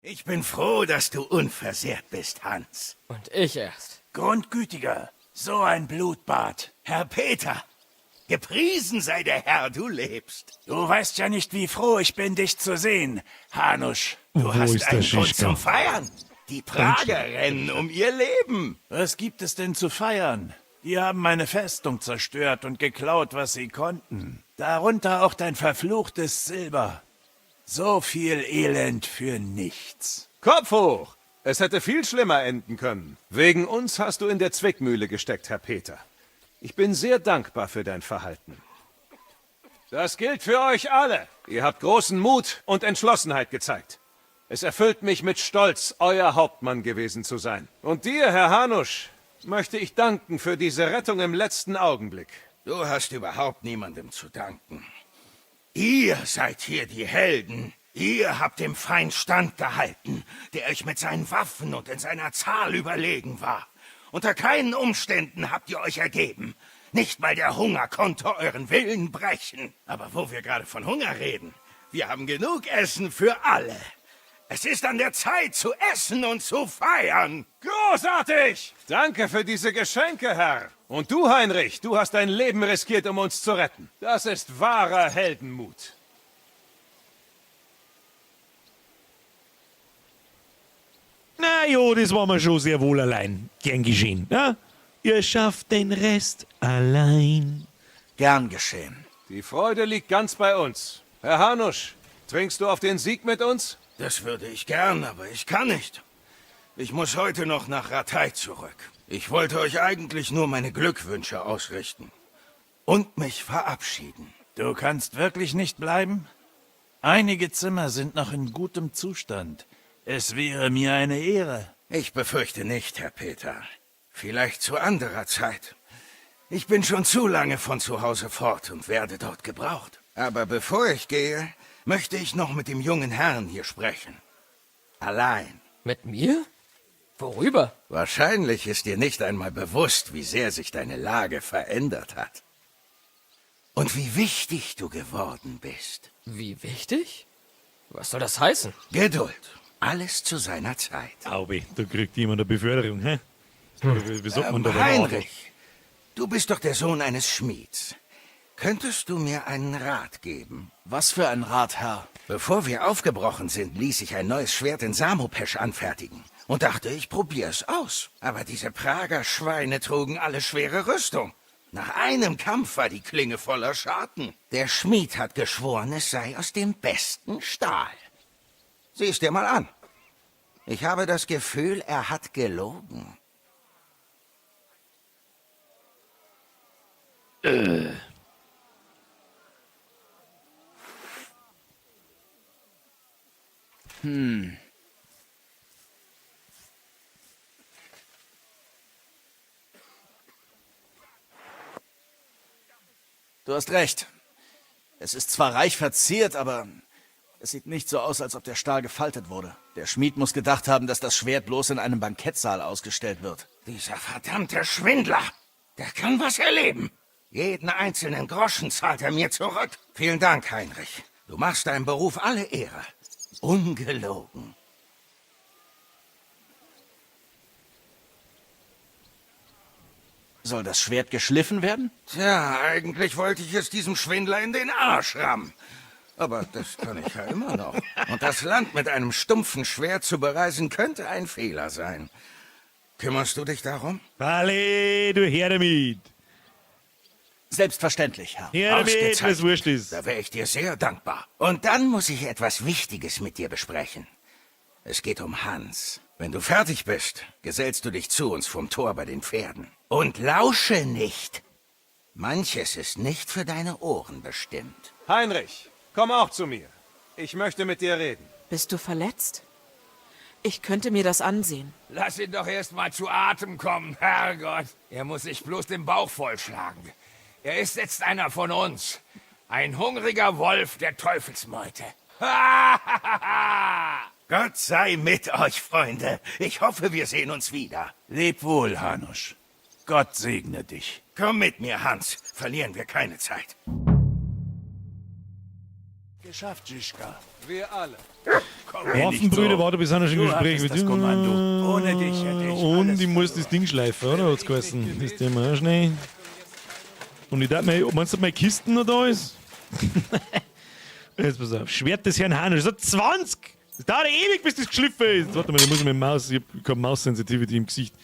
Ich bin froh, dass du unversehrt bist, Hans. Und ich erst. Grundgütiger, so ein Blutbad. Herr Peter, gepriesen sei der Herr, du lebst. Du weißt ja nicht, wie froh ich bin, dich zu sehen, Hanusch. Du Wo hast ist der einen Grund Schischka? zum Feiern. Die Prager rennen um ihr Leben. Was gibt es denn zu feiern? Die haben meine Festung zerstört und geklaut, was sie konnten. Darunter auch dein verfluchtes Silber. So viel Elend für nichts. Kopf hoch! Es hätte viel schlimmer enden können. Wegen uns hast du in der Zwickmühle gesteckt, Herr Peter. Ich bin sehr dankbar für dein Verhalten. Das gilt für euch alle. Ihr habt großen Mut und Entschlossenheit gezeigt. Es erfüllt mich mit Stolz, euer Hauptmann gewesen zu sein. Und dir, Herr Hanusch, möchte ich danken für diese Rettung im letzten Augenblick. Du hast überhaupt niemandem zu danken. Ihr seid hier die Helden. Ihr habt dem Feind standgehalten, der euch mit seinen Waffen und in seiner Zahl überlegen war. Unter keinen Umständen habt ihr euch ergeben. Nicht mal der Hunger konnte euren Willen brechen. Aber wo wir gerade von Hunger reden, wir haben genug Essen für alle. Es ist an der Zeit zu essen und zu feiern. Großartig! Danke für diese Geschenke, Herr. Und du, Heinrich, du hast dein Leben riskiert, um uns zu retten. Das ist wahrer Heldenmut. Na jo, das war mir schon sehr wohl allein. Gern geschehen. Ja? Ihr schafft den Rest allein. Gern geschehen. Die Freude liegt ganz bei uns. Herr Hanusch, trinkst du auf den Sieg mit uns? Das würde ich gern, aber ich kann nicht. Ich muss heute noch nach Rattay zurück. Ich wollte euch eigentlich nur meine Glückwünsche ausrichten. Und mich verabschieden. Du kannst wirklich nicht bleiben? Einige Zimmer sind noch in gutem Zustand. Es wäre mir eine Ehre. Ich befürchte nicht, Herr Peter. Vielleicht zu anderer Zeit. Ich bin schon zu lange von zu Hause fort und werde dort gebraucht. Aber bevor ich gehe, möchte ich noch mit dem jungen Herrn hier sprechen. Allein. Mit mir? Worüber? Wahrscheinlich ist dir nicht einmal bewusst, wie sehr sich deine Lage verändert hat. Und wie wichtig du geworden bist. Wie wichtig? Was soll das heißen? Geduld. Alles zu seiner Zeit. Aubi, da kriegt jemand eine Beförderung, hä? Wie sagt man da beim Heinrich, du bist doch der Sohn eines Schmieds. Könntest du mir einen Rat geben? Was für ein Rat, Herr? Bevor wir aufgebrochen sind, ließ ich ein neues Schwert in Samopesch anfertigen und dachte, ich probiere es aus. Aber diese Prager Schweine trugen alle schwere Rüstung. Nach einem Kampf war die Klinge voller Scharten. Der Schmied hat geschworen, es sei aus dem besten Stahl. Sieh es dir mal an. Ich habe das Gefühl, er hat gelogen. Du hast recht. Es ist zwar reich verziert, aber es sieht nicht so aus, als ob der Stahl gefaltet wurde. Der Schmied muss gedacht haben, dass das Schwert bloß in einem Bankettsaal ausgestellt wird. Dieser verdammte Schwindler! Der kann was erleben. Jeden einzelnen Groschen zahlt er mir zurück. Vielen Dank, Heinrich. Du machst deinem Beruf alle Ehre. Ungelogen. Soll das Schwert geschliffen werden? Tja, eigentlich wollte ich es diesem Schwindler in den Arsch rammen. Aber das kann ich ja immer noch. Und das Land mit einem stumpfen Schwert zu bereisen, könnte ein Fehler sein. Kümmerst du dich darum? Alle, du her damit. Selbstverständlich, Herr. Her damit, was wurscht ist. Da wäre ich dir sehr dankbar. Und dann muss ich etwas Wichtiges mit dir besprechen. Es geht um Hans. Wenn du fertig bist, gesellst du dich zu uns vom Tor bei den Pferden. Und lausche nicht. Manches ist nicht für deine Ohren bestimmt. Heinrich, komm auch zu mir. Ich möchte mit dir reden. Bist du verletzt? Ich könnte mir das ansehen. Lass ihn doch erst mal zu Atem kommen, Herrgott. Er muss sich bloß den Bauch vollschlagen. Er ist jetzt einer von uns. Ein hungriger Wolf der Teufelsmeute. Gott sei mit euch, Freunde. Ich hoffe, wir sehen uns wieder. Leb wohl, Hanusch. Gott segne dich. Komm mit mir, Hans. Verlieren wir keine Zeit. Geschafft, Žižka. Wir alle. Waffenbrüder, so. warte, wir sind ja schon im Du Gespräch hattest mit das Kommando. Ohne dich hätte ich Und alles ich muss das Ding schleifen, oder? Hat's geheißen. Das Thema auch schnell. Und ich dachte mir, meinst du, ob meine Kisten noch da ist? Jetzt pass auf. Schwert des Herrn Hanusch. Das hat 20! Das dauert ja ewig, bis das geschliffen ist. Warte mal, da muss ich mit der Maus. Ich hab keine Maus-Sensitivity im Gesicht.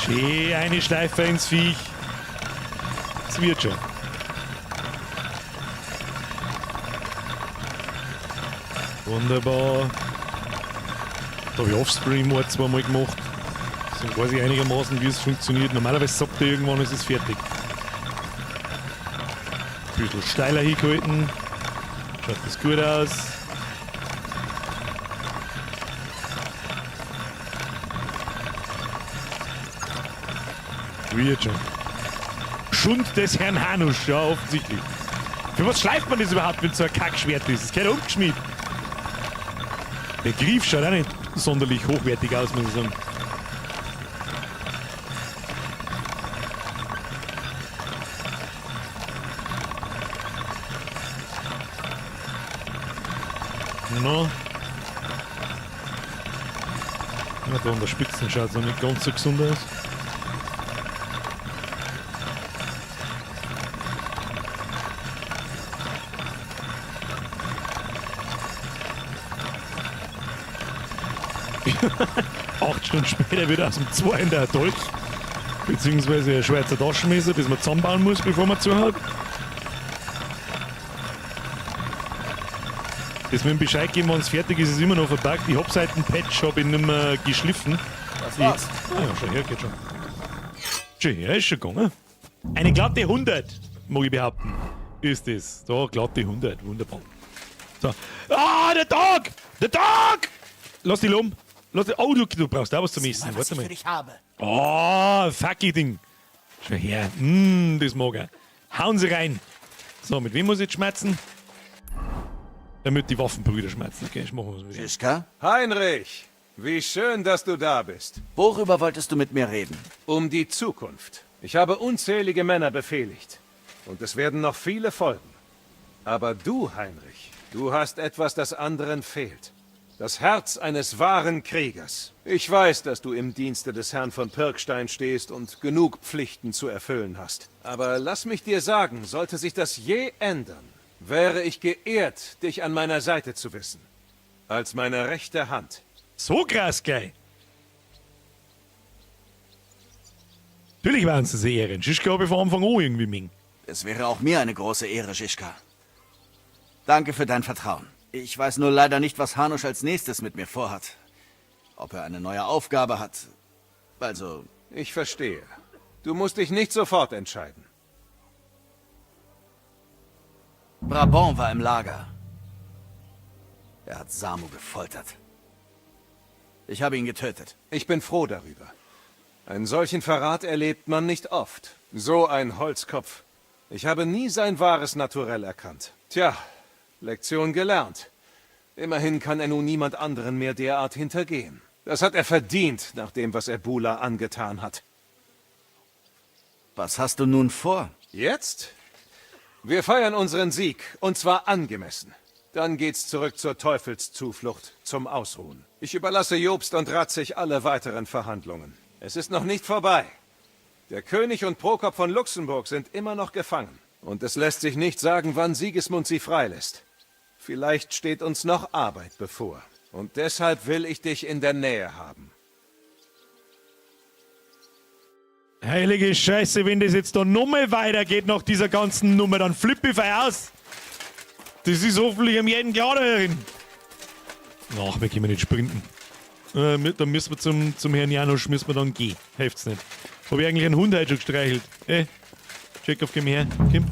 Schön eine Schleife ins Viech. Es wird schon. Wunderbar. Da habe ich Offscreen mal zweimal gemacht. Deswegen weiß ich einigermaßen, wie es funktioniert. Normalerweise sagt er irgendwann, es ist fertig. Ein bisschen steiler hingehalten. Schaut das gut aus. Wird schon. Schund des Herrn Hanusch, ja, offensichtlich. Für was schleift man das überhaupt, wenn so ein Kackschwert ist? Das gehört umgeschmiert. Der Griff schaut auch nicht sonderlich hochwertig aus, muss ich sagen. No. Ja, da an der Spitze schaut es noch nicht ganz so gesund aus. Acht Stunden später wird aus dem 200 Dolch, beziehungsweise ein Schweizer Taschenmesser, das man zusammenbauen muss, bevor man zuhaut. Das mit dem Bescheid geben, wenn es fertig ist, ist immer noch verpackt. Ich hab seit dem Patch hab ich nicht mehr geschliffen. Das war's. Ah ja, schon her, geht schon. Schon her, ist schon gegangen. Eine glatte 100, mag ich behaupten, ist es. Da, glatte 100, wunderbar. So. Ah, der Dog! Der Dog! Lass dich um. Lass dich, oh, du brauchst auch was zum Essen. Mal, was Warte ich mal. für dich habe. Oh, fucky Ding. Schau her. Das mag er. Hauen Sie rein. So, mit wem muss ich jetzt schmerzen? Damit die Waffenbrüder schmerzen. Okay, ich mache was mit Žižka? Heinrich, wie schön, dass du da bist. Worüber wolltest du mit mir reden? Um die Zukunft. Ich habe unzählige Männer befehligt. Und es werden noch viele folgen. Aber du, Heinrich, du hast etwas, das anderen fehlt. Das Herz eines wahren Kriegers. Ich weiß, dass du im Dienste des Herrn von Pirkstein stehst und genug Pflichten zu erfüllen hast. Aber lass mich dir sagen, sollte sich das je ändern, wäre ich geehrt, dich an meiner Seite zu wissen. Als meine rechte Hand. So krass geil. Natürlich waren sie sehr ehren. Žižka habe ich von Anfang an irgendwie mengen. Es wäre auch mir eine große Ehre, Žižka. Danke für dein Vertrauen. Ich weiß nur leider nicht, was Hanusch als nächstes mit mir vorhat. Ob er eine neue Aufgabe hat. Also... Ich verstehe. Du musst dich nicht sofort entscheiden. Brabant war im Lager. Er hat Samu gefoltert. Ich habe ihn getötet. Ich bin froh darüber. Einen solchen Verrat erlebt man nicht oft. So ein Holzkopf. Ich habe nie sein wahres Naturell erkannt. Tja, Lektion gelernt. Immerhin kann er nun niemand anderen mehr derart hintergehen. Das hat er verdient, nach dem, was er Bula angetan hat. Was hast du nun vor? Jetzt? Wir feiern unseren Sieg, und zwar angemessen. Dann geht's zurück zur Teufelszuflucht, zum Ausruhen. Ich überlasse Jobst und Ratzig alle weiteren Verhandlungen. Es ist noch nicht vorbei. Der König und Prokop von Luxemburg sind immer noch gefangen. Und es lässt sich nicht sagen, wann Sigismund sie freilässt. Vielleicht steht uns noch Arbeit bevor. Und deshalb will ich dich in der Nähe haben. Heilige Scheiße, wenn das jetzt da nochmal weitergeht nach dieser ganzen Nummer, dann flippe ich aus. Das ist hoffentlich am jeden klar darin. Ach, wir können nicht sprinten. Dann müssen wir zum Herrn Janusch müssen wir dann gehen. Hilft's nicht. Hab ich eigentlich einen Hund heute schon gestreichelt? Ey, Jacob, komm her. Komm.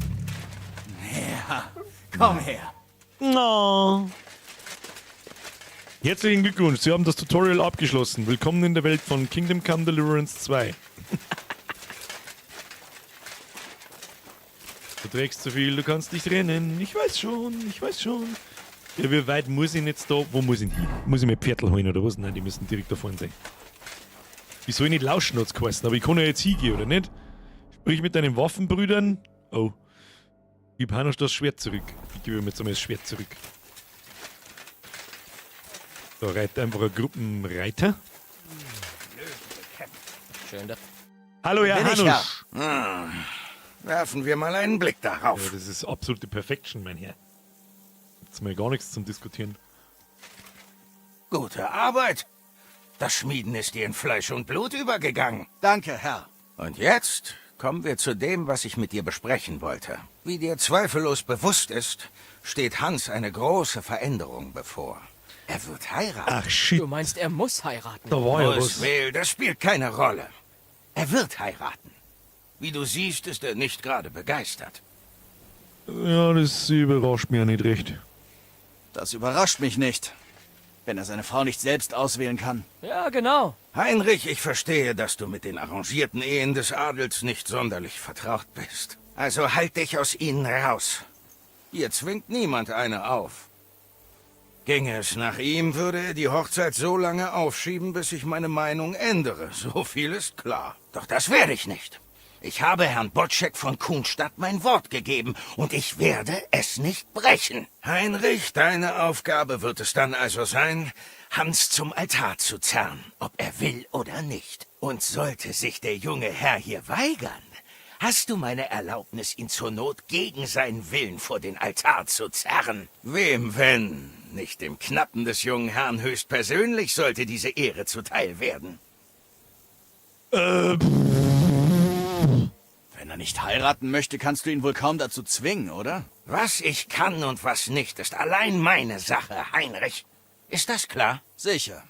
Ja, komm her. No. Herzlichen Glückwunsch, Sie haben das Tutorial abgeschlossen. Willkommen in der Welt von Kingdom Come Deliverance 2. Du trägst zu viel, du kannst nicht rennen. Ich weiß schon, ich weiß schon. Ja, wie weit muss ich denn jetzt da? Wo muss ich denn hin? Muss ich mir Pferdl holen oder was? Nein, die müssen direkt da vorne sein. Wie soll ich nicht lauschen, hat's geheißen, aber ich kann ja jetzt hingehen, oder nicht? Sprich mit deinen Waffenbrüdern. Oh. Gib Hanusch das Schwert zurück. Ich gebe ihm jetzt einmal das Schwert zurück. Da reitet einfach ein Gruppenreiter. Schön da. Hallo, Herr Bin ich Hanusch. Herr. Werfen wir mal einen Blick darauf. Ja, das ist absolute Perfection, mein Herr. Jetzt mal gar nichts zum Diskutieren. Gute Arbeit. Das Schmieden ist dir in Fleisch und Blut übergegangen. Danke, Herr. Und jetzt kommen wir zu dem, was ich mit dir besprechen wollte. Wie dir zweifellos bewusst ist, steht Hans eine große Veränderung bevor. Er wird heiraten. Ach, shit. Du meinst, er muss heiraten? Da war ja Muss, was. will, das spielt keine Rolle. Er wird heiraten. Wie du siehst, ist er nicht gerade begeistert. Ja, das überrascht mich ja nicht recht. Das überrascht mich nicht. Wenn er seine Frau nicht selbst auswählen kann. Ja, genau. Heinrich, ich verstehe, dass du mit den arrangierten Ehen des Adels nicht sonderlich vertraut bist. Also halt dich aus ihnen raus. Hier zwingt niemand eine auf. Ginge es nach ihm, würde er die Hochzeit so lange aufschieben, bis ich meine Meinung ändere. So viel ist klar. Doch das werde ich nicht. Ich habe Herrn Bocek von Kuhnstadt mein Wort gegeben und ich werde es nicht brechen. Heinrich, deine Aufgabe wird es dann also sein, Hans zum Altar zu zerren, ob er will oder nicht. Und sollte sich der junge Herr hier weigern, hast du meine Erlaubnis, ihn zur Not gegen seinen Willen vor den Altar zu zerren. Wem, wenn nicht dem Knappen des jungen Herrn höchstpersönlich sollte diese Ehre zuteil werden. Wenn er nicht heiraten möchte, kannst du ihn wohl kaum dazu zwingen, oder? Was ich kann und was nicht, ist allein meine Sache, Heinrich. Ist das klar? Sicher.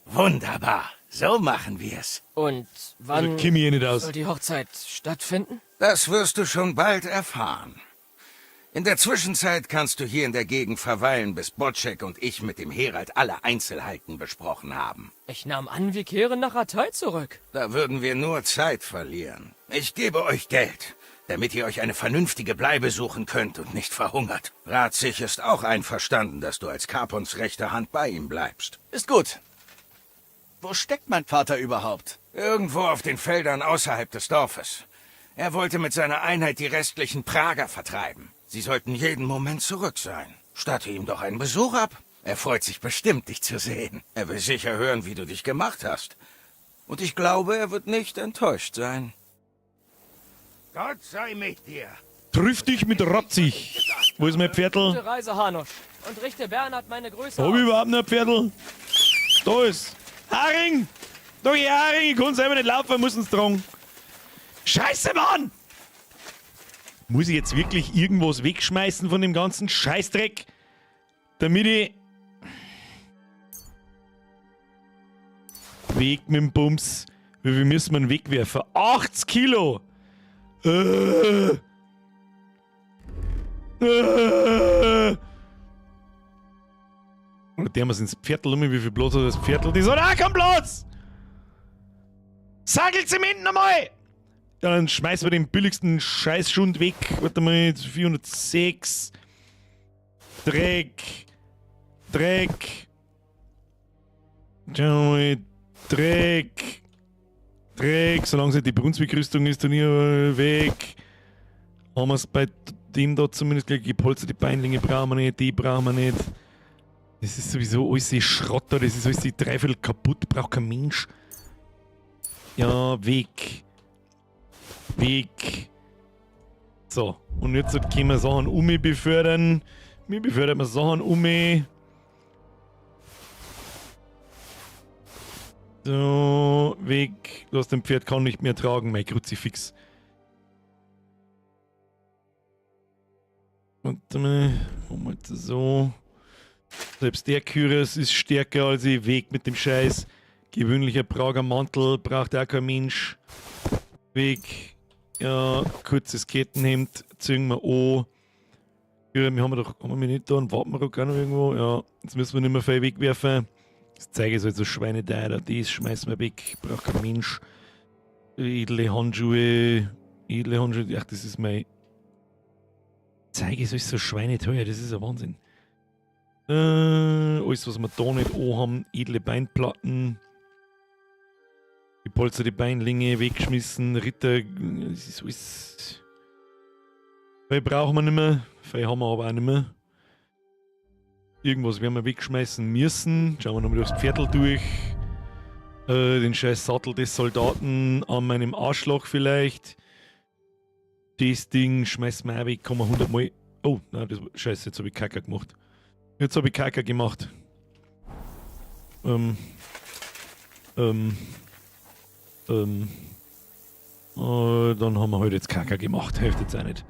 Wunderbar. So machen wir's. Und wann Also, kenn mich eh nicht aus. soll die Hochzeit stattfinden? Das wirst du schon bald erfahren. In der Zwischenzeit kannst du hier in der Gegend verweilen, bis Bocek und ich mit dem Herald alle Einzelheiten besprochen haben. Ich nahm an, wir kehren nach Rattay zurück. Da würden wir nur Zeit verlieren. Ich gebe euch Geld, damit ihr euch eine vernünftige Bleibe suchen könnt und nicht verhungert. Ratzig ist auch einverstanden, dass du als Capons rechte Hand bei ihm bleibst. Ist gut. Wo steckt mein Vater überhaupt? Irgendwo auf den Feldern außerhalb des Dorfes. Er wollte mit seiner Einheit die restlichen Prager vertreiben. Sie sollten jeden Moment zurück sein. Statte ihm doch einen Besuch ab. Er freut sich bestimmt, dich zu sehen. Er will sicher hören, wie du dich gemacht hast. Und ich glaube, er wird nicht enttäuscht sein. Gott sei mit dir. Triff dich mit Ratzig. Wo ist mein Pferdl? Gute Reise, Hanusch. Und richte Bernhard meine Grüße Hab ich aus. überhaupt noch ein Pferdl? Da ist. Haring! Da geh Haring, ich kann selber nicht laufen, muss uns tragen. Scheiße, Mann! Muss ich jetzt wirklich irgendwas wegschmeißen von dem ganzen Scheißdreck? Damit ich. Weg mit dem Bums. Wie viel müssen wir denn wegwerfen? 80 Kilo! Oder der muss ins Pferdl um, wie viel Platz hat das Pferdl? Das hat auch keinen Platz! Sagelzement nochmal! Ja, dann schmeißen wir den billigsten Scheißschund weg. Warte mal, 406. Dreck. Dreck. Schau mal, Dreck. Dreck. Solange es nicht die Brunswick-Rüstung ist, dann hier weg. Haben wir es bei dem da zumindest gleich gepolsterte Beinlinge brauchen wir nicht, die brauchen wir nicht. Das ist sowieso alles Schrott da, das ist alles dreiviertel kaputt, braucht kein Mensch. Ja, weg. Weg. So, und jetzt können wir Sachen um mich befördern. Mir befördert man Sachen um mich. So, weg. Du hast dem Pferd kann nicht mehr tragen, mein Kruzifix. Warte mal, Moment, so. Selbst der Kyrios ist stärker als ich. Weg mit dem Scheiß. Gewöhnlicher Prager Mantel braucht auch kein Mensch. Weg. Ja, kurzes Kettenhemd. Ziehen wir an. Ja, wir haben doch, haben wir nicht da einen Wapenrock auch noch irgendwo? Ja, jetzt müssen wir nicht mehr viel wegwerfen. Das zeige ich halt so Schweineteuer. Das schmeißen wir weg. Braucht kein Mensch. Edle Handschuhe. Edle Handschuhe. Ach, das ist mein. Zeige ist alles so schweineteuer. Das ist ein Wahnsinn. Alles, was wir da nicht haben. Edle Beinplatten. Gepolsterte Beinlinge weggeschmissen. Ritter. Das ist alles. Viel brauchen wir nicht mehr. Viel haben wir aber auch nicht mehr. Irgendwas werden wir wegschmeißen müssen. Schauen wir nochmal durchs Pferdl durch. Den scheiß Sattel des Soldaten an meinem Arschloch vielleicht. Das Ding schmeißen wir auch weg. Kann man 100 Mal. Oh, nein, das Scheiße, jetzt habe ich Kacker gemacht. Jetzt habe ich Kacker gemacht. Dann haben wir halt jetzt Kacke gemacht. Hilft jetzt auch nicht.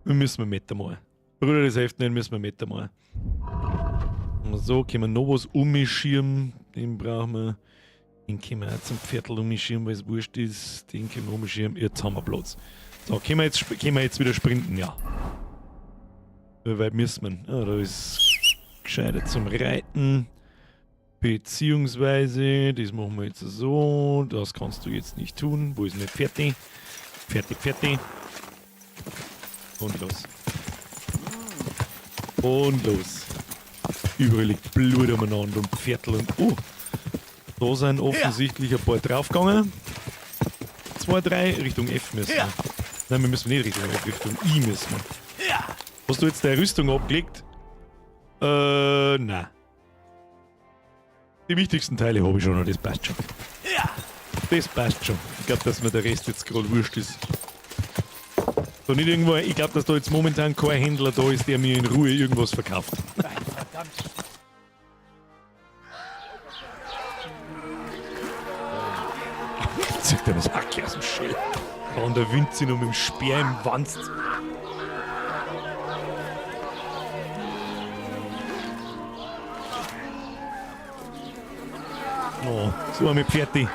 Wir müssen mit einmal. Bruder, das hilft nicht, müssen wir mit einmal. So, können wir noch was umschirmen. Den brauchen wir. Den können wir auch zum Viertel umschirmen, weil es wurscht ist. Den können wir umschirmen. Jetzt haben wir Platz. So, können wir jetzt wieder sprinten? Ja. Wie weit müssen wir? Ah, da ist gescheiter zum Reiten. Beziehungsweise, das machen wir jetzt so. Das kannst du jetzt nicht tun. Wo ist denn fertig? Fertig, fertig. Und los. Und los. Überall liegt Blut umeinander und Viertel und. Oh! Da sind offensichtlich ein paar draufgegangen. 2, 3, Richtung F müssen wir. Nein, wir müssen nicht Richtung F, Richtung I müssen wir. Hast du jetzt deine Rüstung abgelegt? Nein. Die wichtigsten Teile habe ich schon noch, das passt schon. Das passt schon. Ich glaube, dass mir der Rest jetzt gerade wurscht ist. So, nicht irgendwo, ich glaube, dass da jetzt momentan kein Händler da ist, der mir in Ruhe irgendwas verkauft. Jetzt zieht er das Hacke aus dem Schädel. Und der Wind sich noch mit dem Speer im Wanst. Oh, so einmal fertig.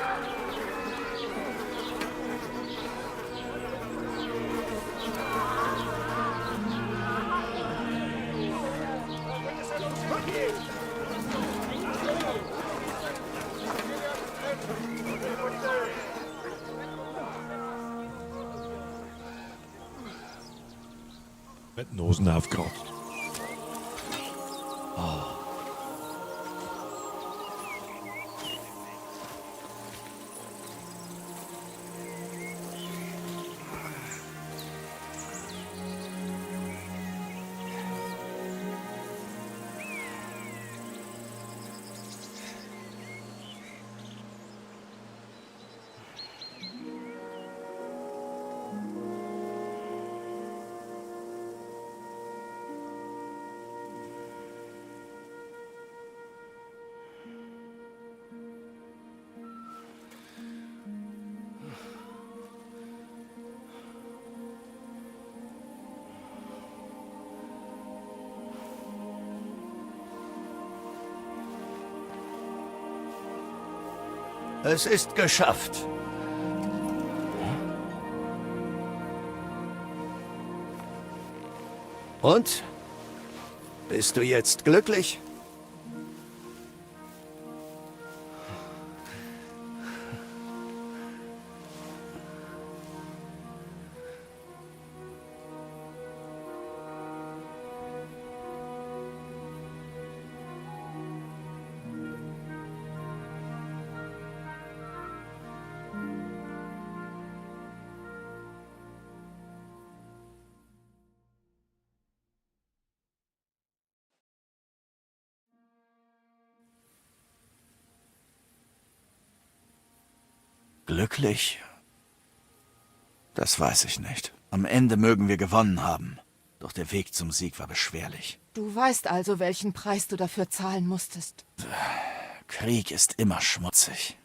Mit Nosen aufgerotzt. Oh. Es ist geschafft. Und? Bist du jetzt glücklich? Glücklich? Das weiß ich nicht. Am Ende mögen wir gewonnen haben. Doch der Weg zum Sieg war beschwerlich. Du weißt also, welchen Preis du dafür zahlen musstest. Krieg ist immer schmutzig.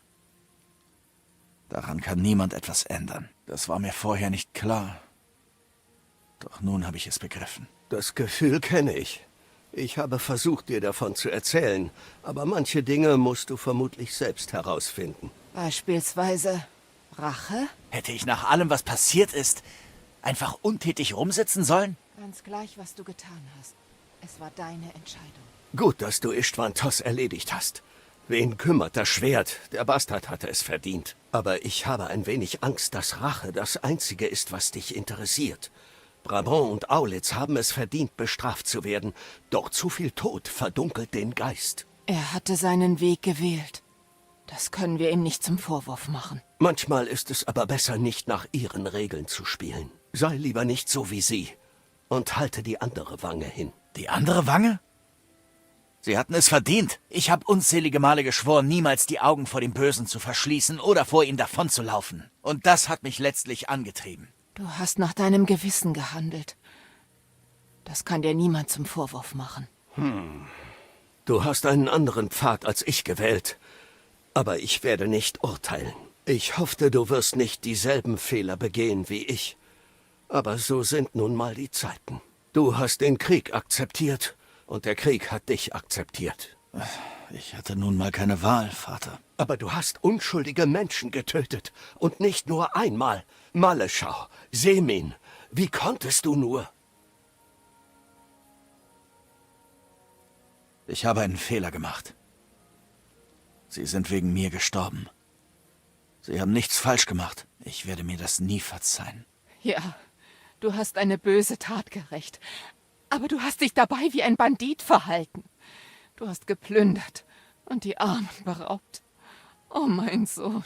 Daran kann niemand etwas ändern. Das war mir vorher nicht klar. Doch nun habe ich es begriffen. Das Gefühl kenne ich. Ich habe versucht, dir davon zu erzählen. Aber manche Dinge musst du vermutlich selbst herausfinden. Beispielsweise Rache? Hätte ich nach allem, was passiert ist, einfach untätig rumsitzen sollen? Ganz gleich, was du getan hast. Es war deine Entscheidung. Gut, dass du Istvan Toss erledigt hast. Wen kümmert das Schwert? Der Bastard hatte es verdient. Aber ich habe ein wenig Angst, dass Rache das Einzige ist, was dich interessiert. Brabant und Aulitz haben es verdient, bestraft zu werden. Doch zu viel Tod verdunkelt den Geist. Er hatte seinen Weg gewählt. Das können wir ihm nicht zum Vorwurf machen. Manchmal ist es aber besser, nicht nach ihren Regeln zu spielen. Sei lieber nicht so wie sie und halte die andere Wange hin. Die andere Wange? Sie hatten es verdient. Ich habe unzählige Male geschworen, niemals die Augen vor dem Bösen zu verschließen oder vor ihm davonzulaufen. Und das hat mich letztlich angetrieben. Du hast nach deinem Gewissen gehandelt. Das kann dir niemand zum Vorwurf machen. Du hast einen anderen Pfad als ich gewählt. Aber ich werde nicht urteilen. Ich hoffte, du wirst nicht dieselben Fehler begehen wie ich. Aber so sind nun mal die Zeiten. Du hast den Krieg akzeptiert und der Krieg hat dich akzeptiert. Ich hatte nun mal keine Wahl, Vater. Aber du hast unschuldige Menschen getötet. Und nicht nur einmal. Maleschau, Semin, wie konntest du nur? Ich habe einen Fehler gemacht. Sie sind wegen mir gestorben. Sie haben nichts falsch gemacht. Ich werde mir das nie verzeihen. Ja, du hast eine böse Tat gerecht. Aber du hast dich dabei wie ein Bandit verhalten. Du hast geplündert und die Armen beraubt. Oh, mein Sohn.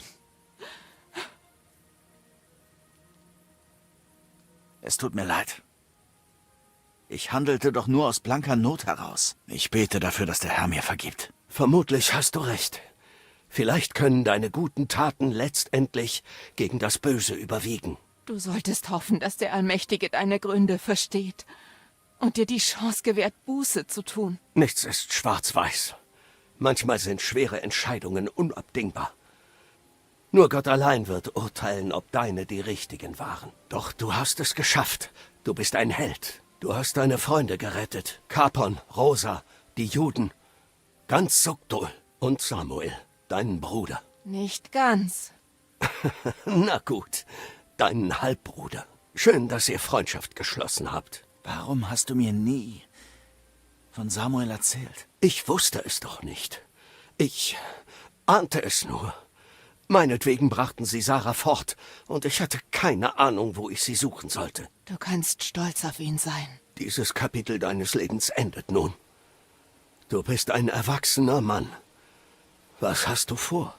Es tut mir leid. Ich handelte doch nur aus blanker Not heraus. Ich bete dafür, dass der Herr mir vergibt. Vermutlich hast du recht. Vielleicht können deine guten Taten letztendlich gegen das Böse überwiegen. Du solltest hoffen, dass der Allmächtige deine Gründe versteht und dir die Chance gewährt, Buße zu tun. Nichts ist schwarz-weiß. Manchmal sind schwere Entscheidungen unabdingbar. Nur Gott allein wird urteilen, ob deine die richtigen waren. Doch du hast es geschafft. Du bist ein Held. Du hast deine Freunde gerettet. Capon, Rosa, die Juden, ganz Sukdol und Samuel, deinen Bruder. Nicht ganz. Na gut, deinen Halbbruder. Schön, dass ihr Freundschaft geschlossen habt. Warum hast du mir nie von Samuel erzählt? Ich wusste es doch nicht. Ich ahnte es nur. Meinetwegen brachten sie Sarah fort, und ich hatte keine Ahnung, wo ich sie suchen sollte. Du kannst stolz auf ihn sein. Dieses Kapitel deines Lebens endet nun. Du bist ein erwachsener Mann. Was hast du vor?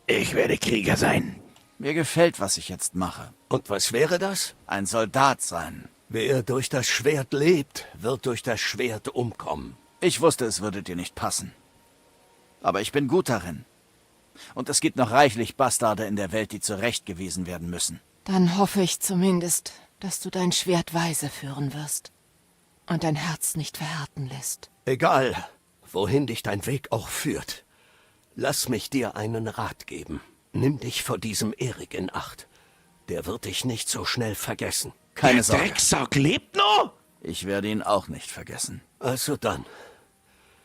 Ich werde Krieger sein. Mir gefällt, was ich jetzt mache. Und was wäre das? Ein Soldat sein. Wer durch das Schwert lebt, wird durch das Schwert umkommen. Ich wusste, es würde dir nicht passen. Aber ich bin gut darin. Und es gibt noch reichlich Bastarde in der Welt, die zurechtgewiesen werden müssen. Dann hoffe ich zumindest, dass du dein Schwert weise führen wirst und dein Herz nicht verhärten lässt. Egal, wohin dich dein Weg auch führt, lass mich dir einen Rat geben. Nimm dich vor diesem Erik in Acht. Der wird dich nicht so schnell vergessen. Keine Der Sorge. Drecksack lebt noch? Ich werde ihn auch nicht vergessen. Also dann.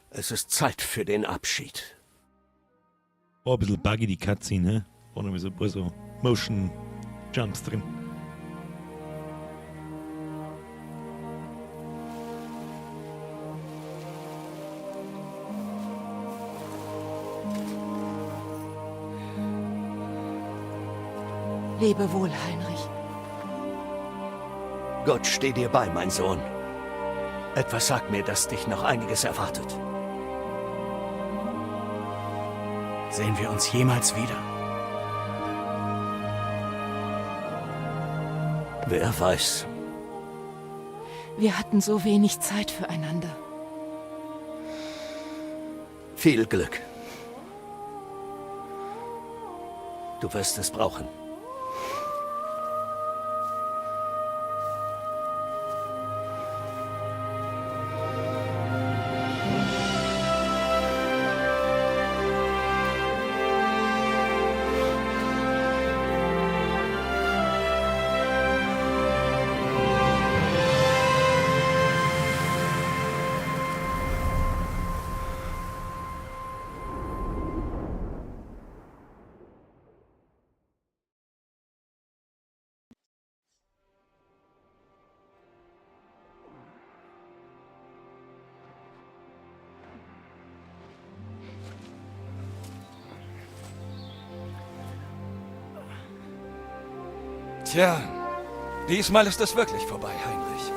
Es ist Zeit für den Abschied. War ein bisschen buggy, die Cutscene, ne? War noch so ein paar so Motion Jumps drin. Lebe wohl, Heinrich. Gott steh dir bei, mein Sohn. Etwas sagt mir, dass dich noch einiges erwartet. Sehen wir uns jemals wieder? Wer weiß. Wir hatten so wenig Zeit füreinander. Viel Glück. Du wirst es brauchen. Tja, diesmal ist es wirklich vorbei, Heinrich.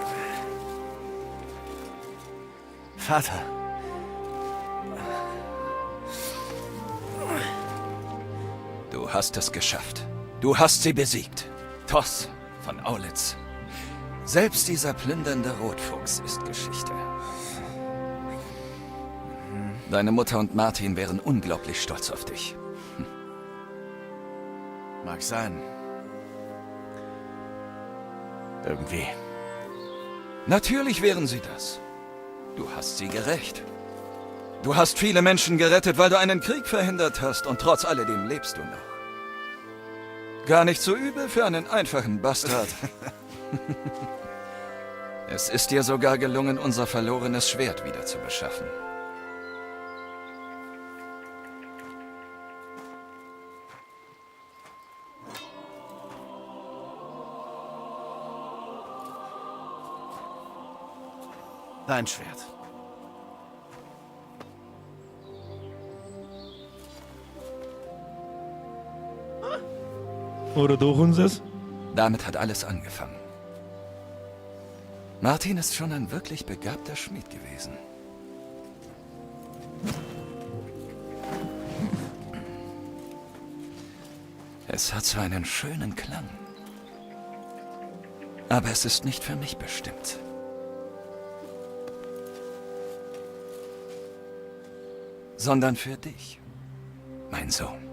Vater. Du hast es geschafft. Du hast sie besiegt. Toss von Aulitz. Selbst dieser plündernde Rotfuchs ist Geschichte. Deine Mutter und Martin wären unglaublich stolz auf dich. Mag sein. Irgendwie. Natürlich wären sie das. Du hast sie gerecht. Du hast viele Menschen gerettet, weil du einen Krieg verhindert hast, und trotz alledem lebst du noch. Gar nicht so übel für einen einfachen Bastard. Es ist dir sogar gelungen, unser verlorenes Schwert wieder zu beschaffen. Dein Schwert. Oder doch unseres? Damit hat alles angefangen. Martin ist schon ein wirklich begabter Schmied gewesen. Es hat so einen schönen Klang. Aber es ist nicht für mich bestimmt. Sondern für dich, mein Sohn.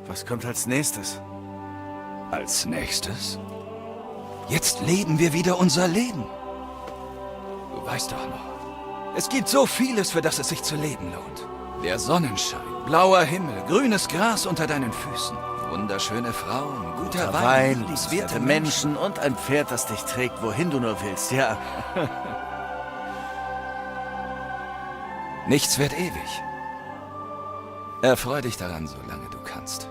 Was kommt als nächstes? Als nächstes? Jetzt leben wir wieder unser Leben. Du weißt doch noch, es gibt so vieles, für das es sich zu leben lohnt. Der Sonnenschein, blauer Himmel, grünes Gras unter deinen Füßen, wunderschöne Frauen, guter Wein, liebenswerte Menschen und ein Pferd, das dich trägt, wohin du nur willst, ja. Nichts wird ewig. Erfreu dich daran, solange du kannst.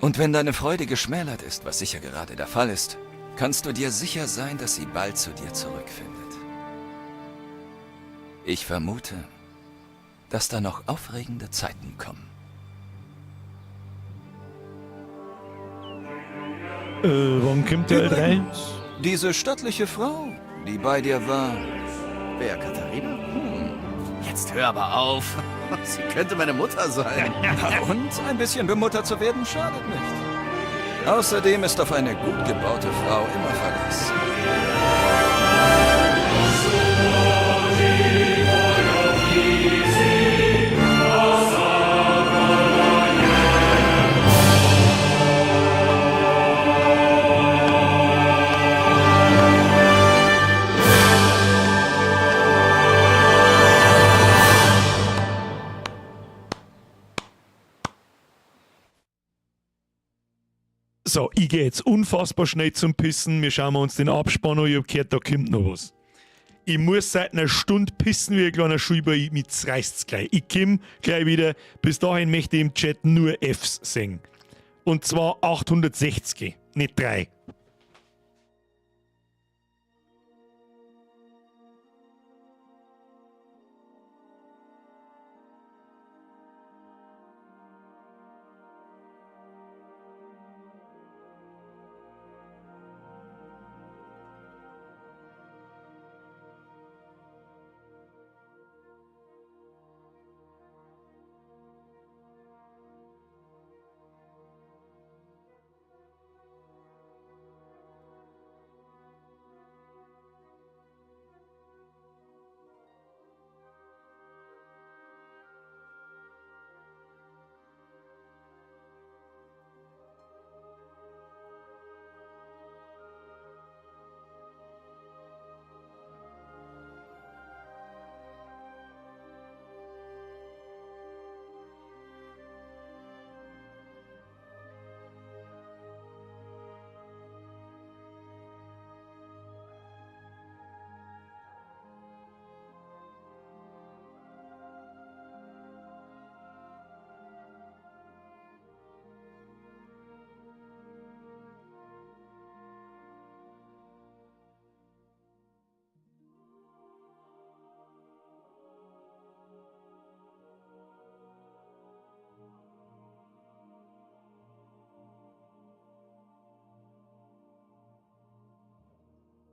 Und wenn deine Freude geschmälert ist, was sicher gerade der Fall ist, kannst du dir sicher sein, dass sie bald zu dir zurückfindet. Ich vermute, dass da noch aufregende Zeiten kommen. Wann kommt der halt rein? Diese stattliche Frau, die bei dir war. Wer, Katharina? Jetzt hör aber auf. Sie könnte meine Mutter sein. Na und? Ein bisschen bemuttert zu werden schadet nicht. Außerdem ist auf eine gut gebaute Frau immer Verlass. So, ich gehe jetzt unfassbar schnell zum Pissen. Wir schauen uns den Abspann an. Ich hab gehört, da kommt noch was. Ich muss seit einer Stunde pissen wie ein kleiner Schüber. Mich reißt's gleich. Ich komm gleich wieder. Bis dahin möchte ich im Chat nur Fs sehen. Und zwar 860, nicht 3.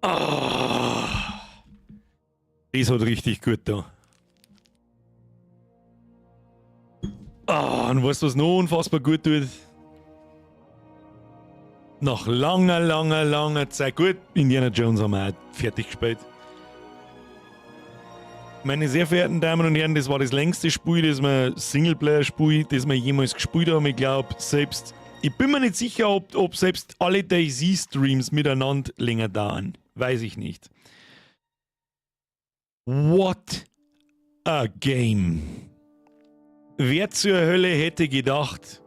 Oh. Das hat richtig gut da. Ah, und weißt du, was noch unfassbar gut tut? Nach langer, langer, langer Zeit. Gut, Indiana Jones haben wir auch fertig gespielt. Meine sehr verehrten Damen und Herren, das war das längste Spiel, das wir Singleplayer-Spiel, das wir jemals gespielt haben. Ich glaub, selbst, ich bin mir nicht sicher, ob selbst alle DayZ-Streams miteinander länger dauern. Weiß ich nicht. What a game. Wer zur Hölle hätte gedacht,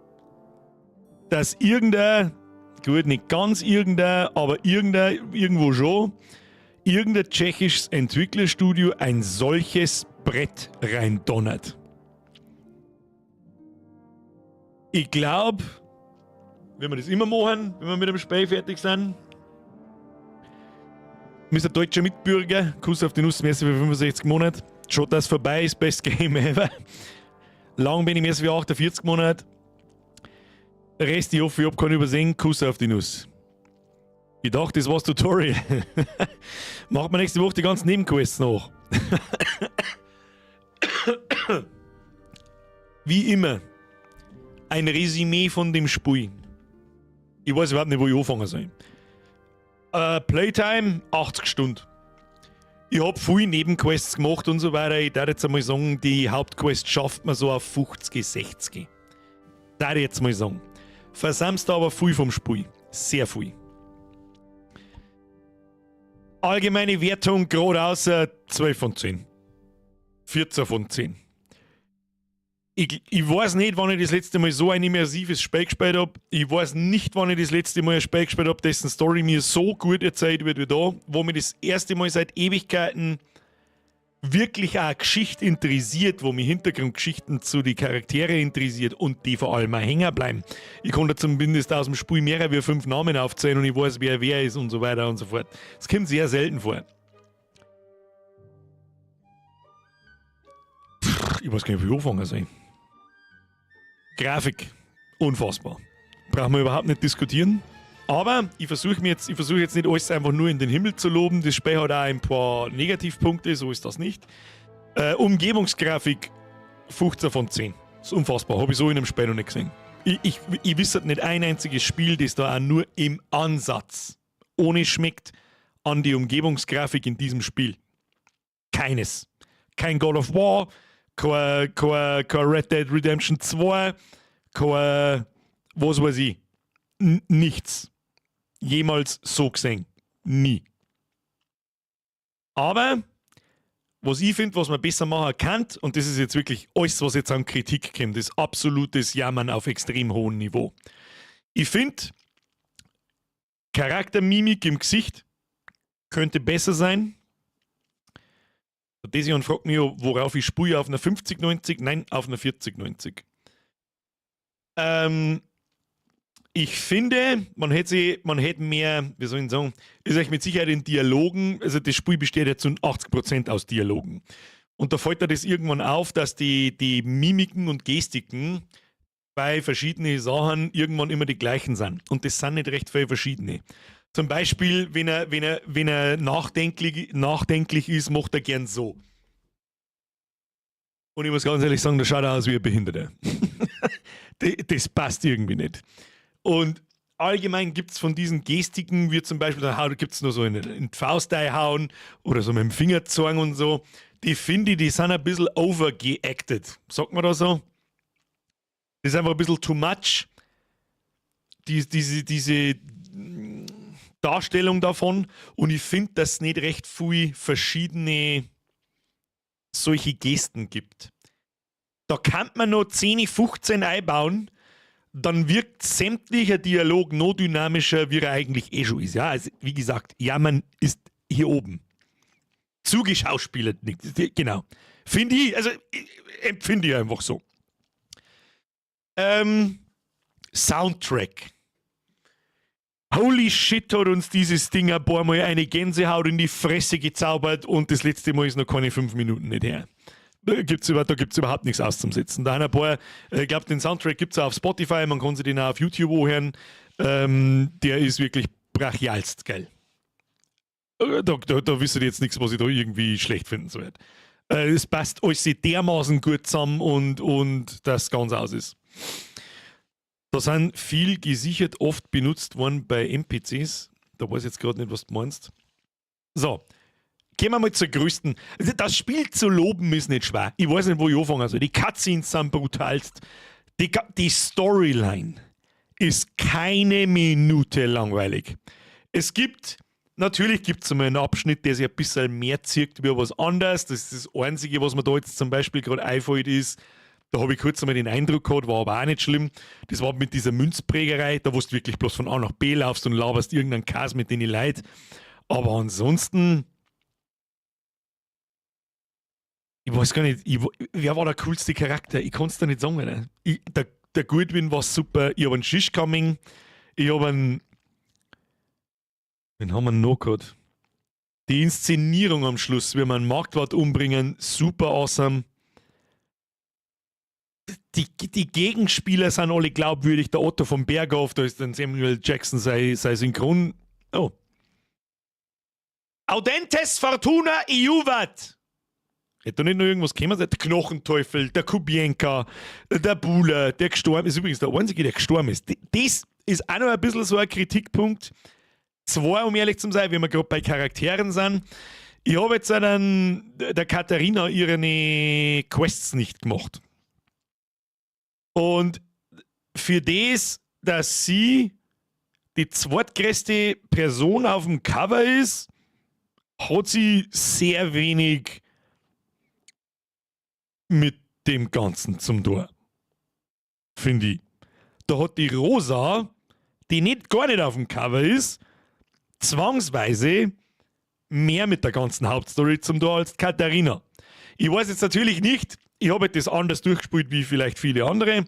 dass irgendein, gut, nicht ganz irgendein, aber irgendein, irgendwo schon, irgendein tschechisches Entwicklerstudio ein solches Brett reindonnert. Ich glaub, wenn wir das immer machen, wenn wir mit dem Spiel fertig sind, Mister Deutscher Mitbürger, Kuss auf die Nuss, merci für 65 Monate. Schon, dass vorbei ist, best Game ever. Lang bin ich merci für 48 Monate. Rest, ich hoffe, ich hab keinen übersehen. Kuss auf die Nuss. Ich dachte, das war's Tutorial. Macht man nächste Woche die ganzen Nebenquests noch. Wie immer, ein Resümee von dem Spiel. Ich weiß überhaupt nicht, wo ich anfangen soll. Playtime 80 Stunden. Ich hab viel Nebenquests gemacht und so weiter. Ich darf jetzt einmal sagen, die Hauptquest schafft man so auf 50, 60. Darf ich jetzt mal sagen. Versamst aber viel vom Spiel. Sehr viel. Allgemeine Wertung gerade außer 12 von 10. 14 von 10. Ich weiß nicht, wann ich das letzte Mal so ein immersives Spiel gespielt hab. Ich weiß nicht, wann ich das letzte Mal ein Spiel gespielt hab, dessen Story mir so gut erzählt wird wie da, wo mich das erste Mal seit Ewigkeiten wirklich auch eine Geschichte interessiert, wo mich Hintergrundgeschichten zu den Charaktere interessiert und die vor allem auch hängen bleiben. Ich konnte zumindest aus dem Spiel mehr wie 5 Namen aufzählen und ich weiß, wer wer ist und so weiter und so fort. Das kommt sehr selten vor. Pff, ich weiß gar nicht, wie ich anfangen soll. Grafik, unfassbar. Brauchen wir überhaupt nicht diskutieren. Aber ich versuche mir jetzt, ich versuche jetzt nicht alles einfach nur in den Himmel zu loben. Das Spiel hat auch ein paar Negativpunkte, so ist das nicht. Umgebungsgrafik 15 von 10. Das ist unfassbar, hab ich so in einem Spiel noch nicht gesehen. Ich wüsste nicht ein einziges Spiel, das da auch nur im Ansatz ohne schmeckt an die Umgebungsgrafik in diesem Spiel. Keines. Kein God of War, kein Red Dead Redemption 2, kein was weiß ich. Nichts. Jemals so gesehen. Nie. Aber, was ich find, was man besser machen kann, und das ist jetzt wirklich alles, was jetzt an Kritik kommt, ist absolutes Jammern auf extrem hohem Niveau. Ich find, Charaktermimik im Gesicht könnte besser sein. Der Desion fragt mich, worauf ich spiele, auf einer 5090? Nein, auf einer 4090. Ich finde, man hätte sie, man hätte mehr, wie soll ich sagen, ist euch mit Sicherheit in Dialogen, also das Spiel besteht ja zu 80% aus Dialogen. Und da fällt dir das irgendwann auf, dass die Mimiken und Gestiken bei verschiedenen Sachen irgendwann immer die gleichen sind. Und das sind nicht recht viele verschiedene. Zum Beispiel, wenn er nachdenklich ist, macht er gern so. Und ich muss ganz ehrlich sagen, da schaut er aus wie ein Behinderter. Das passt irgendwie nicht. Und allgemein gibt's von diesen Gestiken, wie zum Beispiel, da gibt's nur so in die Faust einhauen oder so mit dem Finger zeigen und so. Die finde ich, die sind ein bisschen overgeacted. Sagt man da so? Das ist einfach ein bisschen too much. Diese Darstellung davon. Und ich finde, dass es nicht recht viel verschiedene solche Gesten gibt. Da kann man noch 10, 15 einbauen, dann wirkt sämtlicher Dialog noch dynamischer, wie er eigentlich eh schon ist. Ja, also wie gesagt, Jammern ist hier oben. Zugeschauspielert nicht. Genau. Finde ich, also empfinde ich einfach so. Soundtrack. Holy shit, hat uns dieses Ding ein paar Mal eine Gänsehaut in die Fresse gezaubert und das letzte Mal ist noch keine 5 Minuten nicht her. Da gibt's überhaupt nichts auszusetzen. Da haben ein paar, ich glaub, den Soundtrack gibt's auch auf Spotify, man kann sich den auch auf YouTube anhören. Der ist wirklich brachialst geil. Da wüsste ich jetzt nichts, was ich da irgendwie schlecht finden soll. Es passt alles dermaßen gut zusammen und das ganz aus ist. Da sind viel gesichert oft benutzt worden bei NPCs. Da weiß ich jetzt gerade nicht, was du meinst. So, gehen wir mal zur größten. Das Spiel zu loben ist nicht schwer. Ich weiß nicht, wo ich anfangen soll. Die Cutscenes sind brutalst. Die Storyline ist keine Minute langweilig. Natürlich gibt es einmal einen Abschnitt, der sich ein bisschen mehr zieht wie was anderes. Das ist das Einzige, was mir da jetzt zum Beispiel gerade einfällt, ist, da habe ich kurz einmal den Eindruck gehabt, war aber auch nicht schlimm. Das war mit dieser Münzprägerei, da wo du wirklich bloß von A nach B laufst und laberst irgendeinen Kass mit den Leuten. Aber ansonsten, ich weiß gar nicht, wer war der coolste Charakter? Ich kann es dir nicht sagen. Ne? Der Goodwin war super, ich habe einen Schischkaming, ich habe einen. Wen haben wir noch gehabt? Die Inszenierung am Schluss, wie wir einen Marktwart umbringen, super awesome. Die Gegenspieler sind alle glaubwürdig. Der Otto von Berghoff, da ist dann Samuel Jackson sein Synchron. Oh. Audentes Fortuna iuvat. Hätte da nicht noch irgendwas gekommen? Der Knochenteufel, der Kubienka, der Buhler, der gestorben ist. Übrigens der Einzige, der gestorben ist. Das ist auch noch ein bisschen so ein Kritikpunkt. Zwei, um ehrlich zu sein, wenn wir gerade bei Charakteren sind. Ich habe jetzt der Katharina ihre Quests nicht gemacht. Und für das, dass sie die zweitgrößte Person auf dem Cover ist, hat sie sehr wenig mit dem Ganzen zum Tor. Finde ich. Da hat die Rosa, die gar nicht auf dem Cover ist, zwangsweise mehr mit der ganzen Hauptstory zum Tor als Katharina. Ich weiß jetzt natürlich nicht, ich habe das anders durchgespielt wie vielleicht viele andere,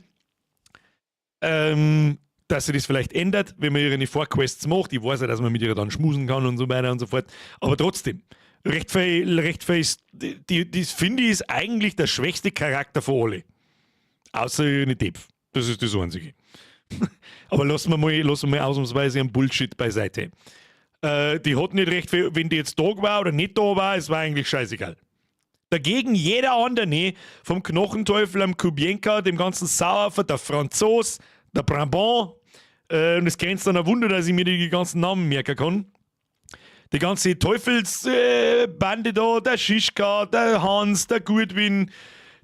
dass sich das vielleicht ändert, wenn man ihre Vorquests macht. Ich weiß ja, dass man mit ihr dann schmusen kann und so weiter und so fort. Aber trotzdem, recht viel ist, die finde ich, ist eigentlich der schwächste Charakter von alle. Außer ihre Depf. Das ist das Einzige. Aber lassen wir mal ausnahmsweise einen Bullshit beiseite. Die hat nicht recht viel, wenn die jetzt da war oder nicht da war, es war eigentlich scheißegal. Dagegen jeder andere, vom Knochenteufel am Kubienka, dem ganzen Sauerfer, der Franzos, der Brabant, und es grenzt an ein Wunder, dass ich mir die ganzen Namen merken kann. Die ganze Teufelsbande da, der Schischka, der Hans, der Gutwin,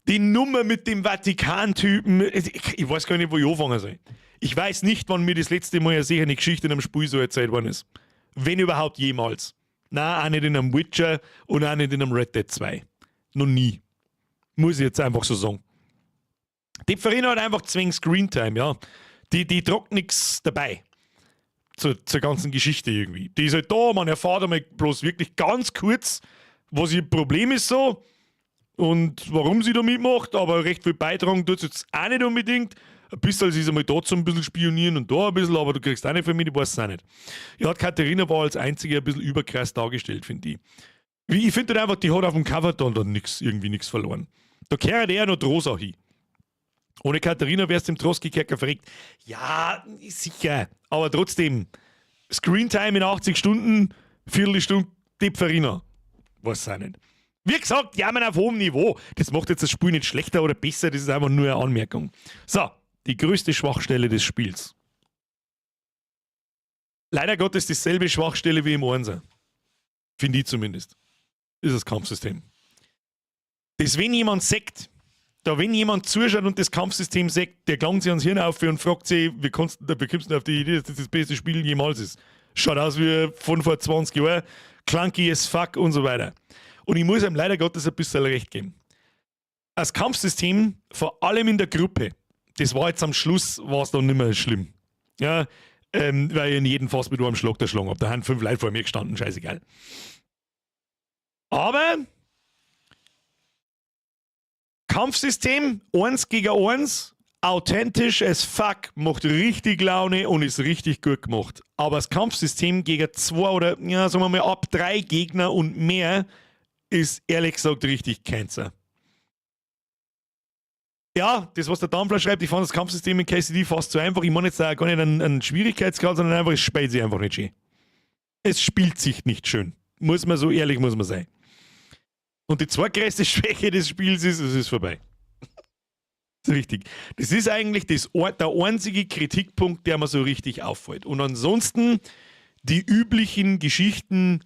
die Nummer mit dem Vatikan-Typen. Ich weiß gar nicht, wo ich anfangen soll. Ich weiß nicht, wann mir das letzte Mal eine sichere Geschichte in einem Spiel so erzählt worden ist. Wenn überhaupt jemals. Nein, auch nicht in einem Witcher und auch nicht in einem Red Dead 2. Noch nie. Muss ich jetzt einfach so sagen. Die Farina hat einfach zwingend Screentime, ja. Die tragt nichts dabei. Zur ganzen Geschichte irgendwie. Die ist halt da, man erfahrt einmal bloß wirklich ganz kurz, was ihr Problem ist so und warum sie da mitmacht, aber recht viel beitragen tut sie jetzt auch nicht unbedingt. Ein bisschen, sie ist einmal da zum ein bisschen spionieren und da ein bisschen, aber du kriegst auch nicht von mir, ich weiß es auch nicht. Ja, Katharina war als einzige ein bisschen überkrass dargestellt, finde ich. Ich finde halt einfach, die hat auf dem Cover dann nix, irgendwie nichts verloren. Da kehrt eher noch die Rosa hin. Ohne Katharina wärst du im Troski-Kerker verreckt. Ja, sicher. Aber trotzdem, Screentime in 80 Stunden, Viertelstunde Depferina. Weiß auch nicht. Wie gesagt, jammern auf hohem Niveau. Das macht jetzt das Spiel nicht schlechter oder besser, das ist einfach nur eine Anmerkung. So, die größte Schwachstelle des Spiels. Leider Gottes dieselbe Schwachstelle wie im Einser. Finde ich zumindest. Ist das Kampfsystem. Das, wenn jemand sagt, da wenn jemand zuschaut und das Kampfsystem sagt, der klangt sich ans Hirn auf und fragt sich, wie kommst du denn auf die Idee, dass das das beste Spiel jemals ist? Schaut aus wie von vor 20 Jahren, clunky as fuck und so weiter. Und ich muss ihm leider Gottes ein bisschen recht geben. Das Kampfsystem, vor allem in der Gruppe, das war jetzt am Schluss, war es dann nicht mehr schlimm. Ja, weil ich in jedem fast mit einem Schlag erschlagen habe. Da haben 5 Leute vor mir gestanden, scheißegal. Aber Kampfsystem 1 gegen 1, authentisch as fuck, macht richtig Laune und ist richtig gut gemacht. Aber das Kampfsystem gegen 2 oder, ja, sagen wir mal, ab 3 Gegner und mehr ist ehrlich gesagt richtig Cancer. Ja, das, was der Dampfler schreibt, ich fand das Kampfsystem in KCD fast zu einfach. Ich meine jetzt da gar nicht einen Schwierigkeitsgrad, sondern einfach, es spielt sich einfach nicht schön. Es spielt sich nicht schön. Muss man so ehrlich, muss man sein. Und die zweitgrößte Schwäche des Spiels ist, es ist vorbei. Das ist richtig. Das ist eigentlich der einzige Kritikpunkt, der mir so richtig auffällt. Und ansonsten die üblichen Geschichten,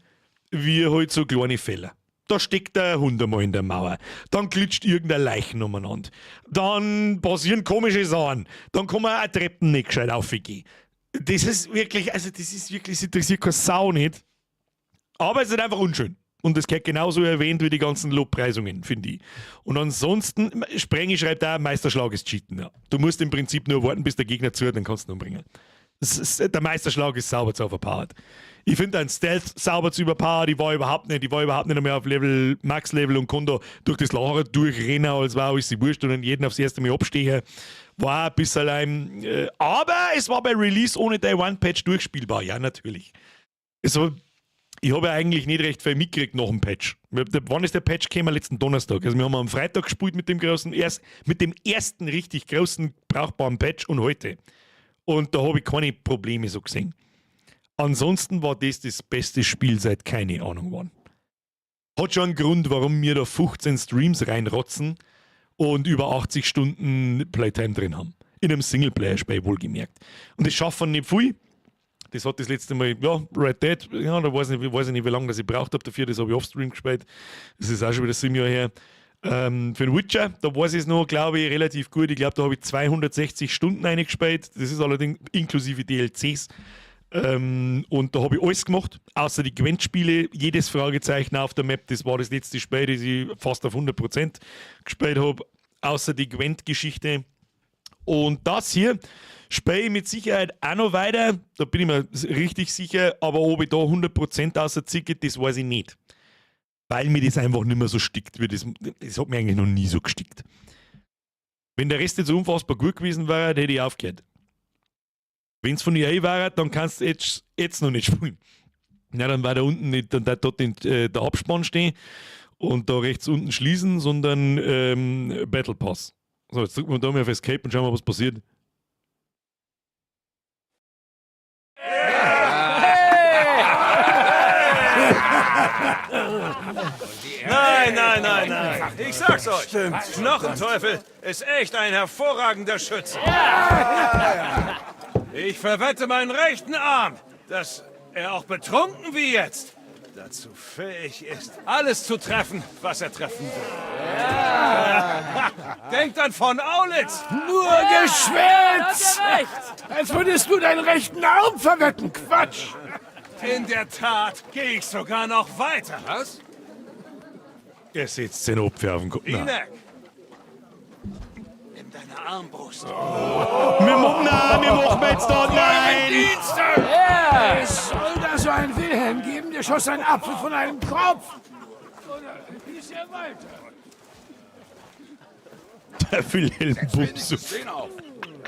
wie halt so kleine Fehler. Da steckt der Hund einmal in der Mauer. Dann glitscht irgendein Leichen umeinander. Dann passieren komische Sachen. Dann kann man auch Treppen nicht gescheit aufgehen. Das ist wirklich, also das ist wirklich, das interessiert keine Sau nicht. Aber es ist einfach unschön. Und das gehört genauso erwähnt wie die ganzen Lobpreisungen, finde ich. Und ansonsten, Sprengi schreibt auch, Meisterschlag ist Cheaten. Ja. Du musst im Prinzip nur warten, bis der Gegner zuhört, dann kannst du ihn umbringen. Der Meisterschlag ist sauber zu overpowered. Ich finde ein Stealth sauber zu überpowered. Ich war überhaupt nicht, ich war überhaupt nicht mehr auf Level, Max-Level und konnte da durch das Lager durchrennen, als war alles wurscht und dann jeden aufs erste Mal abstechen. War ein bisschen ein, aber es war bei Release ohne Day One Patch durchspielbar. Ja, natürlich. Ich habe ja eigentlich nicht recht viel mitgekriegt nach dem Patch. Wann ist der Patch gekommen? Letzten Donnerstag. Also wir haben am Freitag gespielt mit dem großen, erst, mit dem ersten richtig großen, brauchbaren Patch und heute. Und da habe ich keine Probleme so gesehen. Ansonsten war das das beste Spiel seit keine Ahnung wann. Hat schon einen Grund, warum wir da 15 Streams reinrotzen und über 80 Stunden Playtime drin haben. In einem Singleplayer-Spiel wohlgemerkt. Und das schaffen nicht viel. Das hat das letzte Mal, ja, Red Dead, ja, da weiß ich nicht, wie lange das ich gebraucht habe dafür, das habe ich offstream gespielt. Das ist auch schon wieder 7 Jahre her. Für den Witcher, da weiß ich es noch, glaube ich, relativ gut. Ich glaube, da habe ich 260 Stunden eingespielt. Das ist allerdings inklusive DLCs. Und da habe ich alles gemacht, außer die Gwent-Spiele. Jedes Fragezeichen auf der Map, das war das letzte Spiel, das ich fast auf 100% gespielt habe, außer die Gwent-Geschichte. Und das hier spiele ich mit Sicherheit auch noch weiter, da bin ich mir richtig sicher, aber ob ich da 100% außerziehe, das weiß ich nicht. Weil mir das einfach nicht mehr so stickt, wie das, das hat mir eigentlich noch nie so gestickt. Wenn der Rest jetzt unfassbar gut gewesen wäre, hätte ich aufgehört. Wenn's von EA wäre, dann kannst du jetzt noch nicht spielen. Ja, dann war da unten nicht, dann da dort in der Abspann stehen und da rechts unten schließen, sondern Battle Pass. So, jetzt drücken wir da mal auf Escape und schauen mal, was passiert. Nein, nein, nein, nein. Ich sag's euch. Stimmt. Knochenteufel ist echt ein hervorragender Schütze. Ich verwette meinen rechten Arm, dass er auch betrunken wie jetzt dazu fähig ist, alles zu treffen, was er treffen will. Ja. Denkt an von Aulitz! Nur Geschwätz! Ja, da hat er recht. Als würdest du deinen rechten Arm verwetten, Quatsch! In der Tat gehe ich sogar noch weiter. Was? Er setzt den Opfer auf den Kopf. Inek! Nimm deine Armbrust. Oh. Wir machen, nein, wir machen jetzt da, nein! Dienste! Ja. Es soll da so einen Wilhelm geben, der schoss einen Apfel von einem Kopf. Oder wie ist er weiter? Der Wilhelm Bumsuf.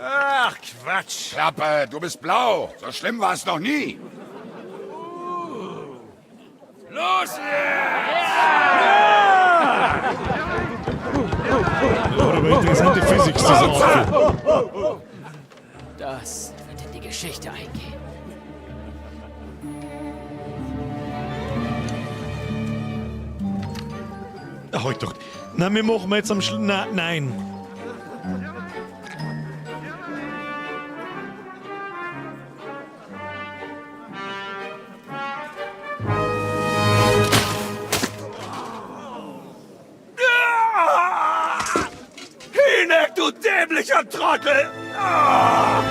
Ach, Quatsch. Klappe, du bist blau. So schlimm war es noch nie. Los jetzt! Ja! Aber interessante Physik, dieser Apfel. Das wird in die Geschichte eingehen. Ach, halt doch. Na, wir machen jetzt am Schluss. Na, nein. Hinek, du dämlicher Trottel! Ah!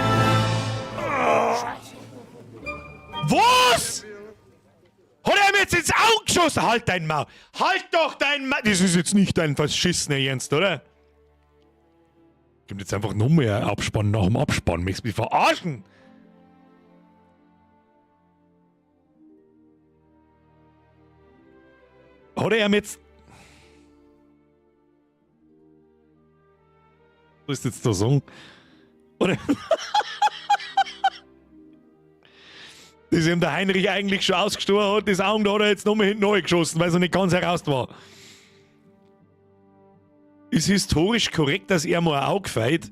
Scheiße. Was? Hat er mir jetzt ins Auge geschossen? Halt dein Maul! Halt doch dein Maul! Das ist jetzt nicht dein verschissener Ernst, oder? Gibt jetzt einfach noch mehr Abspann nach dem Abspann. Möchtest du mich verarschen? Hat er ihm jetzt... Was ist jetzt der Song? Oder? Das ihm der Heinrich eigentlich schon ausgestochen hat, das Auge, da hat er jetzt nochmal hinten neu geschossen, weil es noch nicht ganz heraus war. Ist historisch korrekt, dass er mal ein Auge feit?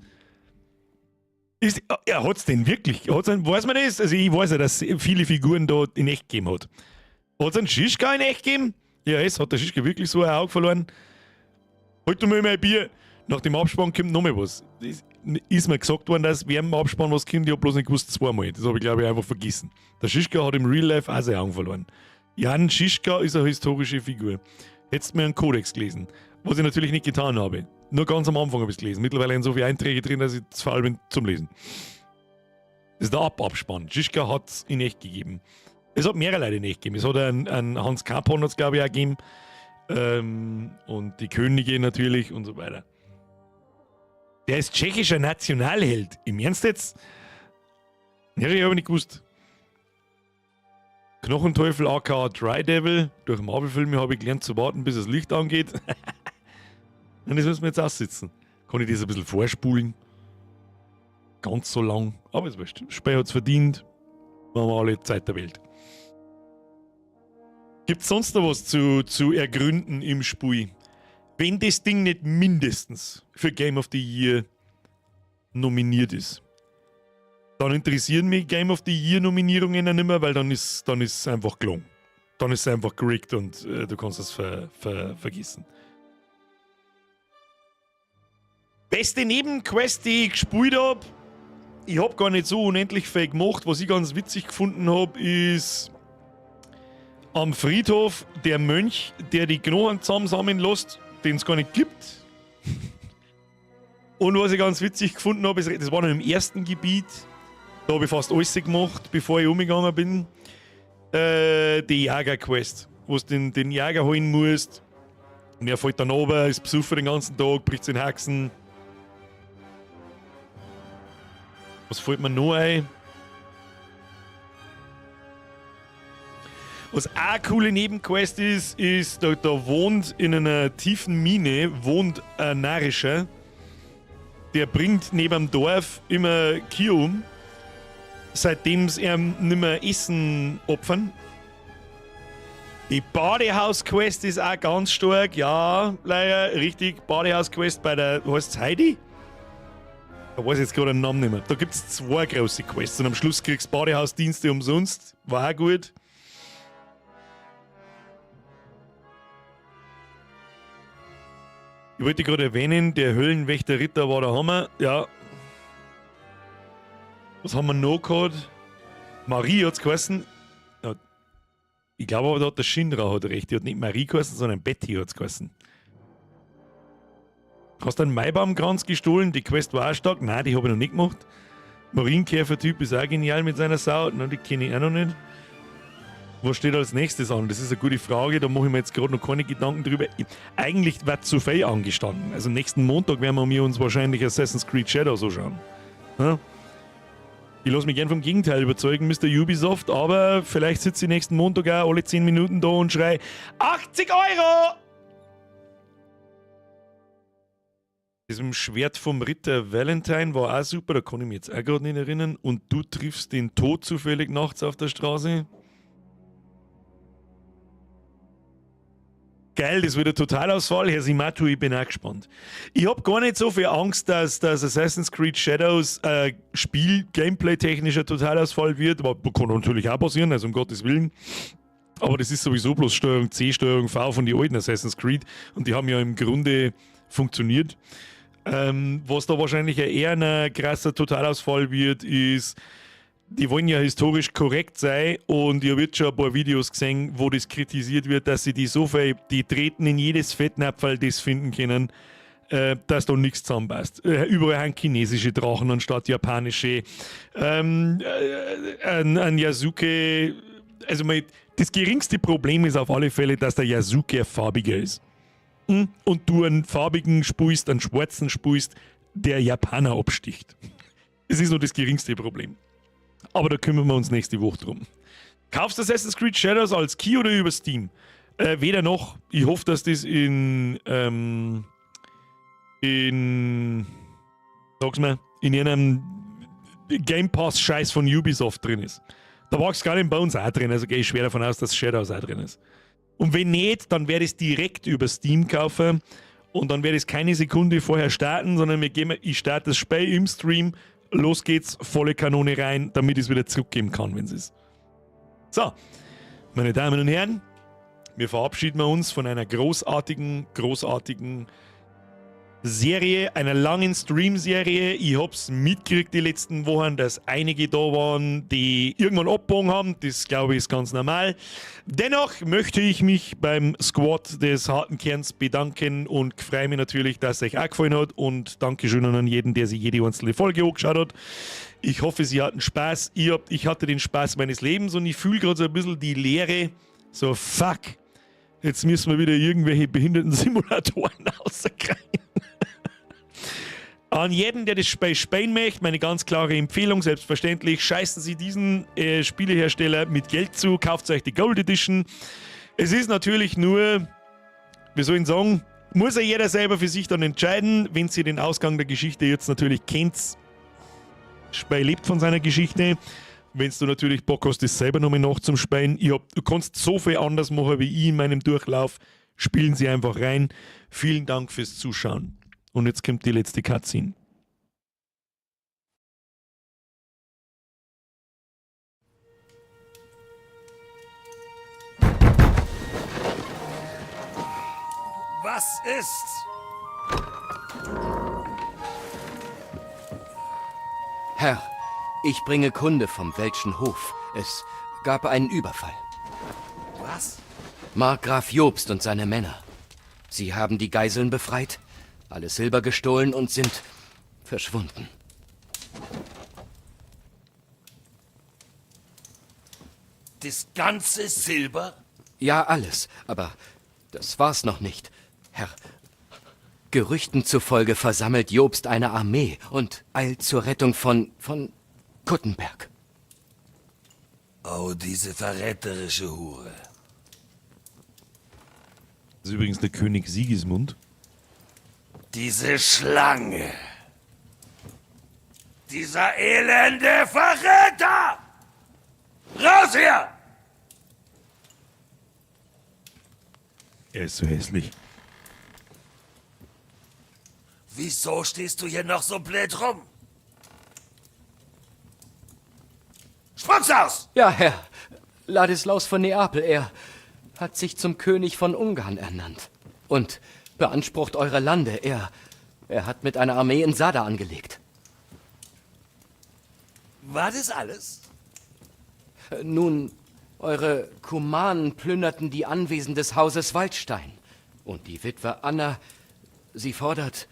Ist, er hat's denn wirklich? Hat's denn, weiß man das? Also ich weiß ja, dass es viele Figuren da in echt gegeben hat. Hat es einen Schischka in echt gegeben? Ja, es hat der Schischka wirklich so ein Auge verloren. Halt du mal mein Bier. Nach dem Abspann kommt noch mal was. Es ist mir gesagt worden, dass während dem Abspann was kommt, ich hab bloß nicht gewusst, zweimal. Das habe ich, glaube ich, einfach vergessen. Der Schischka hat im Real Life auch sein Augen verloren. Jan Schischka ist eine historische Figur. Hättest mir einen Kodex gelesen. Was ich natürlich nicht getan habe. Nur ganz am Anfang habe ich es gelesen. Mittlerweile sind so viele Einträge drin, dass ich zu faul bin zum Lesen. Das ist der Ab-Abspann. Schischka hat es in echt gegeben. Es hat mehrere Leute in echt gegeben. Es hat einen Hans Capon, hat's, glaube ich, auch gegeben. Und die Könige natürlich und so weiter. Der ist tschechischer Nationalheld. Im Ernst jetzt? Ja, ich habe nicht gewusst. Knochenteufel aka Dry Devil. Durch Marvel-Filme habe ich gelernt zu warten, bis das Licht angeht. Und das müssen wir jetzt aussitzen. Kann ich das ein bisschen vorspulen? Ganz so lang. Aber ist wurscht. Spiel hat's verdient. Haben wir alle Zeit der Welt. Gibt's sonst noch was zu ergründen im Spiel? Wenn das Ding nicht mindestens für Game of the Year nominiert ist, dann interessieren mich Game of the Year Nominierungen ja nicht mehr, weil dann ist es einfach gelungen. Dann ist es einfach geriggt und du kannst es vergessen. Beste Nebenquest, die ich gespielt hab, ich hab gar nicht so unendlich viel gemacht. Was ich ganz witzig gefunden hab, ist am Friedhof der Mönch, der die Knochen zusammensammeln lässt, den es gar nicht gibt. Und was ich ganz witzig gefunden habe, ist, das war noch im ersten Gebiet, da habe ich fast alles gemacht, bevor ich umgegangen bin. Die Jäger-Quest, wo du den Jäger holen musst. Und er fällt dann runter, ist besoffen den ganzen Tag, bricht den Haxen. Was fällt mir noch ein? Was auch eine coole Nebenquest ist, ist, da wohnt in einer tiefen Mine, wohnt ein Narischer. Der bringt neben dem Dorf immer Kühe um, seitdem sie ihm nicht mehr Essen opfern. Die Badehaus-Quest ist auch ganz stark, ja, leider, richtig. Badehaus-Quest bei der, heißt Heidi? Da weiß ich jetzt gerade den Namen nicht mehr. Da gibt es zwei große Quests und am Schluss kriegst du Badehausdienste umsonst. War auch gut. Ich wollte gerade erwähnen, der Höllenwächter Ritter war der Hammer. Ja. Was haben wir noch gehabt? Marie hat's geheißen. Ja. Ich glaube aber, da hat der Shinra hat recht. Die hat nicht Marie geheißen, sondern Betty hat's geheißen. Hast du einen Maibaumkranz gestohlen? Die Quest war auch stark. Nein, die habe ich noch nicht gemacht. Marienkäfer-Typ ist auch genial mit seiner Sau. Nein, die kenne ich auch noch nicht. Was steht als nächstes an? Das ist eine gute Frage, da mache ich mir jetzt gerade noch keine Gedanken drüber. Eigentlich wird zu viel angestanden. Also nächsten Montag werden wir uns wahrscheinlich Assassin's Creed Shadows anschauen. Ja? Ich lasse mich gern vom Gegenteil überzeugen, Mr. Ubisoft, aber vielleicht sitze ich nächsten Montag auch alle 10 Minuten da und schrei 80 Euro! Das mit dem Schwert vom Ritter Valentine war auch super, da kann ich mich jetzt auch gerade nicht erinnern. Und du triffst den Tod zufällig nachts auf der Straße. Geil, das wird ein Totalausfall. Herr Simatu, ich bin auch gespannt. Ich hab gar nicht so viel Angst, dass das Assassin's Creed Shadows Spiel gameplay-technischer Totalausfall wird, aber kann natürlich auch passieren, also um Gottes Willen. Aber das ist sowieso bloß Steuerung C, Steuerung V von den alten Assassin's Creed und die haben ja im Grunde funktioniert. Was da wahrscheinlich eher ein krasser Totalausfall wird, ist, die wollen ja historisch korrekt sein und ich habe jetzt schon ein paar Videos gesehen, wo das kritisiert wird, dass sie die so viel, die treten in jedes Fettnapferl, das finden können, dass da nichts zusammenpasst. Überall haben chinesische Drachen anstatt japanische. Ein Yasuke, also mal, das geringste Problem ist auf alle Fälle, dass der Yasuke farbiger ist. Und du einen farbigen spielst, einen schwarzen spielst, der Japaner absticht. Es ist nur das geringste Problem. Aber da kümmern wir uns nächste Woche drum. Kaufst du Assassin's Creed Shadows als Key oder über Steam? Weder noch. Ich hoffe, dass das in, sag's mal, in einem Game Pass-Scheiß von Ubisoft drin ist. Da war Skull and Bones auch drin, also gehe ich schwer davon aus, dass Shadows auch drin ist. Und wenn nicht, dann werde ich es direkt über Steam kaufen und dann werde ich es keine Sekunde vorher starten, sondern ich starte das Spiel im Stream, los geht's, volle Kanone rein, damit ich es wieder zurückgeben kann, wenn es ist. So, Meine Damen und Herren, wir verabschieden uns von einer großartigen, großartigen Serie, einer langen Stream-Serie. Ich hab's mitgekriegt die letzten Wochen, dass einige da waren, die irgendwann abgebogen haben. Das, glaube ich, ist ganz normal. Dennoch möchte ich mich beim Squad des harten Kerns bedanken und freue mich natürlich, dass es euch auch gefallen hat. Und Dankeschön an jeden, der sich jede einzelne Folge angeschaut hat. Ich hoffe, Sie hatten Spaß. Ich hatte den Spaß meines Lebens und ich fühle gerade so ein bisschen die Leere. So, fuck. Jetzt müssen wir wieder irgendwelche behinderten Simulatoren rauskriegen. An jeden, der das Spiel spielen möchte, meine ganz klare Empfehlung, selbstverständlich, scheißen Sie diesen Spielehersteller mit Geld zu, kauft euch die Gold Edition. Es ist natürlich nur, wie soll ich sagen, muss ja jeder selber für sich dann entscheiden, wenn Sie den Ausgang der Geschichte jetzt natürlich kennt, Spiel lebt von seiner Geschichte. Wenn du natürlich Bock hast, das selber nochmal nachzuspielen. Du kannst so viel anders machen wie ich in meinem Durchlauf. Spielen Sie einfach rein. Vielen Dank fürs Zuschauen. Und jetzt kommt die letzte Cutscene. Was ist? Herr, ich bringe Kunde vom Welschen Hof. Es gab einen Überfall. Was? Markgraf Jobst und seine Männer. Sie haben die Geiseln befreit, alles Silber gestohlen und sind verschwunden. Das ganze Silber? Ja, alles. Aber das war's noch nicht. Herr, Gerüchten zufolge versammelt Jobst eine Armee und eilt zur Rettung von Kuttenberg. Oh, diese verräterische Hure. Das ist übrigens der König Sigismund. Diese Schlange. Dieser elende Verräter! Raus hier! Er ist so hässlich. Wieso stehst du hier noch so blöd rum? Spuck's aus! Ja, Herr. Ladislaus von Neapel, er hat sich zum König von Ungarn ernannt. Und beansprucht eure Lande. Er hat mit einer Armee in Sada angelegt. War das alles? Nun, eure Kumanen plünderten die Anwesen des Hauses Waldstein. Und die Witwe Anna, sie fordert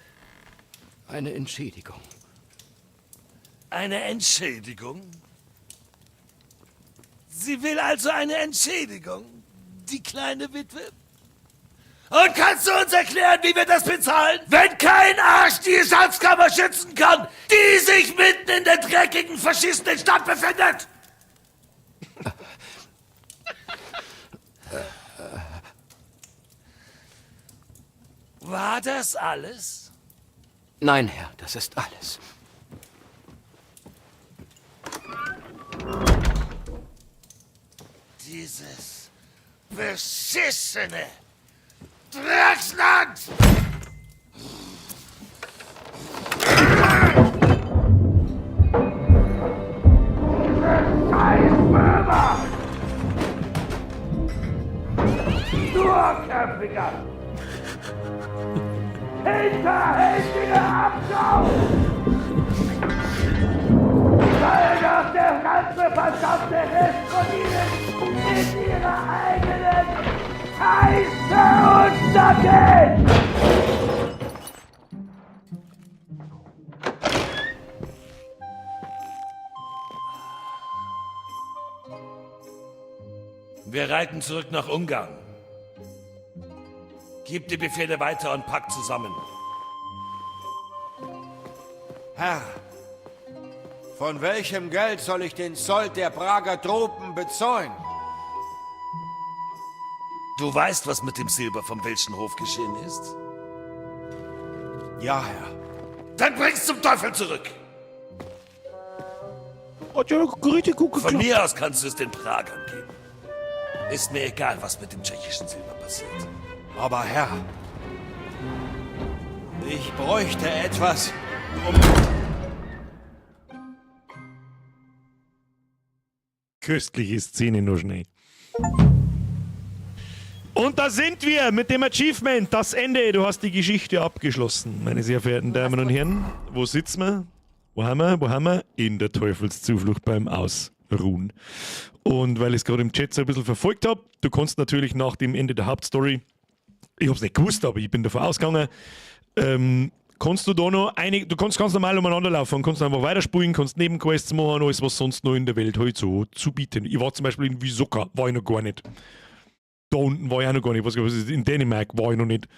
eine Entschädigung. Eine Entschädigung? Sie will also eine Entschädigung, die kleine Witwe? Und kannst du uns erklären, wie wir das bezahlen? Wenn kein Arsch die Schatzkammer schützen kann, die sich mitten in der dreckigen, verschissenen Stadt befindet! War das alles? Nein, Herr, das ist alles. Dieses beschissene Drecksland! Scheißböhmer! Sturköpfiger! Hinterhältiger Abschaum! Soll doch der ganze verdammte Rest von ihnen in ihrer eigenen Scheiße untergehen! Wir reiten zurück nach Ungarn. Gib die Befehle weiter und pack zusammen. Herr, von welchem Geld soll ich den Sold der Prager Truppen bezahlen? Du weißt, was mit dem Silber vom Welschen Hof geschehen ist? Ja, Herr. Dann bring's zum Teufel zurück! Hat ja richtig gut Von mir aus kannst du es den Pragern geben. Ist mir egal, was mit dem tschechischen Silber passiert. Aber Herr, ich bräuchte etwas, um... Köstliche Szene nur schnell. Und da sind wir mit dem Achievement. Das Ende. Du hast die Geschichte abgeschlossen, meine sehr verehrten Damen und Herren. Wo sitzen wir? Wo haben wir? Wo haben wir? In der Teufelszuflucht beim Ausruhen. Und weil ich es gerade im Chat so ein bisschen verfolgt habe, du kannst natürlich nach dem Ende der Hauptstory, ich habe es nicht gewusst, aber ich bin davon ausgegangen, kannst du da noch einig, du kannst ganz normal umeinander laufen, kannst einfach weiterspulen, kannst Nebenquests machen, alles, was sonst noch in der Welt halt so zu bieten. Ich war zum Beispiel in Wysoka, war ich noch gar nicht. Da unten war ich auch noch gar nicht. Was ist, in Dänemark war ich noch nicht.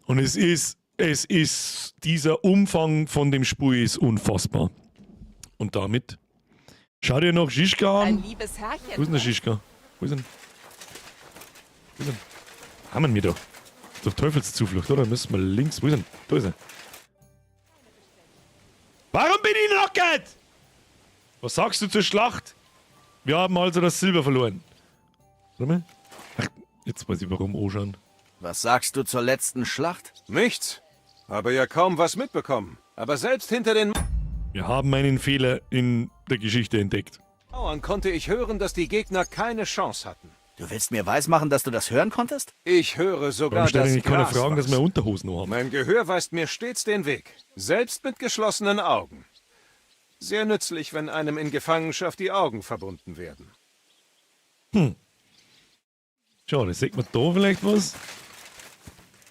Und es ist, dieser Umfang von dem Spiel ist unfassbar. Und damit schau dir noch Žižka an. Ein liebes Herrchen. Wo ist denn der Žižka? Wo ist denn? Wo ist denn? Haben wir da? Doch Teufelszuflucht, oder? Müssen wir links. Wo ist denn? Da ist er. Warum bin ich knocked? Was sagst du zur Schlacht? Wir haben also das Silber verloren. Warte mal. Ach, jetzt weiß ich, warum anschauen. Was sagst du zur letzten Schlacht? Nichts. Habe ja kaum was mitbekommen. Aber selbst hinter den Wir haben einen Fehler in der Geschichte entdeckt. Mauern konnte ich hören, dass die Gegner keine Chance hatten. Du willst mir weismachen, dass du das hören konntest? Ich höre sogar Warum stellt das eigentlich keiner Gras Fragen, dass wir wachsen. Unterhosen noch haben? Mein Gehör weist mir stets den Weg, selbst mit geschlossenen Augen. Sehr nützlich, wenn einem in Gefangenschaft die Augen verbunden werden. Schade, sieht man da vielleicht was?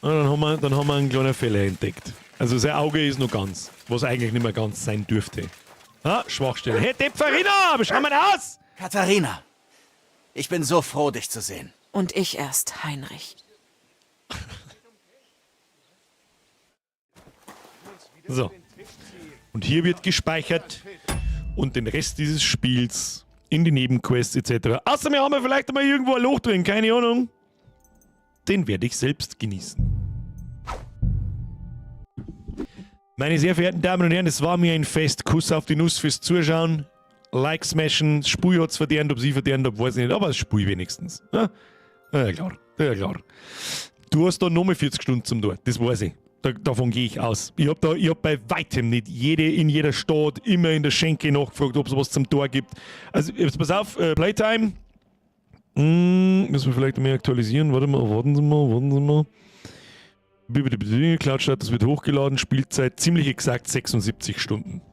Ah, dann haben wir einen kleinen Fehler entdeckt. Also sein Auge ist noch ganz, was eigentlich nicht mehr ganz sein dürfte. Ah, Schwachstelle. Hey, Tepferina, wie schauen wir denn aus? Katharina, ich bin so froh, dich zu sehen. Und ich erst, Heinrich. So. Und hier wird gespeichert und den Rest dieses Spiels in die Nebenquests etc. Außer wir haben ja vielleicht einmal irgendwo ein Loch drin, keine Ahnung. Den werde ich selbst genießen. Meine sehr verehrten Damen und Herren, es war mir ein Fest. Kuss auf die Nuss fürs Zuschauen. Like smashen. Spiel hat's verdient, ob sie verdient hab, weiß ich nicht, aber das Spiel wenigstens. Ja, ja klar, ja klar. Du hast da nochmal 40 Stunden zum Tor, das weiß ich. Davon gehe ich aus. Ich hab bei weitem nicht in jeder Stadt immer in der Schenke nachgefragt, ob es was zum Tor gibt. Also, jetzt pass auf, Playtime. Müssen wir vielleicht mehr aktualisieren. Warte mal, warten Sie mal, warten Sie mal. Cloud Status wird hochgeladen, Spielzeit ziemlich exakt 76 Stunden.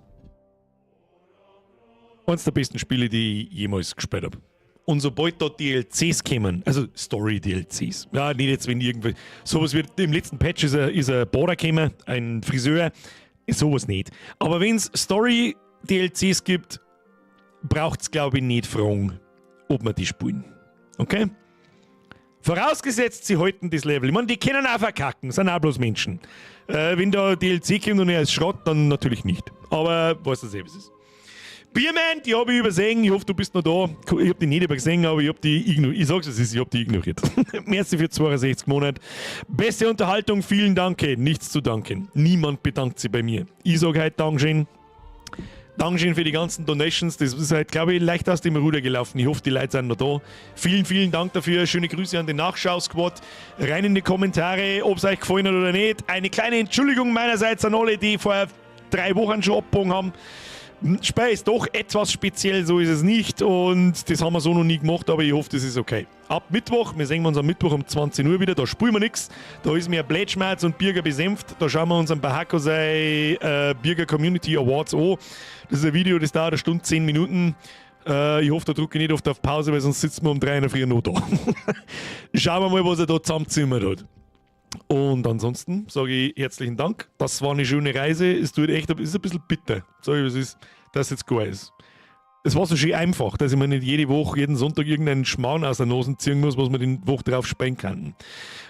Eines der besten Spiele, die ich jemals gespielt habe. Und sobald da DLCs kommen, also Story-DLCs, ja, nicht jetzt, wenn irgendwie, sowas wird, im letzten Patch ist ein Barber gekommen, ein Friseur, sowas nicht. Aber wenn es Story-DLCs gibt, braucht es, glaube ich, nicht fragen, ob wir die spielen. Okay? Vorausgesetzt, sie halten das Level. Ich meine, die können auch verkacken, sind auch bloß Menschen. Wenn da DLC kommt und er ist Schrott, dann natürlich nicht. Aber weißt du selbst, wie es ist. Bierman, die habe ich übersehen. Ich hoffe, du bist noch da. Ich habe die nicht übersehen, aber ich habe die ignoriert. Ich sag's, es ist, ich habe die ignoriert. Merci für 62 Monate. Beste Unterhaltung, vielen Dank. Nichts zu danken. Niemand bedankt sich bei mir. Ich sage heute Dankeschön. Dankeschön für die ganzen Donations. Das ist halt, glaube ich, leicht aus dem Ruder gelaufen. Ich hoffe, die Leute sind noch da. Vielen, vielen Dank dafür. Schöne Grüße an den Nachschau-Squad. Rein in die Kommentare, ob es euch gefallen hat oder nicht. Eine kleine Entschuldigung meinerseits an alle, die vor 3 Wochen schon abgebogen haben. Spiel ist doch etwas speziell, so ist es nicht. Und das haben wir so noch nie gemacht, aber ich hoffe, das ist okay. Ab Mittwoch, wir sehen uns am Mittwoch um 20 Uhr wieder, da spielen wir nichts. Da ist mehr Blätschmerz und Birger besenft. Da schauen wir uns am Bahako sei Birger Community Awards an. Das ist ein Video, das dauert eine Stunde, 10 Minuten. Ich hoffe, da drücke ich nicht oft auf Pause, weil sonst sitzen wir um 3 in der Früh noch da. Schauen wir mal, was er da zusammenzimmert hat. Und ansonsten sage ich herzlichen Dank. Das war eine schöne Reise. Es tut echt, es ist ein bisschen bitter, sage ich, was ist, dass jetzt gar ist. Es war so schön einfach, dass ich mir nicht jede Woche, jeden Sonntag irgendeinen Schmarrn aus der Nase ziehen muss, was man die Woche drauf spielen kann.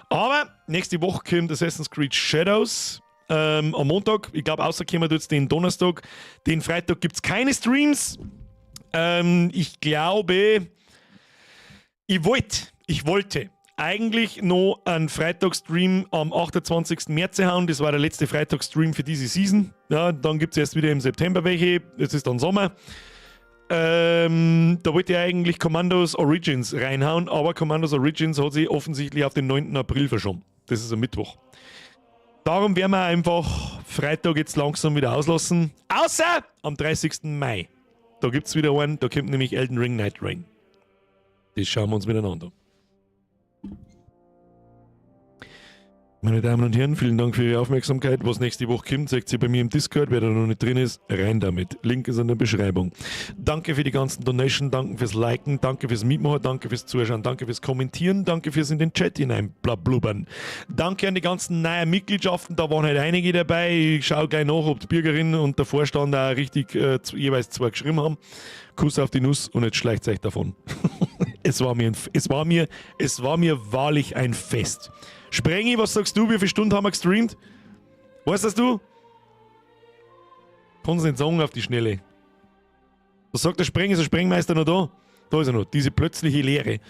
Aber nächste Woche kommt Assassin's Creed Shadows. Am Montag, ich glaube, außerkommen tut es den Donnerstag. Den Freitag gibt es keine Streams. Ich glaube, ich wollte eigentlich noch einen Freitagsstream am 28. März hauen. Das war der letzte Freitagsstream für diese Season. Ja, dann gibt es erst wieder im September welche. Es ist dann Sommer. Da wollte ich eigentlich Commandos Origins reinhauen, aber Commandos Origins hat sich offensichtlich auf den 9. April verschoben. Das ist ein Mittwoch. Darum werden wir einfach Freitag jetzt langsam wieder auslassen. Außer am 30. Mai. Da gibt es wieder einen, da kommt nämlich Elden Ring Nightreign. Das schauen wir uns miteinander an. Meine Damen und Herren, vielen Dank für Ihre Aufmerksamkeit. Was nächste Woche kommt, seht ihr bei mir im Discord. Wer da noch nicht drin ist, rein damit. Link ist in der Beschreibung. Danke für die ganzen Donations, danke fürs Liken, danke fürs Mitmachen, danke fürs Zuschauen, danke fürs Kommentieren, danke fürs in den Chat hineinblubbern. Danke an die ganzen neuen Mitgliedschaften, da waren halt einige dabei. Ich schaue gleich nach, ob die Bürgerin und der Vorstand auch richtig jeweils zwei geschrieben haben. Kuss auf die Nuss und jetzt schleicht euch davon. Es war mir wahrlich ein Fest. Sprengi, was sagst du? Wie viele Stunden haben wir gestreamt? Weißt das du? Kannst nicht sagen auf die Schnelle. Was sagt der Spreng? Ist der Sprengmeister noch da? Da ist er noch. Diese plötzliche Leere.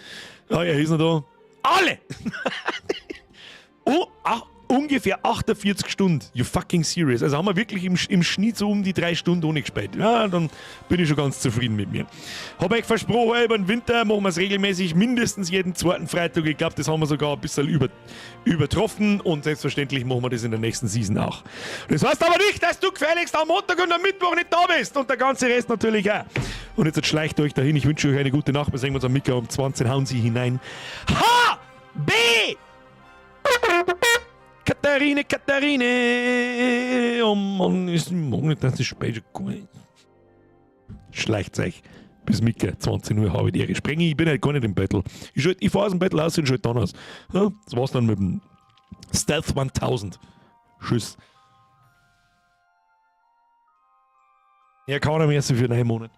Ah, er ist noch da. Alle! Oh, ach, ungefähr 48 Stunden. You fucking serious. Also haben wir wirklich im Schnitt so um die 3 Stunden ohne gespielt. Ja, dann bin ich schon ganz zufrieden mit mir. Hab euch versprochen, über den Winter machen wir es regelmäßig, mindestens jeden zweiten Freitag. Ich glaub, das haben wir sogar ein bisschen übertroffen und selbstverständlich machen wir das in der nächsten Season auch. Das heißt aber nicht, dass du gefälligst am Montag und am Mittwoch nicht da bist und der ganze Rest natürlich auch. Und jetzt schleicht euch dahin. Ich wünsche euch eine gute Nacht. Wir sehen uns am Mittag um 20. Hauen Sie hinein. H! B! Katharine, Katharine! Oh Mann, ist morgen nicht, das ist spät schon. Schleicht euch. Bis Mittag, 20 Uhr, habe ich die Ehre. Sprenge, ich bin halt gar nicht im Battle. Ich fahre aus dem Battle aus und schalte dann aus. Ja, das war's dann mit dem Stealth 1000. Tschüss. Ja, keiner mehr für 9 Monate.